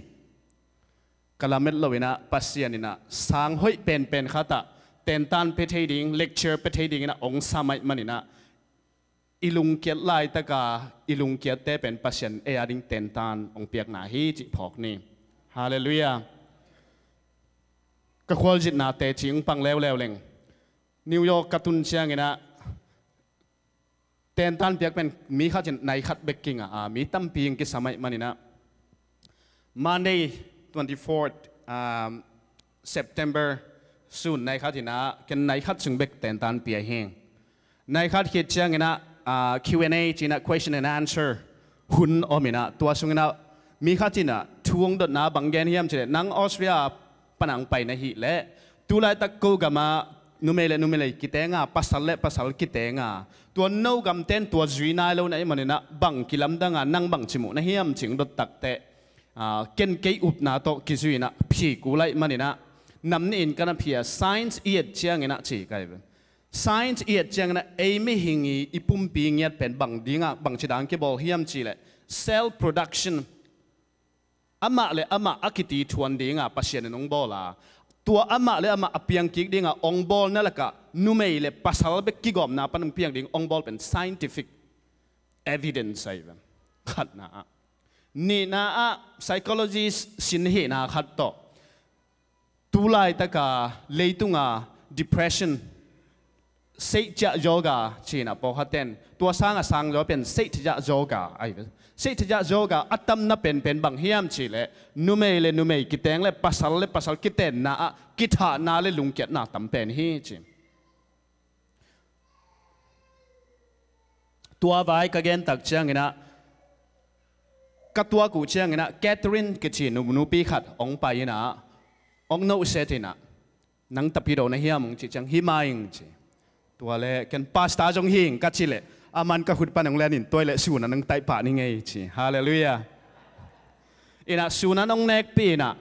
Ka lamet lo in ah Pasian in ah sang hoih penpen khat ah tentan pe thei ding, lecture pe thei ding in ah hong sam ahih manin ah, i lungkiat laitak a i lungkiatte pen Pasian ei a ding tentan hong piakna hi cih phawk ni. Halleluiah. Ka khualzinna teci hong pang leuleu leng, New York ka tun ciangin ah tentan piak pen mi khat in nai khat bek kingah a, mi tampi hong kisam ahih manin ah, Monday twenty-fourth, um, September sun nai khat in ah, ken nai khat sung bek tentan pia hi. Nai khat khit ciangin ah, ah, Q and A ci in ah, question and answer hun om in ah, tua sungin ah mi khat in ah thu hong dotna bang gen hiam cih leh, nang Australia pan a hong pai na hih leh, tu laitak ko gam ah numei le numei kitenga, pasal le pasal kitenga, tua no gamten tua zui nai lo na hih manin ah, bang kilamdang a, nang bangci muh na hiam cih hong dot takteh, ah, ken kei upna tawh kizui in ah, phi kul ahih manin ah, Nam nih in ka na phia, science i et ciangin ah ci ka hi ve. Science i et ciangin ah ei mihing i i pumpi ngiat pen bang dingah bangci dang kibawl hiam cih leh cell production, amah le amah a kiti thuan dinga Pasian in hong bawl a, tua amah le amah a piangkik dinga hong bawlna lakah numei le pasal bek kigawmna pan hong piang ding hong bawl pen scientific evidence ahi ve. Khatna ah, nihna ah, psychologist sin hihna khat tawh tu laitaka leitunga depression, seih ciah yoga cina pawlkhat ten, tua sanga sang zaw pen seih ciah yoga ahi ve. Seih ciah yoga a tamna penpen bang hiam cih leh numei le numei kiteng le pasal le pasal kitenna ah kithahna le lungkiatna tam pen hi ci. Tua vai ka gen tak ciangin ah, ka tuak uh ciangin ah Catherine kici nu, nupi khat hong pai in ah, hong nohset in ah, nang tapidaw na hiam hong cih ciang, hi mai ing ci. Tua le ken pastor zong hi ing ka cih leh, aman ka khut pan hong len in, tua leh sun ah nang taih pah ni ngei ci. Halleluiah. In ah sun ah nong nekpih in ah,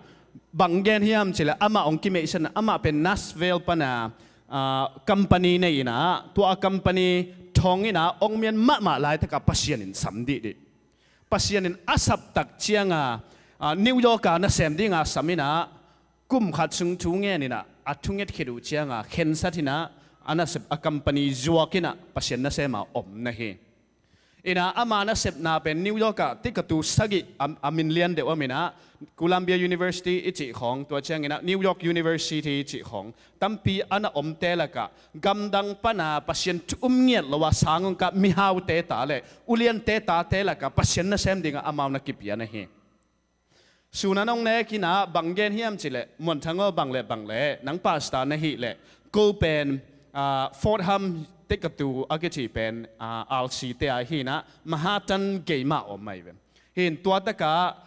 bang gen hiam cih leh amah hong kimeihsan, amah pen Nashville pan a, ah, company nei in ah, tua a company thong in ah hong mian mahmah laitakah Pasian in sam dihdih. Pasian in a sap tak cianga, ah, New York a nasem dinga sam in ah, kum khat sung thu ngen in ah, a thunget khit uh cianga khensat in ah, a nasep a company zuak in ah Pasian nasema om na hi. In ah ama nasepna pen New York ah tikatu sagih a, a min lian deuh om in ah, Columbia University i cih khawng, tua ciangin ah New York University i cih khawng tampi a na omte lakah, gamdang pana Pasian thu um ngiat lo a sang hong kah mihaute ta le uliante tate lakah Pasian nasem dingah amau na kipia na hi. Sun ah nong nek in ah bang gen hiam cih leh, Muan Thang aw, bang le bang le nang pastor na hih leh, ko pen, ah, Fordham tikatu a kici pen, ah, R C te ah hi in ah, Manhattan gei mah om ahi ve. Hi in tua takah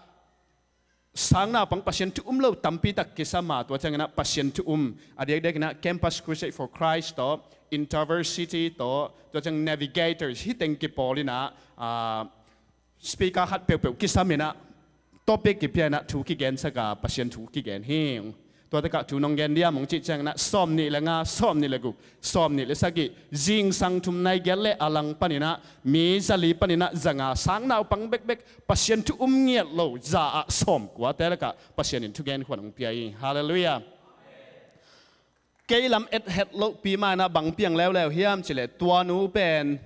sang naupang Pasian thu um lo tampi tak kisam a, tua ciangin ah Pasian thu um, a diakdiak in ah Campus Crusade for Christ tawh, InterVarsity tawh, tua ciang Navigators, hih teng kipawl in ah, ah, speaker khat peuhpeuh kisam in ah, topic kipia in ah thu kigensak a, Pasian thu kigen hi. Tua takah thu nong gen diam hong cih ciangin ah, sawmnih le nga, sawmnih le guk, sawmnih le sagih, zingsang thum nai giat le a lang pan in ah, mi zali pan in ah zanga sang naupang bekbek Pasian thu um ngiat lo za ah sawmkuate lakah Pasian in thugen khuan hong pia hi. Halleluiah. Kei lam et het lohpi mah in ah bang piang leuleu hiam cih leh, tua nu pen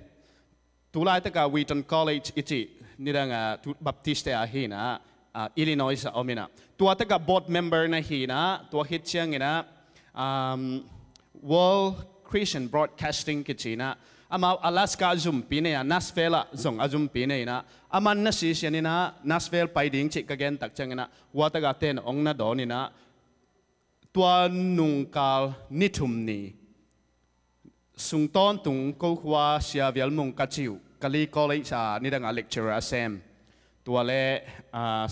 tu laitakah Wheaton College i cih, nidang a, tu Baptist te ah hi in ah, ah, Illinois ah om in ah, tua takah board member na hi in ah, tua khit ciangin ah, um, World Christian Broadcasting kici in ah, amau Alaska zumpi nei a, Nashville ah zong a zumpi nei in ah, aman na sisian in ah, Nashville pai ding cih ka gen tak ciangin ah, hua takah ten hong na dawn in ah, tua nungkal ni thum ni sung tawntung ko khua Sia Vial Mung ka ci uh, ka Lee College a nidang a lecturer a sem, tua le, ah,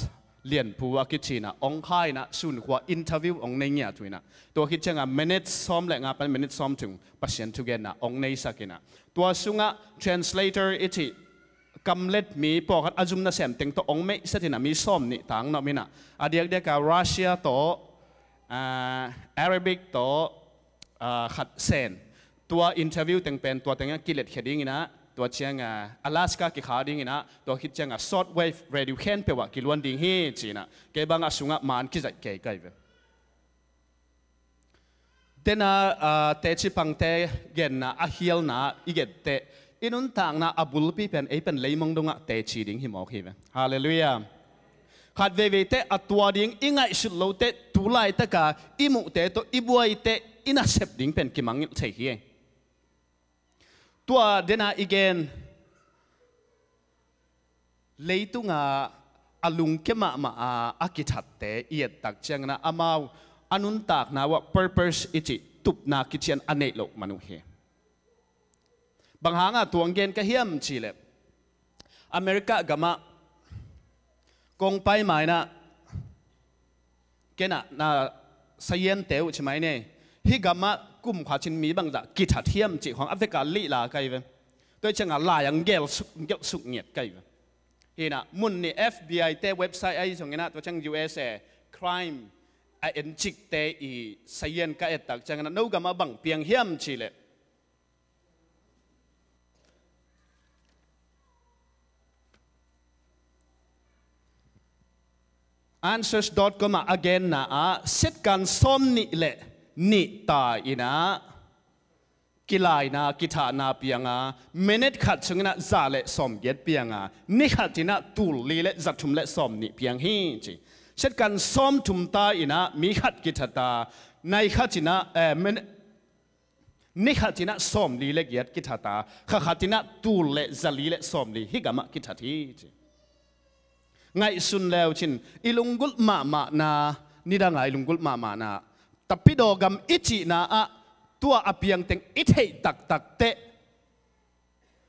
Lian Pu a kici in ah hong kha in ah, sun khua interview hong nei ngiat uh in ah, tua khit ciangah minute sawm le nga pan minute sawmthum Pasian thugenna hong neisak in ah, tua sungah translator i cih kamlet mi pawlkhat a zum nasem teng tawh hong meihset in ah, mi sawmnih tang na om in ah, a diakdiak a Russia tawh, ah, Arabic tawh, ah, khat Sen. Tua interview teng pen tua tengah kiletkhia ding in ah, tua ciangah Alaska kikha ding in ah, tua khit ciangah shortwave radio khempeuh ah kiluan ding hi ci in ah, kei bangah sungah man kizaih kei ka hi ve. Dena, ah, teci pangte genna a hialna i genteh, i nuntakna a bulpi pen ei pen leimong dongah teci ding hi mawk hi ve. Halleluiah. Khat veiveite a tua ding i ngaihsut lote, tu laitaka i muhte tawh i buaite i nasep ding pen kimangngilh thei hi. Tua dena i gen, leitunga a lungkia mahmah a, a kithatte i et tak ciangin ah, amau a nuntakna uah purpose i cih tupna kician a neih loh man uh hi. Bang hanga tua hong gen ka hiam cih leh, America gamah kong pai ma in ah, ken ah na saziante uh ci mai ni, hih gamah kum khat cin mi bangzah kithat hiam cih khawng a veka lihla ka hi ve. Tua ciangah lai-ah gelh suk, gelh suk ngiat ka hi ve. Hi in ah, mun nih F B I te website ahi zongin ah, tua ciang U S A crime a encikte i sayan ka et tak ciangin ah no gamah bang piang hiam cih leh answers dot com ah a genna ah setkan sawm nih le nih ta in ah kilaina, kithahna piang a, minute khat sungin ah za le sawmgiat piang a, ni khat in ah tul li le za thum le sawm nih piang hi ci. Setkan sawm thum ta in ah mi khat kithat a, nai khat in ah, eh, min-, ni khat in ah sawm li le giat kithat a, kha khat in ah tul le za li le sawm li hih gamah kithat hi ci. Ngaihsun leu cin, i lunggulh mahmahna, nidang a i lunggulh mahmahna, tapidaw gam i cihna ah tua a piangteng i theih taktak teh,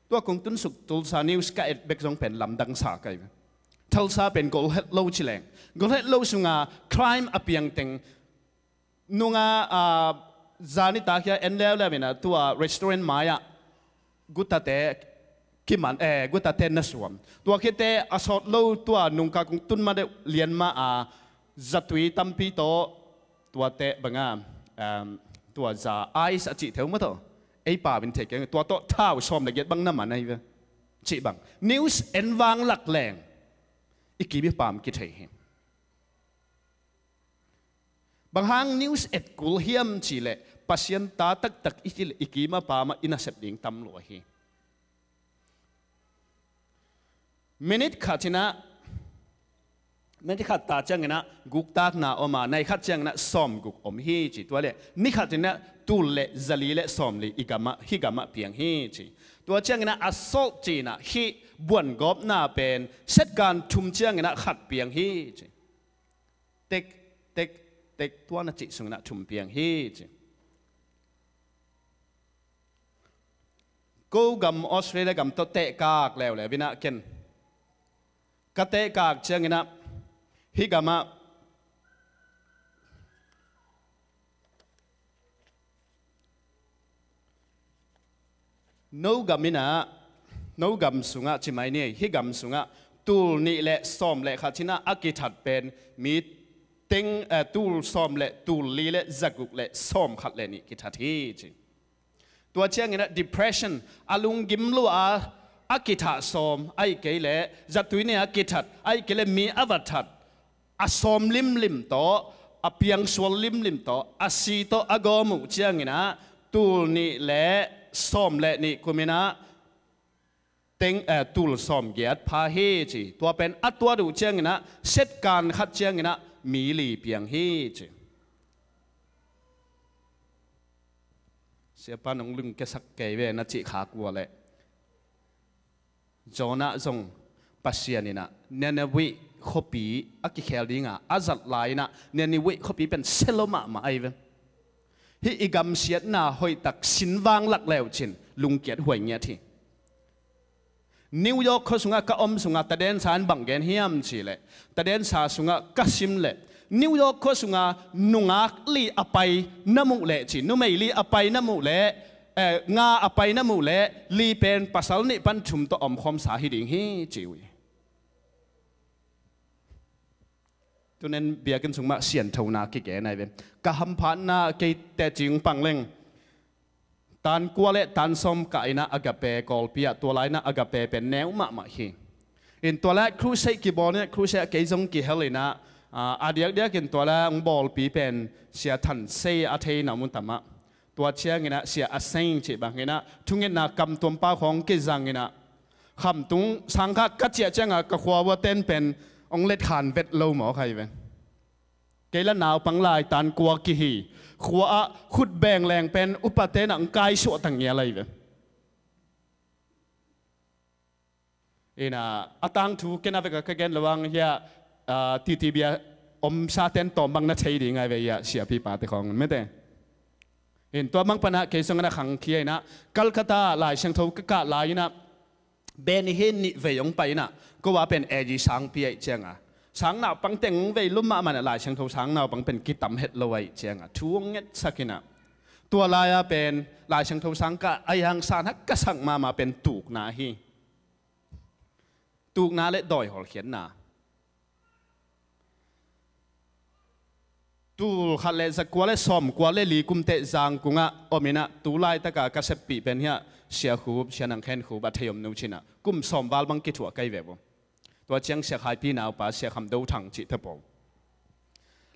tua kong tunsuk Tulsa news ka et bek zong pen lamdang sa ka hi ve. Tulsa pen golhet lo ci leng, golhet lo sunga crime a piangteng nunga, ah, zani takhia en leuleu in ah tua restaurant mai-ah gutate kiman, eh, gutate na suam. Tua khite a sawt lo tua nungka kong tun ma deuh lian ma a zatui tampi tawh tuate banga, um, tua za ice a cih theu ma tawh. Ei pau in thei keng tua tawh thau sawm le giat bang na man ahi ve. Cih bang. News en vang lak leng i kim i pam kithei hi. Bang hang news et kul hiam cih leh Pasian ta taktak i cih leh i kim a pam ah i nasep ding tam lua hi. Minute khat in ah, minute khat ta ciangin ah guktakna om a, nai khat ciangin ah sawmguk om hi ci. Tua leh ni khat in ah tul le za li le sawm li i gamah, hih gamah piang hi ci. Tua ciangin ah assault ci-in ah hih buan gawpna pen setkan thum ciangin ah khat piang hi ci. Tek, tek, tek, tua na cih sungin ah thum piang hi ci. Ko gam Australia gam tawh tehkak leuleu in ah ken ka tehkak ciangin ah hih gamah no gam in ah, no gam sungah ci mai ni, hih gam sungah tul nih le sawm le khat in ah a kithat pen mi teng, eh, tul sawm le tul li le za guk le sawm khat le nih kithat hi ci. Tua ciangin ah depression, a lunggim lua a, a kithah sawm, ahih kei leh zatui nih a kithat, ahih kei leh mi a va that, a sawm limlim tawh, a piangsual limlim tawh, a si tawh a gawm uh ciangin ah tul nih le sawm le nih kum in ah teng, eh, tul sawm giat pha hi ci. Tua pen a tuat uh ciangin ah setkan khat ciangin ah mi li piang hi ci. Siapa nong lungkiasak kei ve na cih khak uh leh Jonah zong Pasian in ah Nineveh khuapi a kikhel dinga a zat lai in ah Nineveh khuapi pen sia lo mahmah ahi ve. Hih i gamsiatna hoihtak sin vang lak leu cin lungkiat huai ngiat hi. New York khua sungah ka om sungah tadensa in bang gen hiam cih leh, tadensa sungah ka sim leh New York khua sungah nungak li a pai na muh leh ci, numei li a pai na muh leh, eh, nga a pai na muh leh li pen pasal nih pan thum tawh omkhawmsa hi ding hi ci uh hi. Tunen biakinn sung mah sianthona kigen ahi ve. Ka hamphatna kei teci hong pang leng tan kua le tan sawm kah in ah Agape Kawlpi ah, tua lai in ah Agape pen neu mahmah hi. In tua lai crusade kibawl in ah crusade ah kei zong kihel in ah, ah, a diakdiak in tua lai hong bawlpi pen Sia Than Sei a thei na mun tam ah. Tua ciangin ah Sia A Seng cih bangin ah thungetna kam tuampa khawng kizang in ah khamtung sang kha ka ciah ciangah ka khua ua ten pen hong letkhan vet lo mawk ahi ve. Kei la naupang lai tan kua kihi. Khua ah khut beng leng pen upate in ah hong kaisuah ta ngial ahi ve. Ina, a tangthu ken a vek a ka gen lo ang hia, ah, T T B a om sa ten tawm bang na thei ding ahi ve hia, siapipa te khawng mete. In tua mang pan ah kei sung in ah khangkhia in ah Calcutta Lai Siangtho ka kah lai in ah Benny Hinn nih vei hong pai in ah ko ah pen A G sangpi ahih ciangah sang naupang teng hong vei lum mahmah in ah Lai Siangtho sang naupang pen kitam het lo ahih ciangah thu hong ngetsak in ah tua lai ah pen Lai Siangtho sang kah a hangsan hak ka sak mahmah pen tukna hi. Tukna le dawi hawlkhiatna. Tul khat le zakua le sawmkua le li kum teh Zangkung ah om in ah, tu laitaka ka seppih pen hiah Sia Khup, Sia Nang Khen Khup a thei om nu cih in ah, kum sawm val bang kithuah kei ve vo. Tua ciang Sia Khai Pi naupa Sia Kham Do Thang cih te pawl.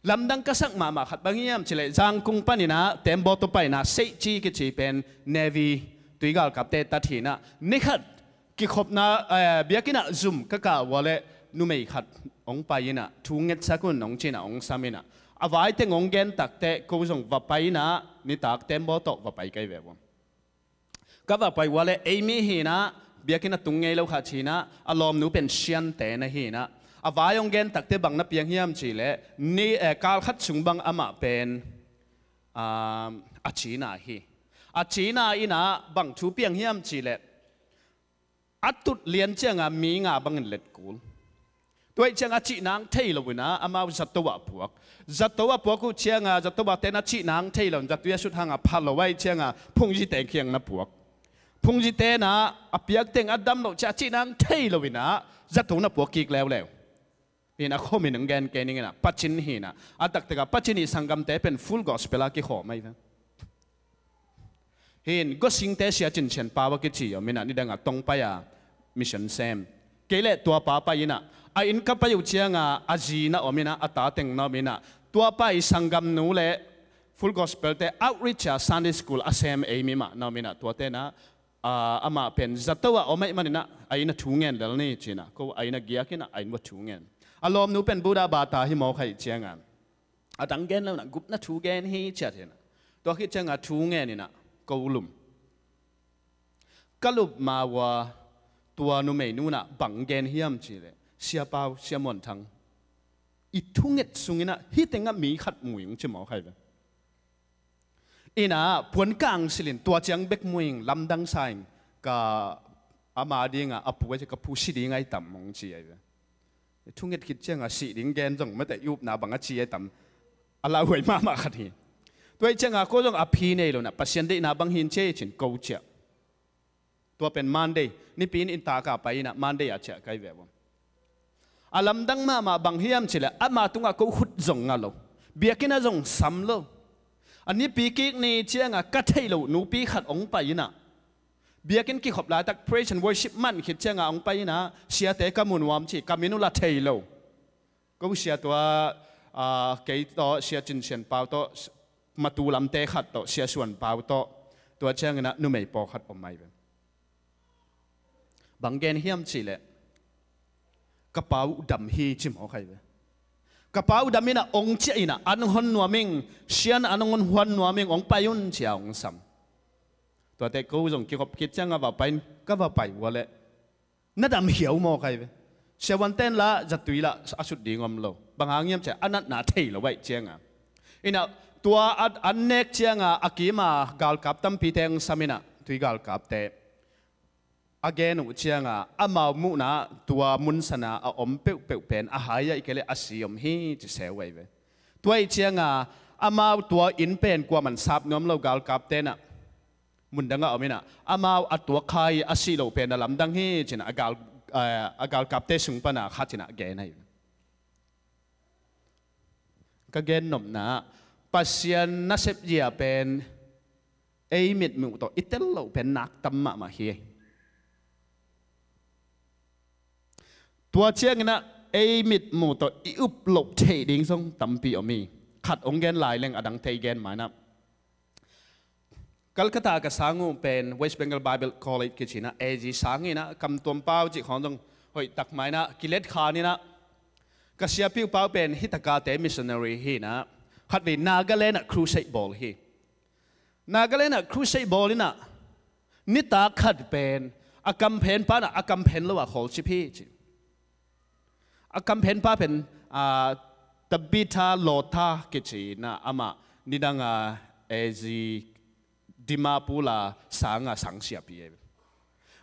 Lamdang ka sak mahmah khat bang hiam cih leh, Zangkung panin ah Tembaw tawh pai in ah, Seici kici pen Navy, tui galkapte tat hi in ah, ni khat kikhopna, eh, biakinn ah zum ka kah ua leh numei khat hong pai in ah, thu ngetsak un hong ci in ah, hong sam in ah, a vai teng hong gen tak teh ko zong va pai in ah, nitak Tembaw tawh va pai kei ve vo. Ka va pai ua leh ei mi hi in ah, biakinn a tung ngei lo khat hi in ah, a lawmnu pen Siante na hi in ah, a vai hong gen tak teh bang na piang hiam cih leh, ni, eh, kal khat sung bang amah pen, ah, a cina hi. A cina in ah bang thu piang hiam cih leh, a tut lian ciang a mi nga bangin let kul. Tua ahih ciang a cih nang thei lo in ah amau zato ah puak. Zato ah puak uh ciang a zato ah ten a cih nang thei lo in, zatui a sut hang a pha lo ahih ciang a phungzite kiang na puak. Phungzite in ah a piak teng a dam loh ciang a cih nang thei lo in ah zato na puak kik leuleu. Hi in ah, a khua min hong gen kei ning in ah, Pacin hi in ah. A taktak a Pacin i sanggamte pen Full Gospel a kikhawm ahi ve. Hi in, Gosingte Sia Cin Sian Pau a kici om in ah, nidang a Tongpai a mission sem. Kei leh tuapa pai in ah, a inn ka pai uh ciang a, a zi na om in ah, a ta teng na om in ah, tuapa i sanggamnu leh Full Gospel te outreach a Sunday school a sem ei mi mah na om in ah, tuate in ah, ah, amah pen zato ah om ahih manin ah, a inn ah thu ngen lel ni ci in ah, ko a inn ah giak in ah, a inn uah thu ngen. A lawmnu pen Buddha bata hi mawk ahih ciang a, a dang gen lo in ah, gupna thu gen hi ciat hi in ah. Tua khit ciang a thu ngen in ah, ko lum. Ka lum ma ua, tua numeinu in ah bang gen hiam cih leh, Sia Pau, Sia Muan Thang, i thunget sung in ah hih teng ah mi khat mu ing ci mawk ahi ve. In ah puan kang silh in, tua ciang bek mu ing, lamdang sa ing, ka ama ding a, a pu a ci, ka pu si ding ahi tam hong ci ahi ve. Thunget khit ciang a sih ding gen zong mate, i upna bang a ci ahi tam, a lauhuai mahmah khat hi. Tua ahih ciang a ko zong a phi nei lo in ah, Pasian deihna bang hi in ci ei ci in ko ciah. Tua pen Monday, nipi in inn taka pai in ah, Monday a ciah kei ve vo. A lamdang mahmah bang hiam cih leh, ama tungah ko khut zong ngah lo. Biakinn ah zong sam lo. A nipi kik ni ciang a ka theih loh nupi khat hong pai in ah, biakinn kikhop laitak praise and worship man khit ciang a hong pai in ah, siate ka mu nuam ci, ka min uh la thei lo. Ko sia tua, ah, kei tawh, Sia Cin Sian Pau tawh, Matu lamte khat tawh, Sia Suan Pau tawh, tua ciang in ah numei pawlkhat om ahi ve. Bang gen hiam cih leh, ka pa uh dam hi ci mawk ahi ve. Ka pa uh dam in ah hong ciah in ah, an hon nuam ing, Sian an hon huan nuam ing, hong pai un ci a hong sam. Tuate ko zong kikhop khit ciang a va pai in, ka va pai ua leh, na dam hiau mawk ahi ve. Siavuante'n lah zatui lah a sut ding om lo. Bang hang hiam cih leh, a natna thei lo ahih ciang a. In ah tua a, an nek ciang a, a kim a galkap tampite hong sam in ah, tui galkapte. A gen uh ciang a, amau muhna tua mun san a a om peuhpeuh pen a hai ahih kei leh a si om hi ci seu ahi ve. Tua ahih ciang a, amau tua inn pen kuaman sap nuam lo, galkapte'n ah mun dang ah om in ah, amau a tuak kha hi, a sih loh pen a lamdang hi ci in ah, a gal, eh, a galkapte sung pan a khat in ah gen ahi. Ka gen nopna ah, Pasian nasep zia pen ei mitmuh tawh i tel loh pen nak tam mahmah hi. Tua ciang in ah ei mitmuh tawh i up loh theih ding zong tampi om hi. Khat hong gen lai leng, a dangte i gen mai in ah, Calcutta ka sang uh pen West Bengal Bible College kici in ah, A Z sang in ah, Kam Tuam Pau cih khawng zong hoih tak mai in ah, kilet khan in ah, ka siapi uh Pau pen Hitaka-te missionary hi in ah, khatvei Nagaland ah crusade bawl hi. Nagaland ah crusade bawl in ah, nitak khat pen a kamphenpa in ah, a kamphen lo a khawlcip hi ci. A kamphenpa pen, ah, Tabitha Lawtha kici in ah, amah nidang a A Z Dimapur a sang a sang siapi ahi.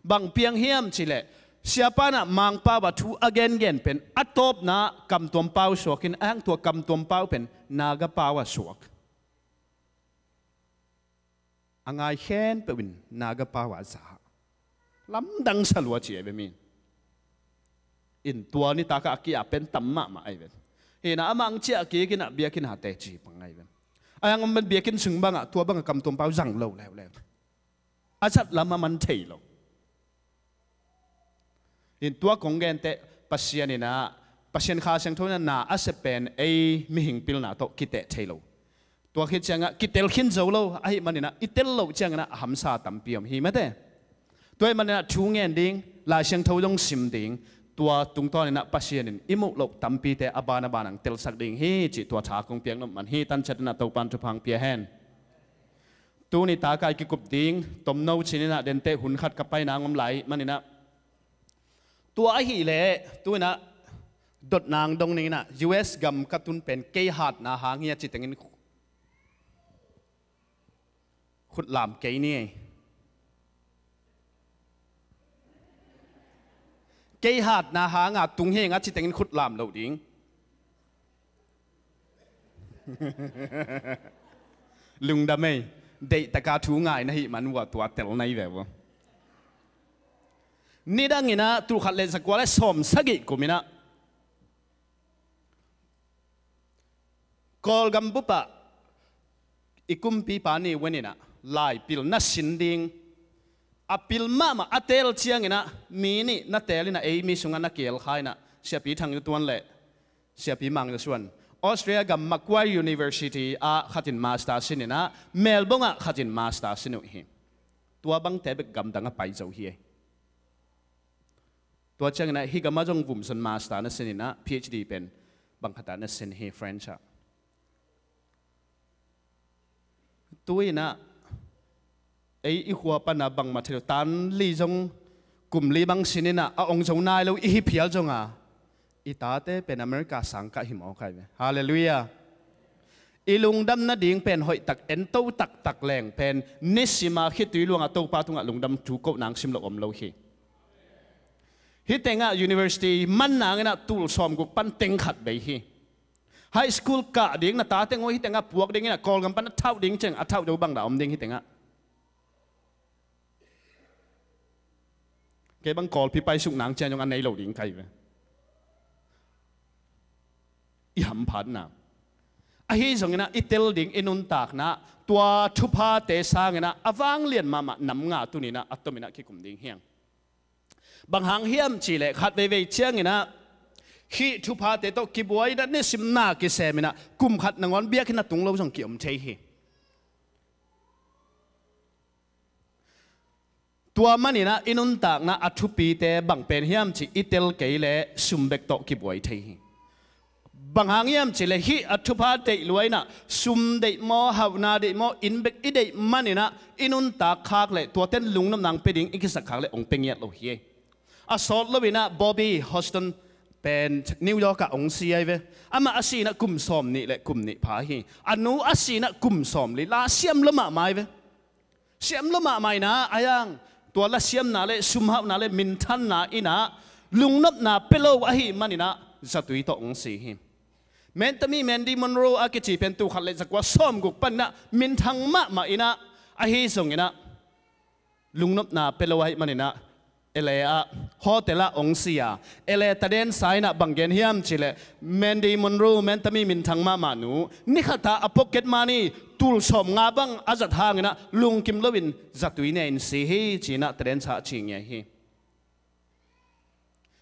Bang piang hiam cih leh, siapa in ah Mangpau a thu a gengen pen a tawpna Kam Tuam Pau suak in, a hang tua Kam Tuam Pau pen Naga pau a suak. A ngai khempeuh in Naga pau a za. Lamdang sa lua ci ahi ve mi. In tua nitak a kia pen tam mahmah ahi ve. Hi inah amah ang ciah kik inah biakinn ah teci pang ngai ve. A yang om ben biakinn sung bangah tua bangah kamtuam pau zang lo leuleu. A zat lam a man thei lo. In tua kong genteh Pasian inah, Pasian Kha Siangtho inah na a sep pen ei mihing pilna tawh kiteh thei lo. Tua khit ciangah kitel khin zo lo ahih maninah i tel loh cianginah a hamsa tampi om hi mate. Tua ahih maninah thu ngen ding, Lai Siangtho zong sim ding, tua tungtawninah Pasian in i muh loh tampite a ban a ban ang telsak ding hi cih tua tha kong piak nop man hi. Tanciat inah Topan thupha ang pia hen. Tuni taka i kikup ding tomno cininah denteh hun khat ka paina ang om lai maninah, tua ahileh tuinah dotna ang dong ninginah U S gam ka tun pen kei hatna hang hi a citengin khutlam kei ni. Kei hatna hanga tung hi nga citengin khutlam loh ding. Lungdam ei. Deihtaka thu ngai na hih man uh a tua tel nai ve uh. Nidanginah tulkhat le zakua le sawm sagih kuminah Kawlgam bupah i kumpipa ni uh eninah laipil na sin ding. A pil mahmah a teel cianginah mi nih na teel inah ei mi sungah na keel kha inah Siapi Thang Yu Tuan le Siapi Mang Yu Suan Australia gam Macquarie University ah khatin master sin inah Melbourne ah khatin master sin uh hi. Tua bangte bek gamdang a pai zo hi ei. Tua cianginah hih gamah zong vumson master na sin inah P H D pen bangkhatah na sin hi French ah. Tu inah ei i khua panah bangmah thei lo tan li zong kum li bang sin inah a ong zo nai lo i hi phial zonga i tate pen America sang kah hi mawk ai ve. Halleluiah. I lungdam nading pen hoihtak ento taktak leng pen nisima khitui luangah Topa tungah lungdam thu koh nang sim lo om lo hi. Hih tengah university man nanginah tul sawmguk pan teng khat bei hi. High school kah ding na ta teng uh hih tengah puak dinginah Kawlgam pan a thauh ding ciang a thauh do bang dah om ding hih tengah. Kei bang Kawlpi paisuk nang ciang zong a nei lo ding kai ve. I hamphatna ahi zonginah i tel ding i nuntakna tua thuphate sanginah a vanglian mahmah nam nga tuninah a tominah kikum ding hiang. Bang hang hiam cihleh khat veivei cianginah hih thuphate tawh kibuai inah nisimna kiseminah kum khat nangawn biakinn a tung lo zong kiom thei hi. Tua maninah i nuntakna a thupite bang pen hiam cih i tel kei leh sum bek tawh kibuai thei hi. Bang hang hiam cihleh hih a thupha deih luainah sum deih maw, hauhna deih maw, inn bek i deih maninah i nuntak khak leh tuaten lungnopna ang pe ding i kisak khak leh ong pe ngiat lo hi. A sawt loinah Bobby Houston pen New York ah ong si ai ve. Amah a sinah kum sawm nih le kum nih pha hi. A nu a sinah kum sawm li la siam lo mahmah ai ve. Siam lo mahmah inah a yang tua lasiamna le sumhauhna le minthanna inah lungnopna pe lo ahih maninah zatui tawh ong si hi. Mentami Mandy Monroe a kici pen tul khat le zakua sawmguk paninah minthang mahmah inah ahi zonginah lungnopna pe lo ahih maninah L A ah hotel ah ong si a, L A tadensa inah bang gen hiam cihleh Mandy Monroe, Mentami minthang mahmah nu, nikhatah a pocket money tul sawm nga bang a zat hanginah lungkim loin zatui ne in si hi cinah tadensa a ci ngiai hi.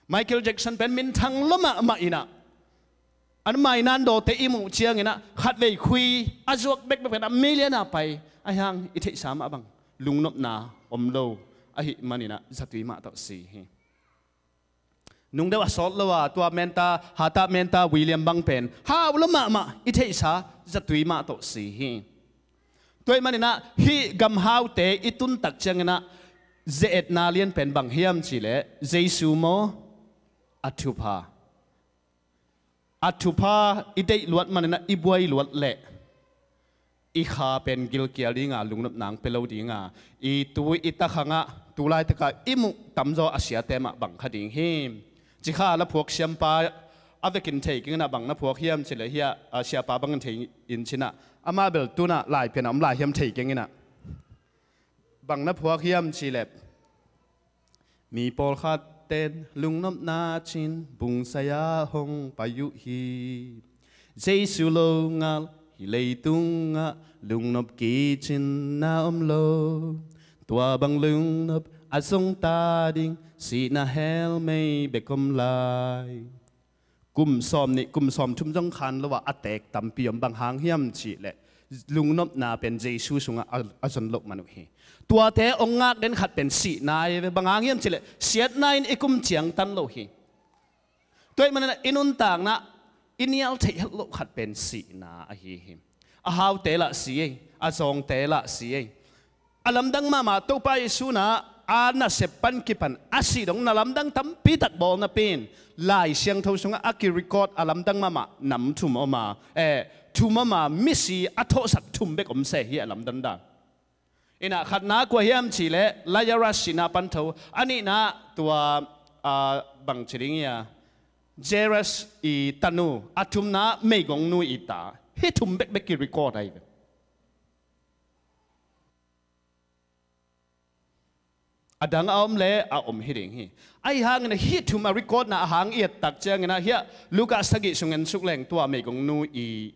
Michael Jackson pen minthang lo mahmah inah an mainan dawte i muh cianginah khatvei khui a zuak bekbek pen a million a pai a hiang i theihsa mah bang lungnopna om lo ahih maninah zatui mah tawh si hi. Nungdeuh a sawt lo a tua menta hatah menta William bang pen hau lo mahmah i theihsa zatui mah tawh si hi. Tua ahih maninah hih gamhaute i tuntak cianginah ze-etna lian pen bang hiam cihleh Jesu maw a thupha. A thupha i deih luat maninah i buai luat leh i kha pen gilkial dinga lungnopna ang pe lo dinga i tu i takhangah tulaitakah i muh tamzaw a siate mah bang kha ding hi. Cikha la phuak siampa a vekin thei kenginah bang na phuak hiam cileh hiah a siapa bangin thei in cinah amah bel tunah laipianah om lai hiam thei kenginah bang na phuak hiam cileh mi pawlkhat ten lungnopna cin bungsaia hong pai uh hi. Jesu lo ngal hi leitungah lungnop kicin na om lo. Tua bang lungnop a zong ta ding sihna hell mei bek om lai. Kum sawm nih kum sawm thum zong khan lo ah a teek tampi om. Bang hang hiam cihleh lungnopna pen Jesu sungah a, a zon loh man uh hi. Tuate ong ngak den khat pen sihna hi ve. Bang hang hiam cihleh siatna in i kum ciangtan lo hi. Tua ahih manin i nuntakna i nial theih het loh khat pen sihna ahi hi. A haute lah si ei, a zawngte lah si ei. A lamdang mahmah Topa Jesu in a nasep pan kipan a sih dong na lamdang tampi tak bawl napi in Lai Siangtho sungah a ki-record a lamdang mahmah nam thum om a, eh, thum om a, misi a thawhsak thum bek om se hi a lamdang dan. Inah khatna kua hiam cihleh Lazarus sihna pan tho, a nihna tua, ah, bang ci ding hia, Jairus i tanu, a thumna meigongnu i ta. Hih thum bekbek ki-record ahi ve. A dang a om le a om hi ding hi. Ahi hangin hih thum a recordna a hang i et tak ciangin ah hiah Luka sagih sung en suk leng tua meigongnu i,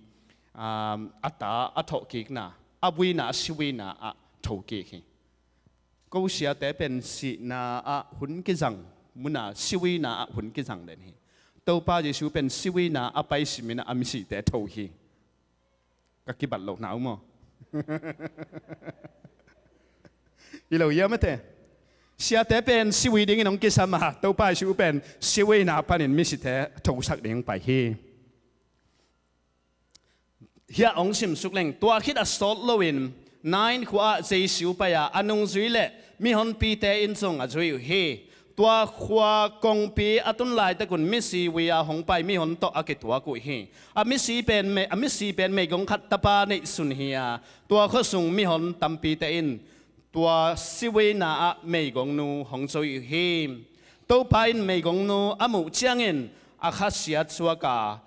um, a ta a thawhkikna, a vuina, a sivuina ah thokik hi. Ko siate pen sihna ah hun kizang, muna sivuina ah hun kizang den hi. Topa Jesu pen sivuina a pai simin ah a misite tho hi. Ka kibat lohna uh maw? I lo ia mate. Siate pen sivui dingin hong kisam a, Topa Jesu pen sivuina panin misite thosak ding pai hi. Hiah hong simsuk leng, tua khit a sawt loin Nain khua-ah Jesu pai a, a nungzui le mihonpite in zong a zui uh hi. Tua khua kongpi a tun laitakun misi vui-a hong pai mihon tawh a kituak uh hi. A misi pen mei, a misi pen meigong khat tapa neihsun hi a, tua khuasung mihon tampite in tua sivuina ah meigongnu hong zui uh hi. Topa in meigongnu a muh ciangin a khasiat suak a,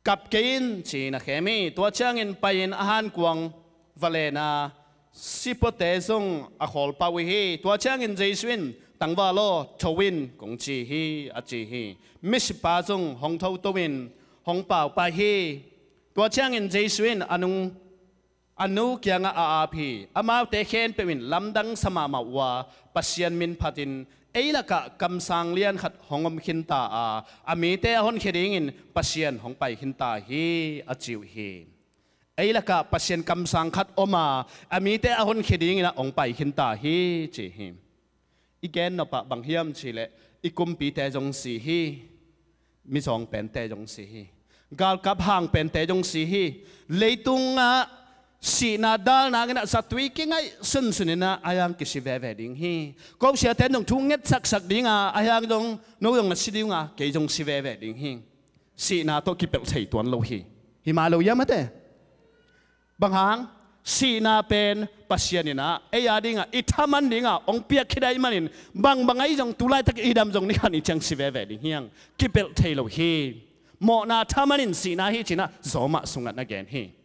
kap kei in, ci-in a khem hi. Tua ciangin pai-in a hankuang va len a, sipuate zong a khawlpah uh hi. Tua ciangin Jesu in, tangval aw, tho in, kong ci hi, a ci hi. Misipa zong hong thoto in hong pau pah hi. Tua ciangin Jesu in a nung a nu kiangah a ap hi. Amaute khempeuh in lamdang sa mahmah uh a, Pasian min phatin, ei lakah kamsang lian khat hong om khinta a, a mite a honkhia dingin Pasian hong pai khinta hi, a ci uh hi. Ei lakah Pasian kamsang khat om a, a mite a honkhia dingin ah hong pai khinta hi, ci hi. I gen nopah bang hiam cihleh, i kumpite zong si hi. Mizawng pente zong si hi. Galkap hang pente zong si hi. Leitungah sihna dalna nginah zatui kingaih sunsun inah a yang kisi veve ding hi. Ko siate nong thu nget saksak dinga, a yang zong no zong na si dinga, kei zong si veve ding hi. Sihna tawh kipelh thei tuan lo hi. Hi mah lo ia mate. Bang hang, sihna pen Pasian inah ei a dingah i thaman dingah hong piak khit ahih manin, bangbang ahi zong tu laitak i dam zong ni khan i ciang si veve ding hiang, kipelh thei lo hi. Mawhna thaman in sihna hi cinah Zawmah sungah na gen hi.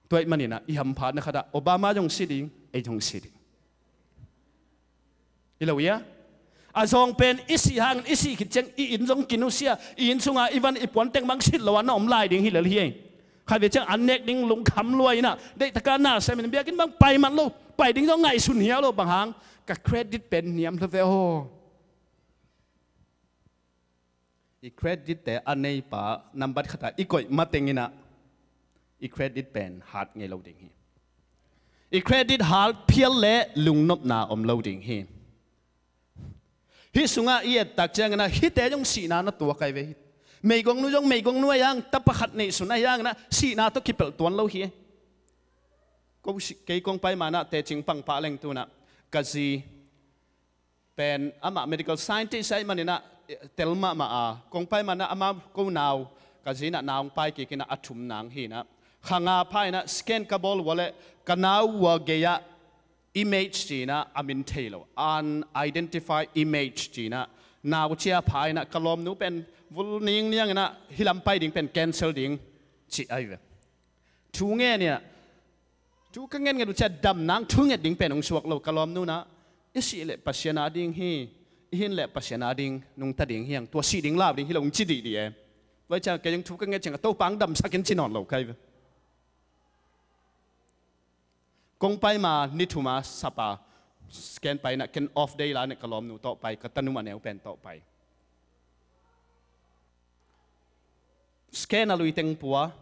Tua ahih maninah i hamphatna khatah Obama zong si ding, ei zong si ding. I lo ia? A zawng pen i sih hangin i sih khit ciang i inn zong kinusia, i inn sunga i van i puan teng bang sit lo a na om lai ding hi lel hi ei. Khatvei ciang an nek ding lungkham lua inah, deihtaka na semin biakinn bang pai man lo, pai ding zong ngaihsun hiau lo bang hang, ka credit pen niam lo ve aw. I credit-te a neipa nambat khata i koih mateng inah i credit pen hat ngei lo ding hi. I credit hat phial le lungnopna om lo ding hi. Hih sungah i ettak cianginah hihte zong sihna na tuak ahi ve hi. Meigongnu zong meigongnu ahi hang, tapa khat neihsun ahi hanginah sihna tawh kipelh tuan lo hi. Ko si, kei kong pai manah tecing pangpah leng tunah ka zi pen amah medical scientist ahih maninah tel mahmah a, kong pai manah amah ko nau, ka zinah nau hong pai kikinah a thum nang hinah, kha nga pha inah scan ka bawl ua leh ka nau ua gei-ah image cinah a min thei lo, unidentified image cinah nau cia pha inah ka lawmnu pen vul ningniang inah hih lam pai ding pen cancel ding cih ahi ve. Thu ngen inah, thu ka ngen ngen uh ciah dam nang thu nget ding pen hong suak lo, ka lawmnu nah i sih leh Pasian a ding hi, i hin leh Pasian a ding nungta ding hiang, tua sih ding lau ding hi lo hong ci dihdih e. Tua ciang kei zong thu ka nget ciang a Topa hong damsak in ci nawn lo ka hi ve. Kong pai ma ni thum a sap a scan pai inah ken off day la inah ka lawmnu tawh pai, ka tanum a neu pen tawh pai. Scan a lui teng pua,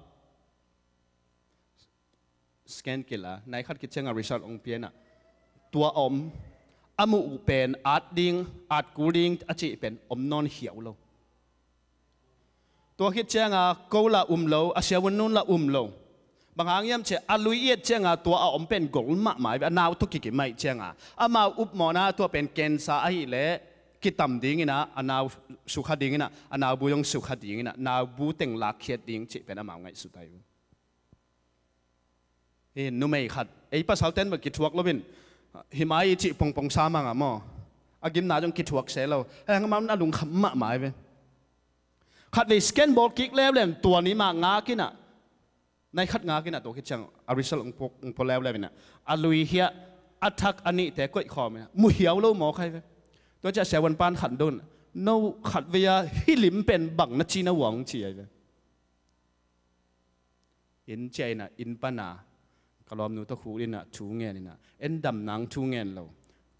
scan kila, nai khat khit ciang a result hong pia inah tua a om, a muh uh pen at ding, at kul ding a cih pen om nawn hiau lo. Tua khit ciang a ko la um lo, a siavuan nu la um lo. Bang hang hiam cih leh a lui i et ciang a tua a om pen gol mahmah hi ve, a nau tawh kikim ahih ciang a. Amau upmawhna tua pen cancer ahih leh kitam ding inah, a nau sukha ding inah, a nau bu zong sukha ding inah, nau bu teng lakkhiat ding cih pen amau ngaihsut ahi ve. Hi numei khat, ei pasalten bang kithuak lo in, hi mai cih pongpong sa mang a maw. A gimna zong kithuak se lo. Heng amau a lungkham mahmah hi ve. Khatvei scan bawl kik leuleu in tua ni mah ngak inah, nai khat ngak inah tua khit ciang a result hong pua, hong pua leuleu inah, a lui hiah a thak a nihte koih khawm inah, mu hiau lo mawk ahi ve. Tua ciang siavuan pan khat dong, no khatvei a hih lim pen bang na ci na uang ci ahi ve. Inn ciah inah, inn pana ka lawmnu tawh khut inah thu ngen inah, en dam nang thu ngen lo.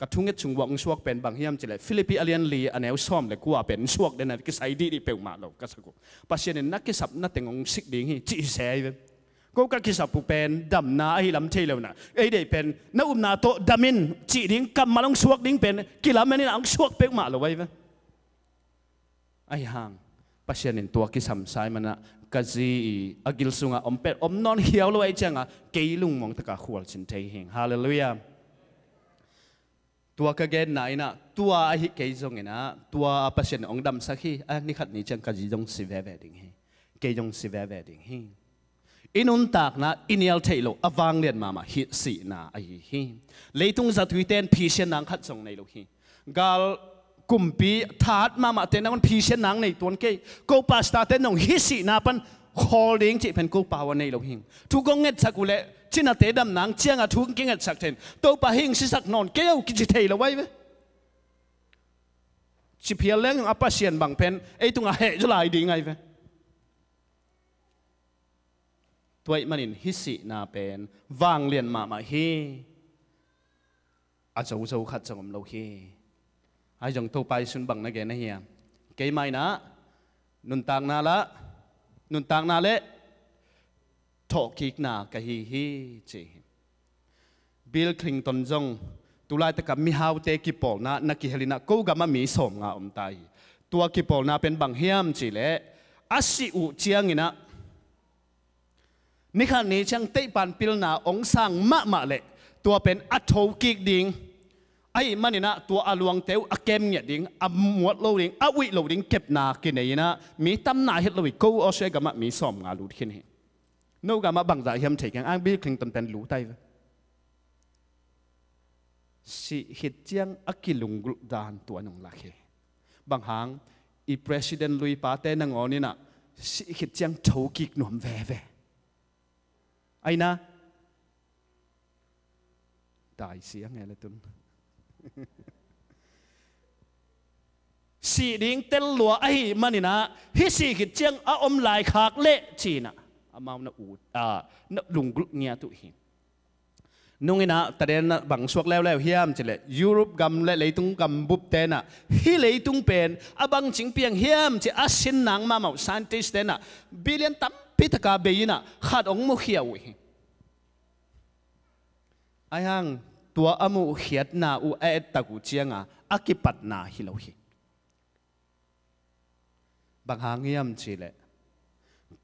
Ka thunget sung uah hong suak pen bang hiam cih leh Philippi a lian li a neu sawm le kua pen hong suak den a, kisai dihdih peuhmah lo ka sak uh. Pasian in na kisapna teng hong sik ding hi cih se ahi ve. Ko ka kisap uh pen damna ahi lam thei lo inah, ei deih pen na upna tawh dam in cih ding kammal hong suak ding pen kilamen inah hong suak peuhmah lo ahi ve. Ahi hang Pasian in tua kisam sa ahih man inah ka zi i a gil sungah om pen om nawn hiau lo ahih ciang a kei lungmuang tak a khualcin thei hi. Halleluiah. Tua ka genna inah tua ahih kei zong inah tua Pasian in hong damsak hi. A ni khat ni ciang ka zi zong si veve ding hi. Kei zong si veve ding hi. I nuntakna i nial theih loh a vanglian mahmah hih sihna ahi hi. Leitung zatuite in phisian nang khat zong nei lo hi. Gal kumpi that mahmahte nangawn phisian nang nei tuan kei. Ko pastorte nong hih sihna pan khawl ding cih pen ko pau a nei lo hi. Thu kong ngetsak uh leh cinate dam nang ciang a thu kingetsak thei in, Topa hih sisak nawn kei o kici thei lo ahi ve. Ci phial leng a Pasian bang pen ei tungah heh zaw lai ding ahi ve. Tua ahih manin hih sihna pen vanglian mahmah hi. A zozo khat zong om lo hi. Ahi zong Topa Jesuh in bang na gen ahi hiam? Keimah inah nuntakna lah, nuntakna le thawhkikna ka hi hi ci hi. Bill Clinton zong tulaitak a mihaute kipawlna na kihel inah ko gamah mi sawmnga om ta hi. Tua kipawlna pen bang hiam cih leh a sih uh ciang inah ni khat ni ciang teihpan pilna hong sang mahmah leh tua pen a thokik ding ahih man inah tua a luangte uh a kem ngiat ding, a muat lo ding, a uih lo ding kepna kinei inah mi tam na het lo hi. Ko Australia gamah mi sawmnga lut khin hi. No gamah bangzah hiam thei keng, a Bill Clinton pen lut ahi ve. Sih khit ciang a kilunggulh dan tua nong lak hi. Bang hang, i president luipate nangawn inah sih khit ciang thokik nuam veve. Aina dai siang e le tun. Sih ding tel lua ahih man inah hih sih khit ciang a om laikhak leh ci inah amau na ut, a, na lunggulh ngiat uh hi. Nung inah taden na bang suak leuleu hiam cih leh Europe gam le leitung gam bupte inah hih leitung pen a bangcing piang hiam cih a sin nang mahmah uh scientist te inah billion tampi taka bei inah khat hong mukhia uh hi. Ahi hang tua a muhkhiatna uh a ettak uh ciang a a kipatna hi lo hi. Bang hang hiam cih leh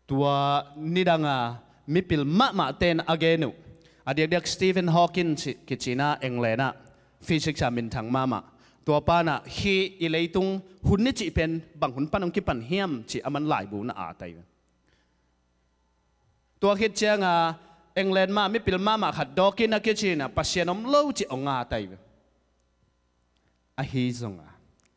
tua nidang a mipil mahmahte in a gen uh, a diakdiak Stephen Hawking ci, kici inah England ah physics a minthang mahmah, tua pa inah hih i leitung hun i cih pen bang hun pan hong kipan hiam cih aman laibu na at ahi ve. Tua khit ciang a England mah mipil mahmah khat Dawkins a kici inah Pasian om lo cih hong at ahi ve. Ahi zong a,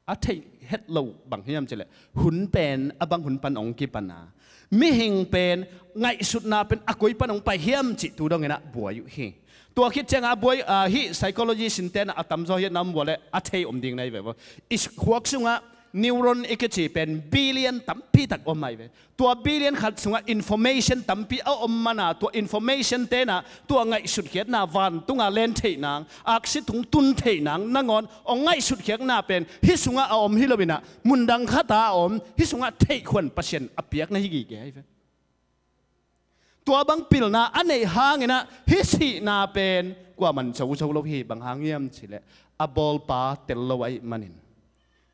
a theih het loh bang hiam cih leh hun pen a bang hun pan hong kipan a, mihing pen ngaihsutna pen a koi pan hong pai hiam cih tu dong inah buai uh hi. Tua khit ciang a buai, a, hih psychology sinte inah a tamzaw hi a nam buai leh a thei om ding na hi ve. I khuak sungah Neuron i kici pen billion tampi tak om ahi ve. Tua billion khat sungah information tampi a om mana, tua information tenah tua ngaihsutkhiatna, vantunga len theihnang, aksi tung tun theihnang nangawn hong ngaihsutkhiatna pen hih sungah a om hi loinah, mundang khata a om, hih sungah theihkhuan Pasian a piakna hi gige ahi ve. Tua bang pilna a neih hanginah hih sihna pen kuaman zozo lo hi. Bang hang hiam cihleh a bawlpa tel lo ahih manin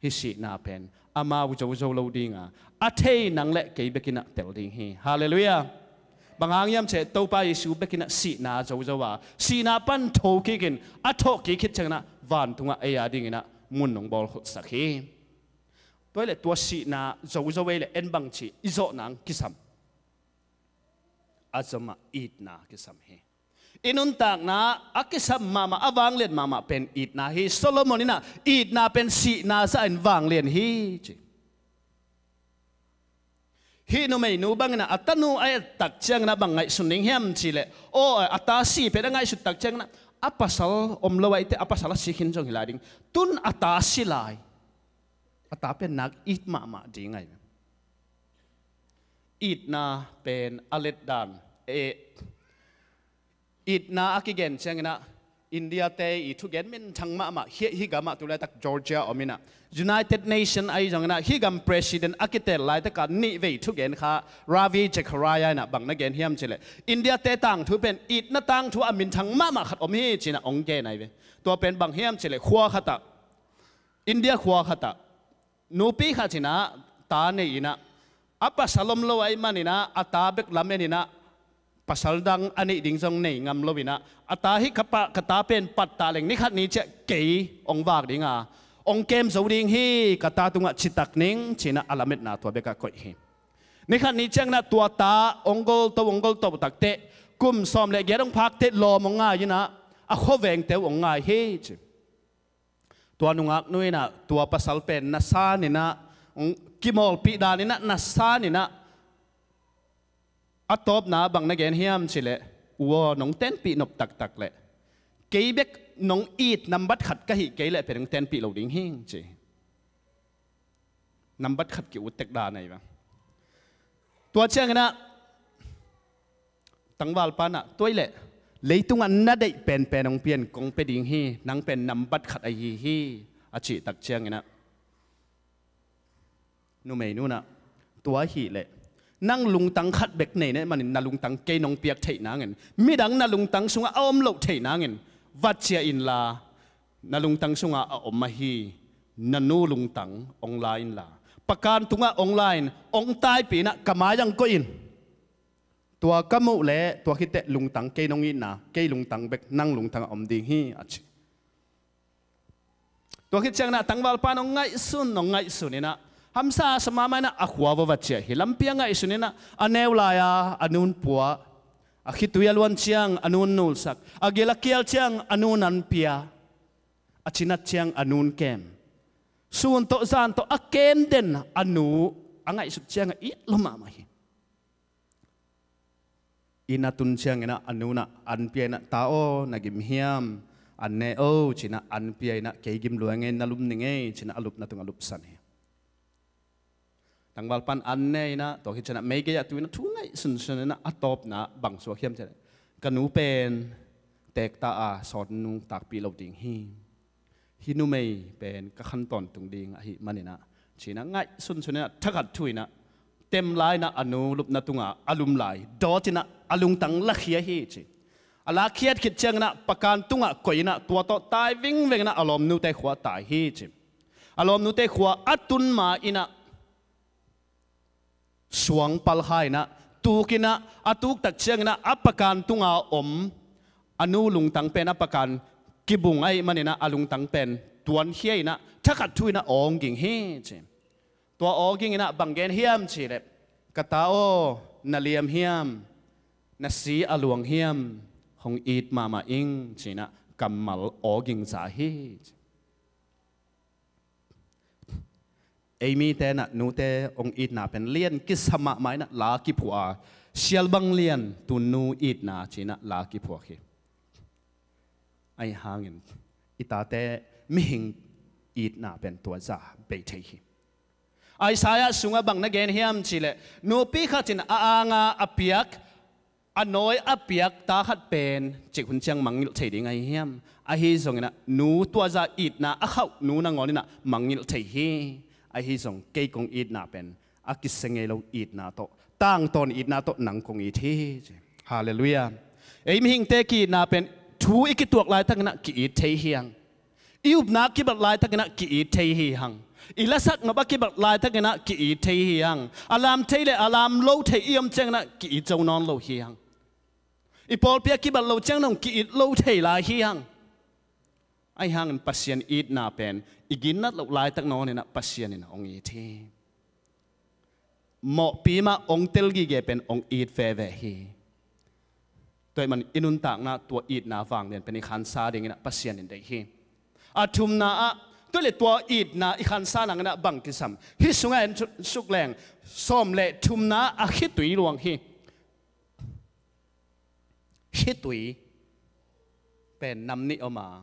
hih sihna pen amau zozo lo dinga, a thei nang le kei bekinah tel ding hi. Halleluiah. Bang hang hiam cihleh Topa Jesu bekinah sihna zozo a, sihna pan tho kikin a thawh kik khit cianginah vantungah ei a dinginah mun nong bawlkholhsak hi. Tua hileh tua sihna zozo ei le en bangci i zawh nang kisam? A zomah itna kisam hi. I nuntakna a kisam mahmah, a vanglian mahmah pen itna hi. Solomon inah itna pen sihna zahin vanglian hi ci. Hih numeinu banginah a tanu a ettak cianginah bang ngaihsun ding hiam cihleh, aw, a ta si pen a ngaihsuttak cianginah a pasal om lo ahite, a pasal a si khin zong hi lai ding. Tun a ta si lai. A ta pen nak it mahmah ding ahi. Itna pen a letdan, eh, itna a kigen cianginah India te i thugen minthang mahmah hi, hih gamah tu laitak Georgia om inah, United Nation ahi zonginah hih gam president a kitel laitakah nihvei thugen kha Ravi Zacharias inah bang na gen hiam cihleh, India te tangthu pen itna tangthu a minthang mahmah khat om hi cinah hong gen ahi ve. Tua pen bang hiam cihleh, khua khatah, India khua khatah nupi khat inah ta nei inah, a pasal om lo ahih maninah a ta bek lamen inah pasal dang a neih ding zong nei ngam lo inah, a ta hih ka pa, ka ta pen pattah leng nikhat ni ciah kei hong vak dinga, hong kem zo ding hi, ka ta tungah citak ning cinah a lametna tua bekah koih hi. Nikhat ni cianginah tua ta hong golto, hong golto takteh kum sawm le giat hong phakteh lawm hong ngai inah a khuavengte uh hong ngai hi ci. Tua nungaknu inah tua pasal pen nasan inah, mm, kimawlpih dan inah nasan inah a tawpna bang na gen hiam cihleh, u aw, nong tenpih nop taktak leh kei bek nong it nambat khat ka hih kei leh pen nong tenpih lo ding hing ci. Nambat khat ki-ut tek dan ahi bang. Tua cianginah tangvalpa inah, tua hileh leitungah na deih penpen hong pian kong pia ding hi, nang pen nambat khat ahi hi, a cihtak cianginah numeinu inah, tua hileh nang lungtang khat bek nei na hih manin na lungtang kei nong piak theih nangin, midang na lungtang sungah a om loh theih nangin va ciah inla, na lungtang sungah a om ahi na nu lungtang hong la inla, Pakan tungah hong la-in hong taipih inah ka mai-ah hong koih in. Tua ka muh leh tua khit teh lungtang kei nong itna, kei lungtang bek nang lungtangah om ding hi, a ci. Tua khit cianginah tangvalpa in hong ngaihsun, hong ngaihsun inah hamsa sa mahmah inah a khua va va ciah hi. Lampi ah ngaihsun inah a neu lai-a a nun pua, a khitui a luan ciang a nun nulsak, a gil a kial ciang a nun an pia, a cinat ciang a nun kem, sun tawh zan tawh a kem den a nu a ngaihsut ciangah it lua mahmah hi. Inn a tun cianginah a nu inah an pia inah, ta aw, na gim hiam? An ne o, cinah an pia inah, kei gim lua ing ei, na lum ning ei, cinah a lupna tungah lupsan hi. Tangvalpa in an ne inah, tua khit cianah meigei ah tu inah thu ngaihsunsun inah a tawpna bang suak hiam cihleh, ka nu pen teekta a sawt nungtakpih lo ding hi. Hih numei pen ka khan tawntung ding ahih maninah, cinah ngaihsunsun inah thakhat thu inah tem lai inah a nu lupna tungah a lum lai dawt inah a lungtang lakhia hi ci. A lakhiat khit cianginah Pakan tungah koih inah tua tawh tai vingveng inah a lawmnute khua tai hi ci. A lawmnute khua a tun ma inah suang palkha inah tuk inah, a tuktak cianginah a Pakan tunga om a nu lungtang pen a Pakan kibung ahih maninah a lungtang pen tuankhia inah thakhat thu inah awng ging hi ci. Tua awging inah bang gen hiam cihleh, ka ta aw, na liam hiam? Na si a luang hiam? Hong it mahmah ing, cinah kammal awging za hi ci. Ei mite inah nute hong itna pen lian kisa mahmah inah la kiphuah a, sial bang lian tu nu itna cinah la kiphuak hi. Ahi hangin i tate mihing itna pen tua za bei thei hi. Isaiah sungah bang na gen hiam cihleh, nupi khat in a anga a piak, a nawi a piak ta khat pen cik hun ciang mangngilh thei ding ahi hiam? Ahi zonginah nu tuaza itna a khauh nu nangawn inah mangngilh thei hi. Ahi zong kei kong itna pen a kisia ngei lo itna tawh, tangtawn itna tawh nang kong it hi, ci. Halleluiah. Ei mihingte ki-itna pen thu i kituak laitakinah ki-it thei hi hang. I upna a kibat laitakinah ki-it thei hi hang. I lasak nop a kibat laitakinah ki-it thei hi hang. A lam thei le a lam lo thei i om cianginah ki-it zo nawn lo hi hang. I pawlpi a kibat lo ciang dong ki-it lo thei lai hi hang. Ahi hangin Pasian itna pen i ginnat loh laitak nawninah Pasian in hong it hi. Mawhpi mah hong tel gige pen hong it veve hi. Tua ahih manin i nuntakna tua itna vanglian pen i khansa dinginah Pasian in deih hi. A thumna ah, tua le tua itna i khansa nanginah bang kisam? Hih sungah en su-, sukleng, sawm le thumna a khitui luang hi. Khitui pen nam nih om a,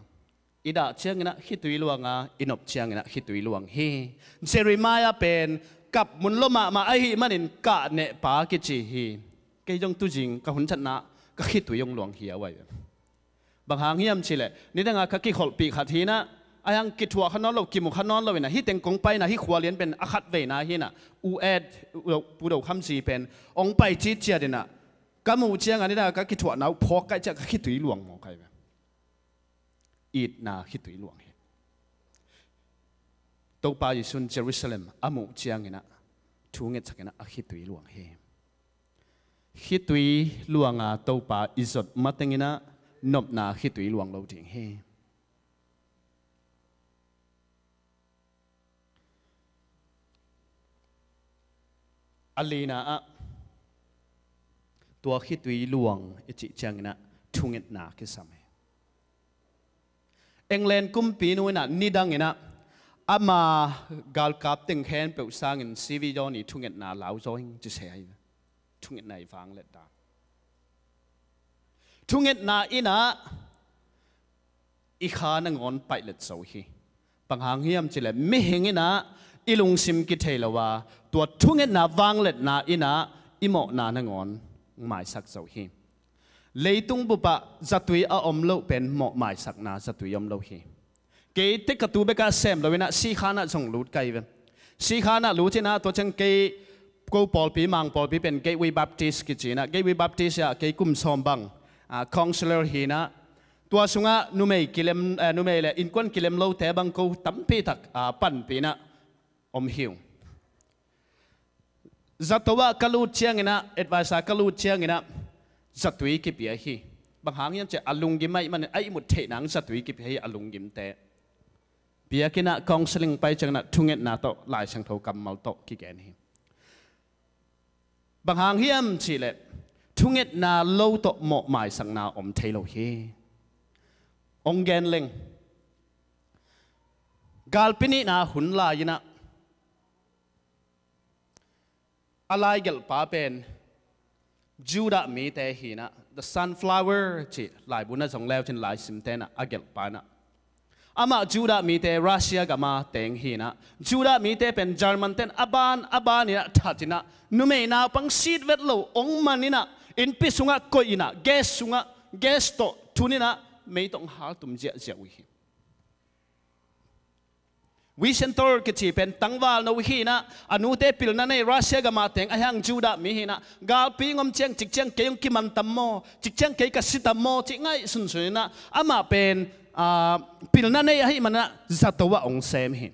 i dah cianginah khitui luang a, i nop cianginah khitui luang hi. Jeremiah pen kap mun lo mahmah ahih manin kah nehpa kici hi. Kei zong tuzing ka hun catna ka khitui hong luang hi a uai. Bang hang hiam cihleh, nidanga ka kikholhpih khat hinah, a hang kithuah kha nawn lo, kimu kha nawn lo inah, hih teng kong paina, hih khua lian pen a khat veina hinah, U Ed, U Do, Pu Do Kham Zi pen hong pai citciat inah, ka muh ciangah nidanga ka kithuahna uh phawk kaih ciah ka khitui luang maw kai ve. Itna khitui luang hi. Topa Jesuh in Jerusalem a muh cianginah thu ngetsakinah a khitui luang hi. Khitui luanga Topa i zot matenginah nopna khitui luang lo ding hi. A lina ah tua khitui luang i cih cianginah thungetna kisam hi. England kumpinu inah nidanginah ama galkap teng khempeuh sangin C V John i thungetna lauzaw ing ci se ahi. Thungetna i vanglet dan. Thungetna inah i kha nangawn paihlet zo hi. Bang hang hiam cihleh mihing inah i lungsim kithei lo a, tua thungetna vangletna inah i mawhna nangawn maisak zo hi. Leitung bupah zatui a om loh pen mawh maisakna zatui om lo hi. Kei tek ka tu bekah sem lo inah sikhanah zong lut kai ve. Sikhanah lut inah tua ciang kei ko pawlpi, Mang pawlpi pen Gateway Baptist kici inah, Gateway Baptist ah kei kum sawm bang, ah, counselor hinah, tua sungah numei kilem, eh, numei le innkuan kilem lote bang ko tampitak, ah, panpih inah om hi ung. Zato ah ka lut cianginah, advice ah ka lut cianginah zatui kipia hi. Bang hang hiam ciah a lunggim ahih manin a ihmut theih nang zatui kipia hi a lunggimte. Biakinnah counseling pai cianginah thungetna tawh Lai Siangtho kammal tawh kigen hi. Bang hang hiam cihleh thungetna lo tawh mawh maisakna om thei lo hi. Hong gen leng, galpi nihna hun lai-inah a laigelhpa pen Judah mite hinah, The Sunflower cih laibu na zong leu cin laisimte inah a gelhpa inah, amah Judah mite Russia gama teng hinah, Judah mite pen German ten a ban a ban inah that inah, numei naupang sit vet lo ong man inah, innpi sungah koih inah, gas sungah, gas tawh thun inah, mei tawh ong haltum ziahziah uh hi. Wisentor kici pen tangvalno hi inah, a nute pilna nei Russia gama teng a hiang Judah mi hi inah, galpi ngom ciang cik ciang kei hong kiman tam maw, cik ciang kei ka si tam maw cih ngaihsunsun inah, amah pen, ah, pilna nei ahih manah zato ah hong sem hi.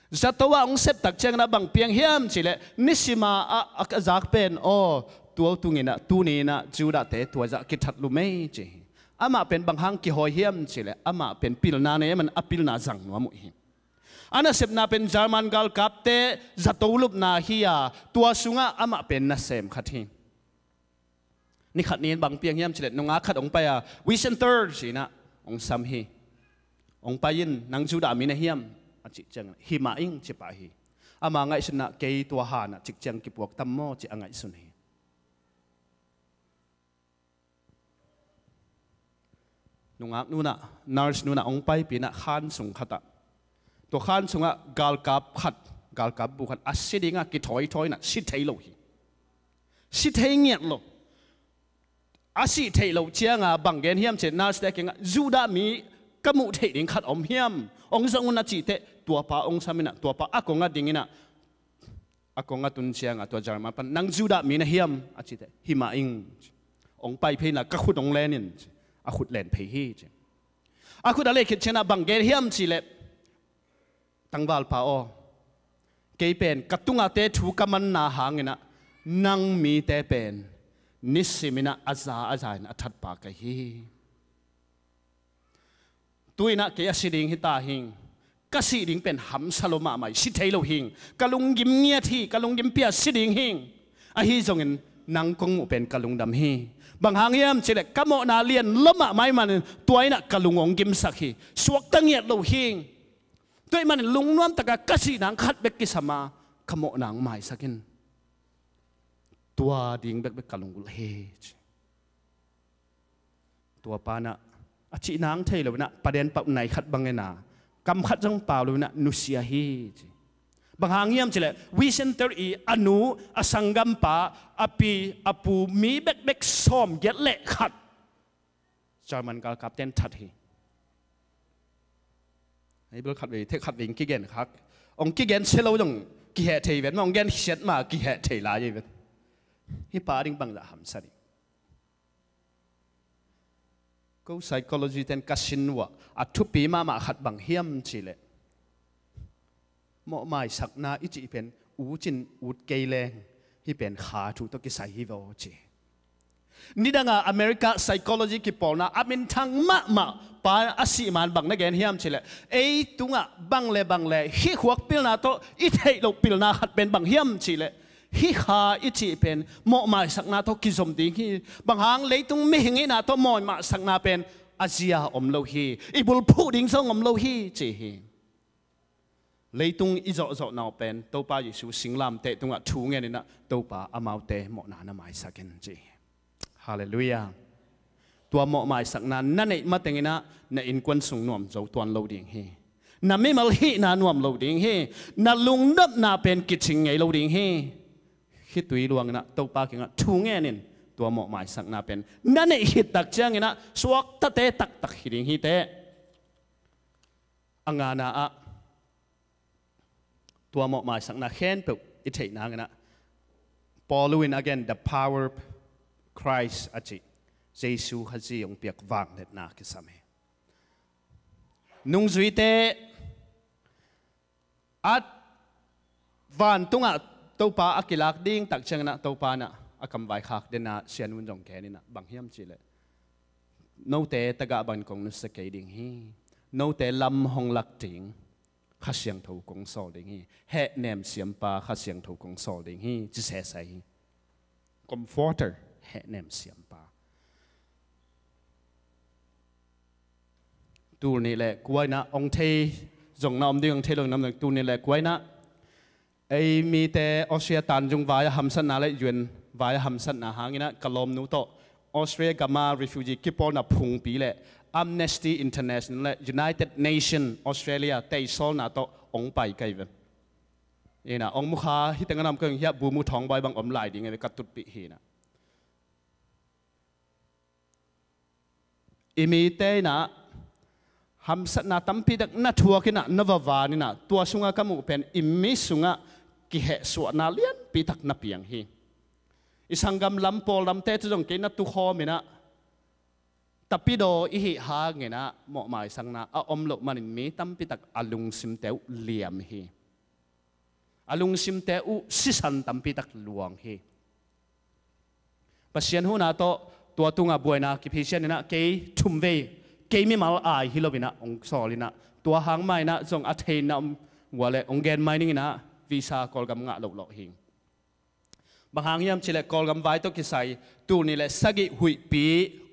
Zato ah hong septak cianginah bang piang hiam cihleh, nisima ah a ka zak pen aw, tua tunginah tuni inah Judah te tua zah kithat lumei ci hi. Amah pen bang hang kihawi hiam cihleh, amah pen pilna nei ahih man a pilna zang nuam uh hi. A nasepna pen German galkapte zato lupna hi a, tua sungah amah pen nasem khat hi. Nikhat ni-in bang piang hiam cihleh, nungak khat hong pai a, Wisentor ci inah hong sam hi. Hong pai in, nang Judah mi na hiam? A cih ciangin, hi mah ing ci pah hi. Ama ngaihsun inah kei tua hanah cik ciang kipuak tam maw ci a ngaihsun hi. Nungak nu inah, nurse nu inah hong paipih inah khan sung khatah, tua khan sungah galkap khat galkap bu khat a si dingah kithawithawi inah si thei lo hi. Si thei ngiat lo. A sih theih loh cianga bang gen hiam cih nurse te kiangah Judah mi ka muh theih ding khat om hiam? Hong zong un a cih teh tuapa hong sam inah tuapa a kongah ding inah a kongah tun cianga tua German pan nang Judah mi na hiam a cih teh hi mah ing. Hong pai phei inah ka khut hong len in a khut len phei hi ci. A khut a leh khit ciangah bang gen hiam cih leh tangvalpa aw, kei pen ka tungahte thu ka manna hanginah nang mite pen nisim inah a za a za in a thatpa ka hi. Tu inah kei a si ding hi ta hing. Ka sih ding pen hamsa lo mahmah hi, si thei lo hing. Ka lunggim ngiat hi, ka lunggim pia si ding hing. Ahi zongin nang kong muh pen ka lungdam hi. Bang hang hiam cih leh ka mawhna lian lo mahmah ahih manin tua inah ka lung hong gimsak hi. Suakta ngiat lo hing. Tua ahih manin lungnuam takah ka sih nang khat bek kisam a ka mawh nang maisak in. Tua ding bekbek ka lunggulh hi ci. Tuapa inah a cih nang thei lo inah paden pau nai khat bang inah kam khat zong pau lo inah nusia hi ci. Bang hang hiam cih leh Vicente i a nu, a sanggampa, a pi, a pu, mi bekbek sawmgiat le khat German galkapte in that hi. Bible khatvei, thek khatvei in kigen khak. Hong kigen sia lo zong kiheh thei ven, hong gen siat ma kiheh thei lai ven. Hih pa ding bangzah hamsa ding. Ko psychology ten ka sin uh ah a thupi mahmah khat bang hiam cih leh mawhmaisakna i cih pen ut in ut kei leng hih pen kha thu tawh kisai hi vaw ci. Nidanga America psychology kipawlna a minthang mahmah pa a sih man bang na gen hiam cih leh ei tungah bang le bang le hih khuak pilna tawh i theih loh pilna khat pen bang hiam cih leh hih kha i cih pen mawhmaisakna tawh kizom ding hi. Bang hang leitung mihing hihna tawh mawhmaisakna pen a zia om lo hi. I bulphuh ding zong om lo hi ci hi. Leitung i zawhzawhna uh pen Topa Jesu singlamteh tungah thu ngen inah Topa amaute mawhna na maisak in ci hi. Halleluiah. Tua mawhmaisakna na neih mateng inah na innkuan sung nuam zo tuan lo ding hi. Na mimal hihna nuam lo ding hi. Na lungnopna pen kicing ngei lo ding hi. Khitui luang inah Topa kiangah thu ngen in tua mawhmaisakna pen na neih khit tak ciang inah suaktate taktak hi ding hi teh. A ngana ah tua mawhmaisakna khempeuh i theih nang inah Paul in a gen, the power of Christ a cih Jesu Khazih hong piak vangliatna kisam hi. Nungzuite a vantungah Topa a kilak ding tak ciang inah Topa inah a kamvai khak dena sianun zong gen inah bang hiam cih leh note tagah bangin kong nusia kei ding hi. Note lam hong lak ding Kha Siangtho kong sawl ding hi. Hehnem siampa Kha Siangtho kong sawl ding hi ci sesai hi. Comforter, hehnem siampa. Tul nih le kua inah hong thei zong na om ding, hong thei lo na om ding. Tul nih le kua inah ei mite Australia tanzung vai a hamsatna le U N vai a hamsatna hang inah ka lawmnu tawh Australia gama refugee kipawlna phungpi le Amnesty International le United Nation Australia teisawlna tawh hong pai ka hi ve. Inah hong mukha hih tengah nam ka hing hiah bu mu thawng bawi bang om lai ding a ve ka tutpih hi inah. I mite inah hamsatna tampi tak na thuak inah na va van inah tua sungah ka muh pen i mi sungah kihehsuahna lianpi tak na piang hi. I sanggam lam pawl lamte cu zong kei na tukhawm inah tapidaw i hih hang inah mawhmaisakna a om loh manin mi tampi tak a lungsimte uh liam hi. A lungsimte uh sisan tampi tak luang hi. Pasian huhna tawh tua tungah buaina kiphisian inah kei thumvei kei mimal ai hi lo inah hong sawl inah tua hang mah inah zong a theihna om uh a leh hong gen mai ning inah visa Kawlgam ngah loh lawh hi. Bang hang hiam cih leh Kawlgam vai tawh kisai tul nih le sagih huihpi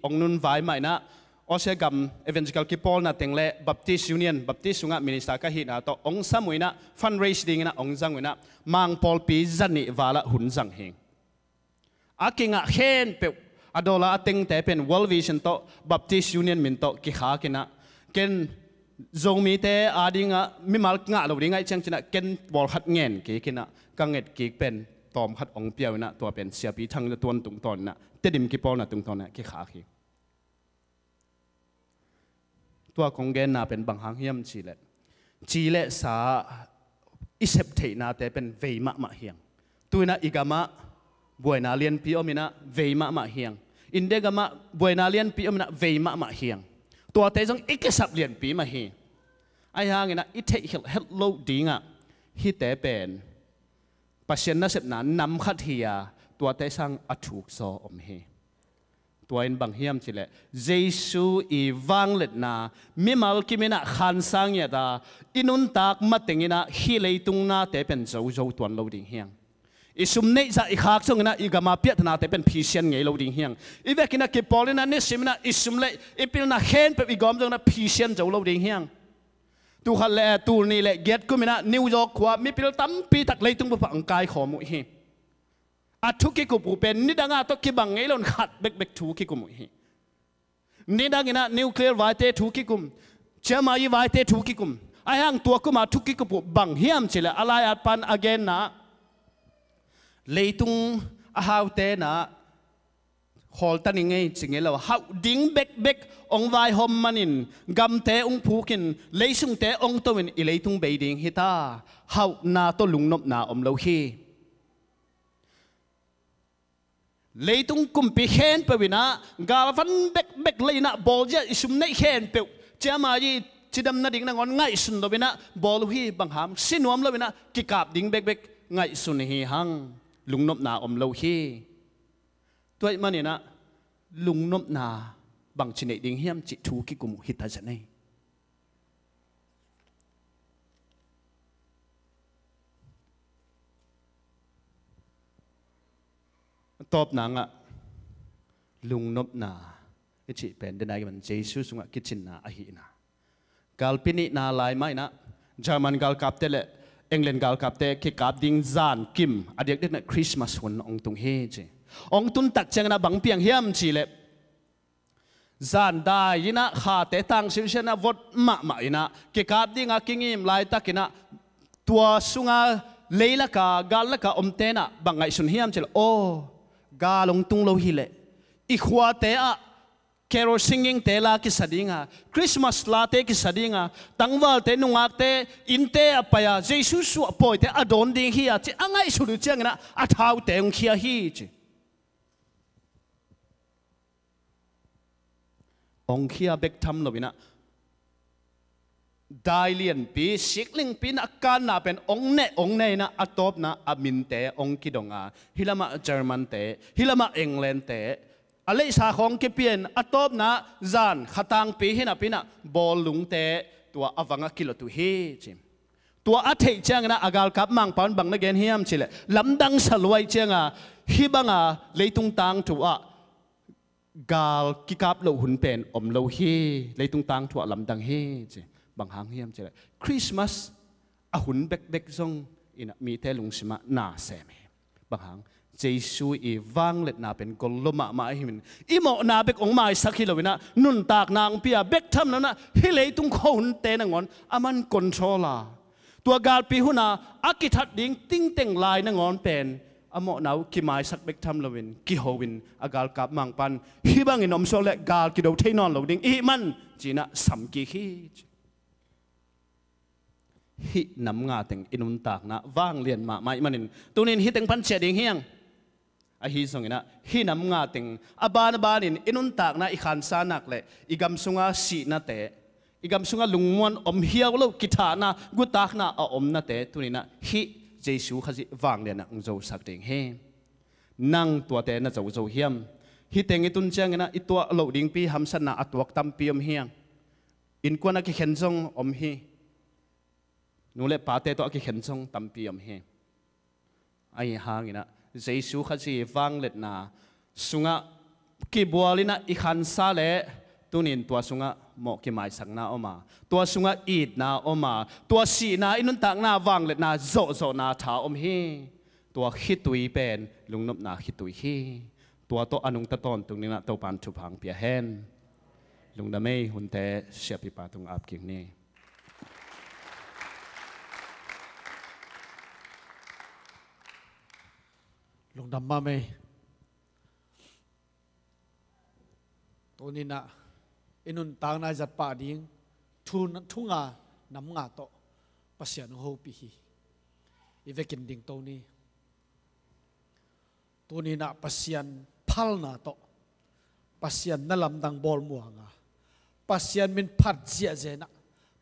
hong nun vai mah inah Australia gam evangelical kipawlna teng le Baptist Union, Baptist sungah minister ka hihna tawh hong sam uh inah fundraise ding inah hong zang uh inah Mang pawlpi zanih val ah hun zang hi. A kingah khempeuh a dollar a tengte pen World Vision tawh Baptist Union min tawh kikhak inah ken Zomite adingah mimal ngah lo ding ahih ciang cinah ken pawlkhat ngen kik inah ka nget kik pen tawmkhat ong piau inah tua pen siapi thang na tuan tungtawn inah Tedim kipawlna tungtawn inah kikhak hi. Tua kong genna pen bang hang hiam cihleh, ci le sa i sep theihnate pen vei mahmah hiang. Tu inah i gamah buaina lianpi om inah vei mahmah hiang. India gamah buaina lianpi om inah vei mahmah hiang. Tuate zong i kisap lianpi mah hi. Ahi hang inah i theihkhelh het loh dingah hihte pen Pasian nasepna nam khat hi-a tuate sang a thukzaw om hi. Tua in bang hiam cihleh, Jesu i vangliatna mimal kim inah khansa ngiat a i nuntak mateng inah hih leitung nate pen zozo tuan lo ding hiang. I sum neihzah i khak zong inah i gama piahthanate pen phisian ngei lo ding hiang. I vek inah kipawl inah nisim inah i sum le i pilna khempeuh i gawm zong inah phisian zo lo ding hiang. Tul khat le tul nih le giat kum inah New York khua mipil tampi tak leitung bup ah ong kaikhawm uh hi. A thu kikup uh pen nidang a tawh kibang ngei lo in khat bekbek thu kikum uh hi. Nidang inah nuclear vaite thu kikum, ciamai vaite thu kikum. Ahi hang tua kum a thu kikup uh bang hiam cihleh a lai-at pan a genna ah leitung a haute inah khawlta ning ei ci ngei lo, hauh ding bekbek ong vaihawm manin gamte ong phukin leisungte ong to-in i leitung bei ding hita. Hauhna tawh lungnopna om lo hi. Leitung kumpi khempeuh inah galvan bekbek lei inah bawlzia i sum neih khempeuh ciamai cidam nading nangawn ngaihsun lo inah bawl uh hi. Bang hang si nuam lo inah kikap ding bekbek ngaihsun hi hang lungnopna om lo hi. Tua ahih man inah lungnopna bangci neih ding hiam cih thu kikum uh hita zen ei. Tawpna ngah lungnopna i cih pen dena i man Jesu sungah kicinna ahihna. Galpi nihna lai mah inah German galkapte le England galkapte kikap ding zan kim a diakdiak inah Christmas hun ong tung hi ci. Ong tun tak ciang inah bang piang hiam cihleh, zan dai inah khate tang silsial inah vot mahmah inah kikap dinga kingim laitak inah tua sunga leilaka gallaka omte inah bang ngaihsun hiam cihleh, aw, gal ong tung lo hileh i khuate ah carol singingte la kisa dinga, Christmas late kisa dinga, tangvalte nungakte innte ah pai-a Jesu suah pawite a dawn ding hi-a ci a ngaihsun uh ciang inah a thaute ong khia hi ci. Ong khia bek tham lo inah dai lianpi siklingpi inah a kanna pen ong neh ong neh inah a tawpna a minte ong kidong a, hih lamah Germante, hih lamah Englandte, a leihsa khawng kipia in a tawpna zan khatangpi hi napi inah bawllungte tua a vangah kilot uh hi ci. Tua a theih ciang inah a galkap mangpa un bang na gen hiam cihleh, lamdang sa luai cianga hih banga leitung tangthu ah gal kikap loh hun pen om lo hi. Leitung tangthu ah lamdang hi ci. Bang hang hiam cihleh, Christmas a hun bekbek zong inah mite lungsimah na sem hi. Bang hang, Jesu i vangliatna pen gol lo mahmah ahimin i mawhna bek ong maisak hi lo inah nuntakna ong pia bek tham lo inah hih leitung khuahunte nangawn aman control a, tua galpi huna a kithat ding tingteng lai nangawn pen a mawhna uh kimaisak bek tham loin kiho in a galkap mangpan hih bangin om suak leh gal kido thei nawn lo ding i hih man ci inah sam kik hi ci. Hih nam nga teng i nuntakna vanglian mahmah ahih manin tunin hih teng pan ciah ding hiang. Ahi zong inah hih nam nga teng a ban a banin i nuntakna i khansa nak le i gam sunga sihnate, i gam sunga lungmuan om hiau lo kithahna gutakna a omnate tuni inah hih Jesu Khazih vanglian ah hong zosak ding hi. Nang tuate na zozo hiam? Hih teng i tun ciang inah i tuah loh dingpi hamsatna a tuak tampi om hiang. Innkuan a kikhen zong om hi. Nu le pate tawh a kikhen zong tampi om hi. Ahi hang inah Jesu Khazih vangliatna sungah kibual inah i khansa le tunin tua sungah mawh kimaisakna om a, tua sungah itna om a, tua sihna i nuntakna vangliatna zawhzawhna tha om hi. Tua khitui pen lungnopna khitui hi. Tua tawh a nungta tawntung ding inah Topan thupha hong pia hen. Lungdam ei. Hunte siapipa tung ap kik ni. Lungdam mahmah ei. Tuni-in ah i nuntakna i zat pah ding thu, thu nga, nam nga tawh Pasian hong hopih hi. I vekin dingto ni. Tuni-in ah Pasian phalna tawh, Pasian na lamdang bawl muang a, Pasian min phat ziahziah in ah,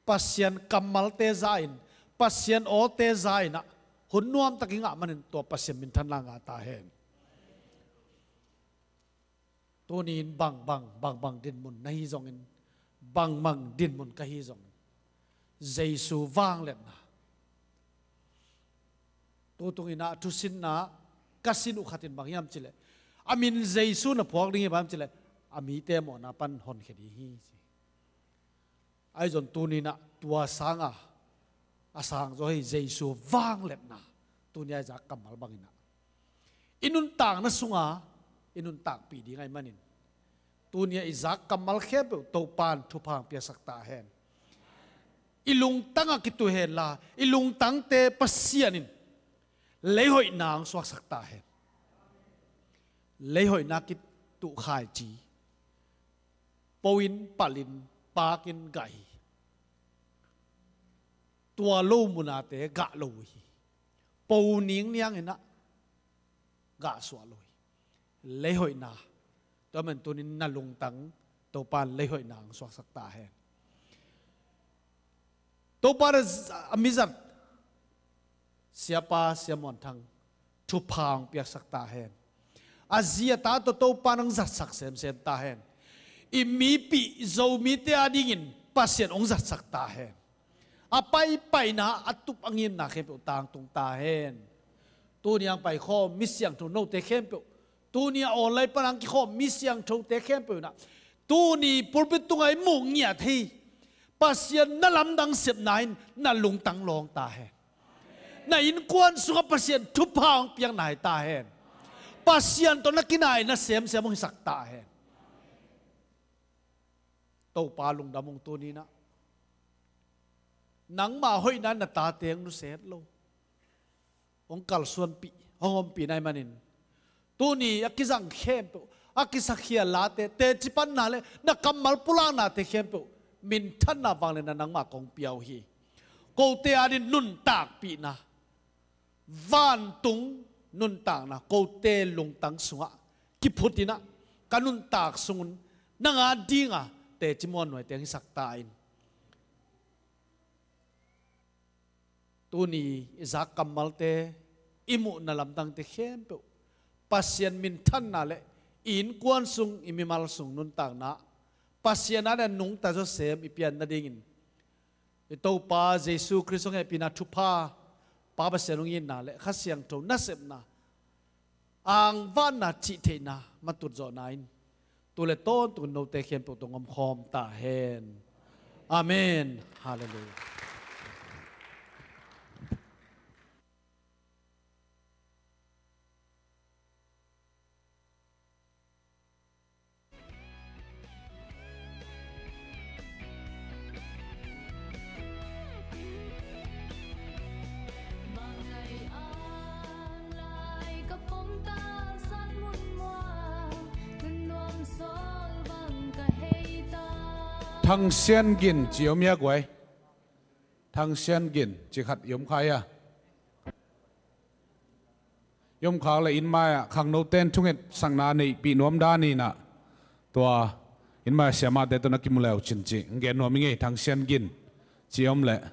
Pasian kammalte za in, Pasian awte za in ah, hun nuamtak i ngah manin tua Pasian minthanna ngah ta hen. Tuni-in bangbang, bangbang dinmun na hi zongin, bangbang dinmun ka hi zongin, Jesu vangliatna. Tutung in ah thusinna ka sin uh khat in bang hiam cih leh, a min Jesu na phuak ding hi bang hiam cih leh, a mite mawhna pan honkhia ding hi ci. Ahi zong tuni-in ah tua sanga a sangzaw hi, Jesu vangliatna. Tuni-a i zak kammal bangin ah i nuntakna sunga i nuntakpih ding ahih manin, tuni-a i zak kammal khempeuh Topa'n thupha hong piaksak ta hen. I lungtang ah kituh hen la, i lungtangte Pasian in leihoihna hong suaksak ta hen. Leihoihna kituh khaici, po-in, palhin, pakin gah hi. Tua lo munate gah lo uh hi. Po ningniang in ah gah suah lo hi. Leihoihna. Tua man tuni-in na lungtang Topa'n leihoihna hong suaksak ta hen. Topa na z-, a mizat Siapa Sia Muan Thang thupha hong piaksak ta hen. A zi a ta tawh Topa'n hong zatsak semsem ta hen. I mipih Zomite adingin Pasian hong zatsak ta hen. A paipaina, a tup a ngimna khempeuh tangtung ta hen. Tuni-a hong paikhawm mi siangtho note khempeuh, tuni-a online pan hong kikhawm mi siangthote khempeuh in ah, tuni pulpit tungah i muh ngiat hi. Pasian na lamdang sepna in na lungtang lawng ta hen. Na innkuan sungah Pasian thupha hong piakna hi ta hen. Pasian tawh na kinaina semsem hong hisak ta hen. Topa lungdam ung. Tuni-in ah nangma hoihna in na tate hong nusia het lo, hong kalsuanpih, hong ompih na hih manin, tuni a kizang khempeuh, a kisakhial late, teci panna le na kammal pulaknate khempeuh minthanna vangliatna nangma kong pia uh hi. Kote adingin nuntakpihna, vantung nuntakna kote lungtang sungah kiphut in ah, ka nuntak sung un nang adinga teci muannuaite hong hisak ta in. Tuni i zak kammalte, i muhna lamdangte khempeuh Pasian minthanna le i innkuan sung, i mimal sung nuntakna, Pasian adingin nungta zawsem i pian nadingin, i Topa Jesu Khrist hong hehpihna thupha, Pa Pasian hong itna le Kha Siangtho nasepna, angvanna, cihtheihna, matut zawhna in tu le tawntung note khempeuh tungah omkhawm ta hen. Amen. Halleluiah. Thang Sian Gin ci om hia guai? Thang Sian Gin ci khat i om kha hia? I om khak leh inn mai-ah khangnote'n thungetsakna neihpih nuam dan in ah, tua inn mai-ah siamahte tawh na kimu le uh cin ci. Gen nuam ing ei, Thang Sian Gin ci om leh.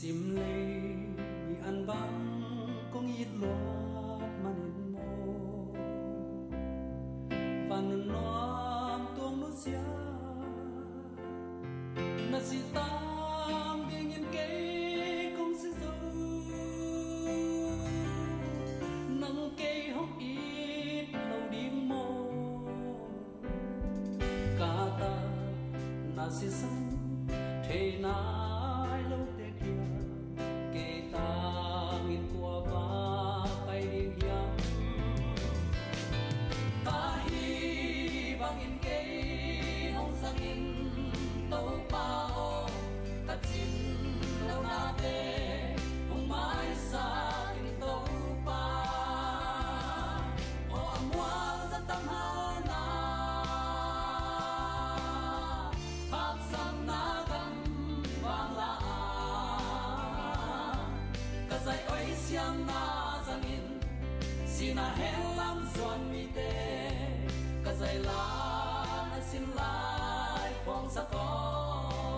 Simlei an bang kong it luat manin maw, van nuam tuang nusia, na sih tang dingin kei kong si zo. Nang kei hong it lo ding maw? Ka ta na sisan thei nai lote kia Sihna henlam zuan mite ka zai la, na sin lai phuangsak aw.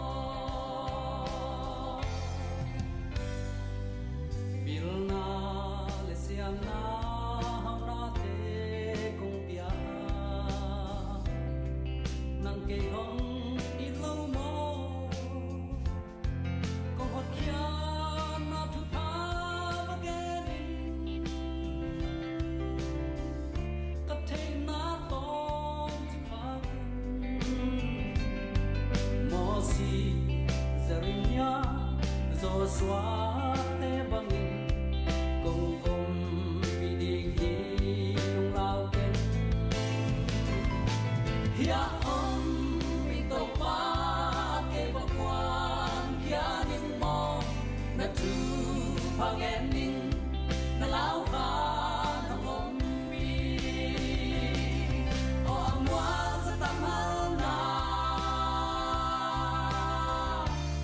Pilna le siamna haunate kong pia, nang kei hong it lo maw? Kong hotkhiatna thupha va gen in, ka theihna tawm ci phak in. Moses, Jeremiah, Joshua te bangin kong ompih ding hi, lunglau ken. Hiah om i Topa, kei va kuankhia ning maw, na thupha gen ning, na lau khan hong ompih. Aw a mual za tam halna,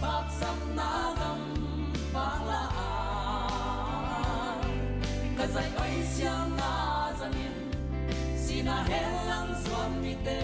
paksakna gam pang la a, ka zai oi siamna zangin, sihna henlam zuan mite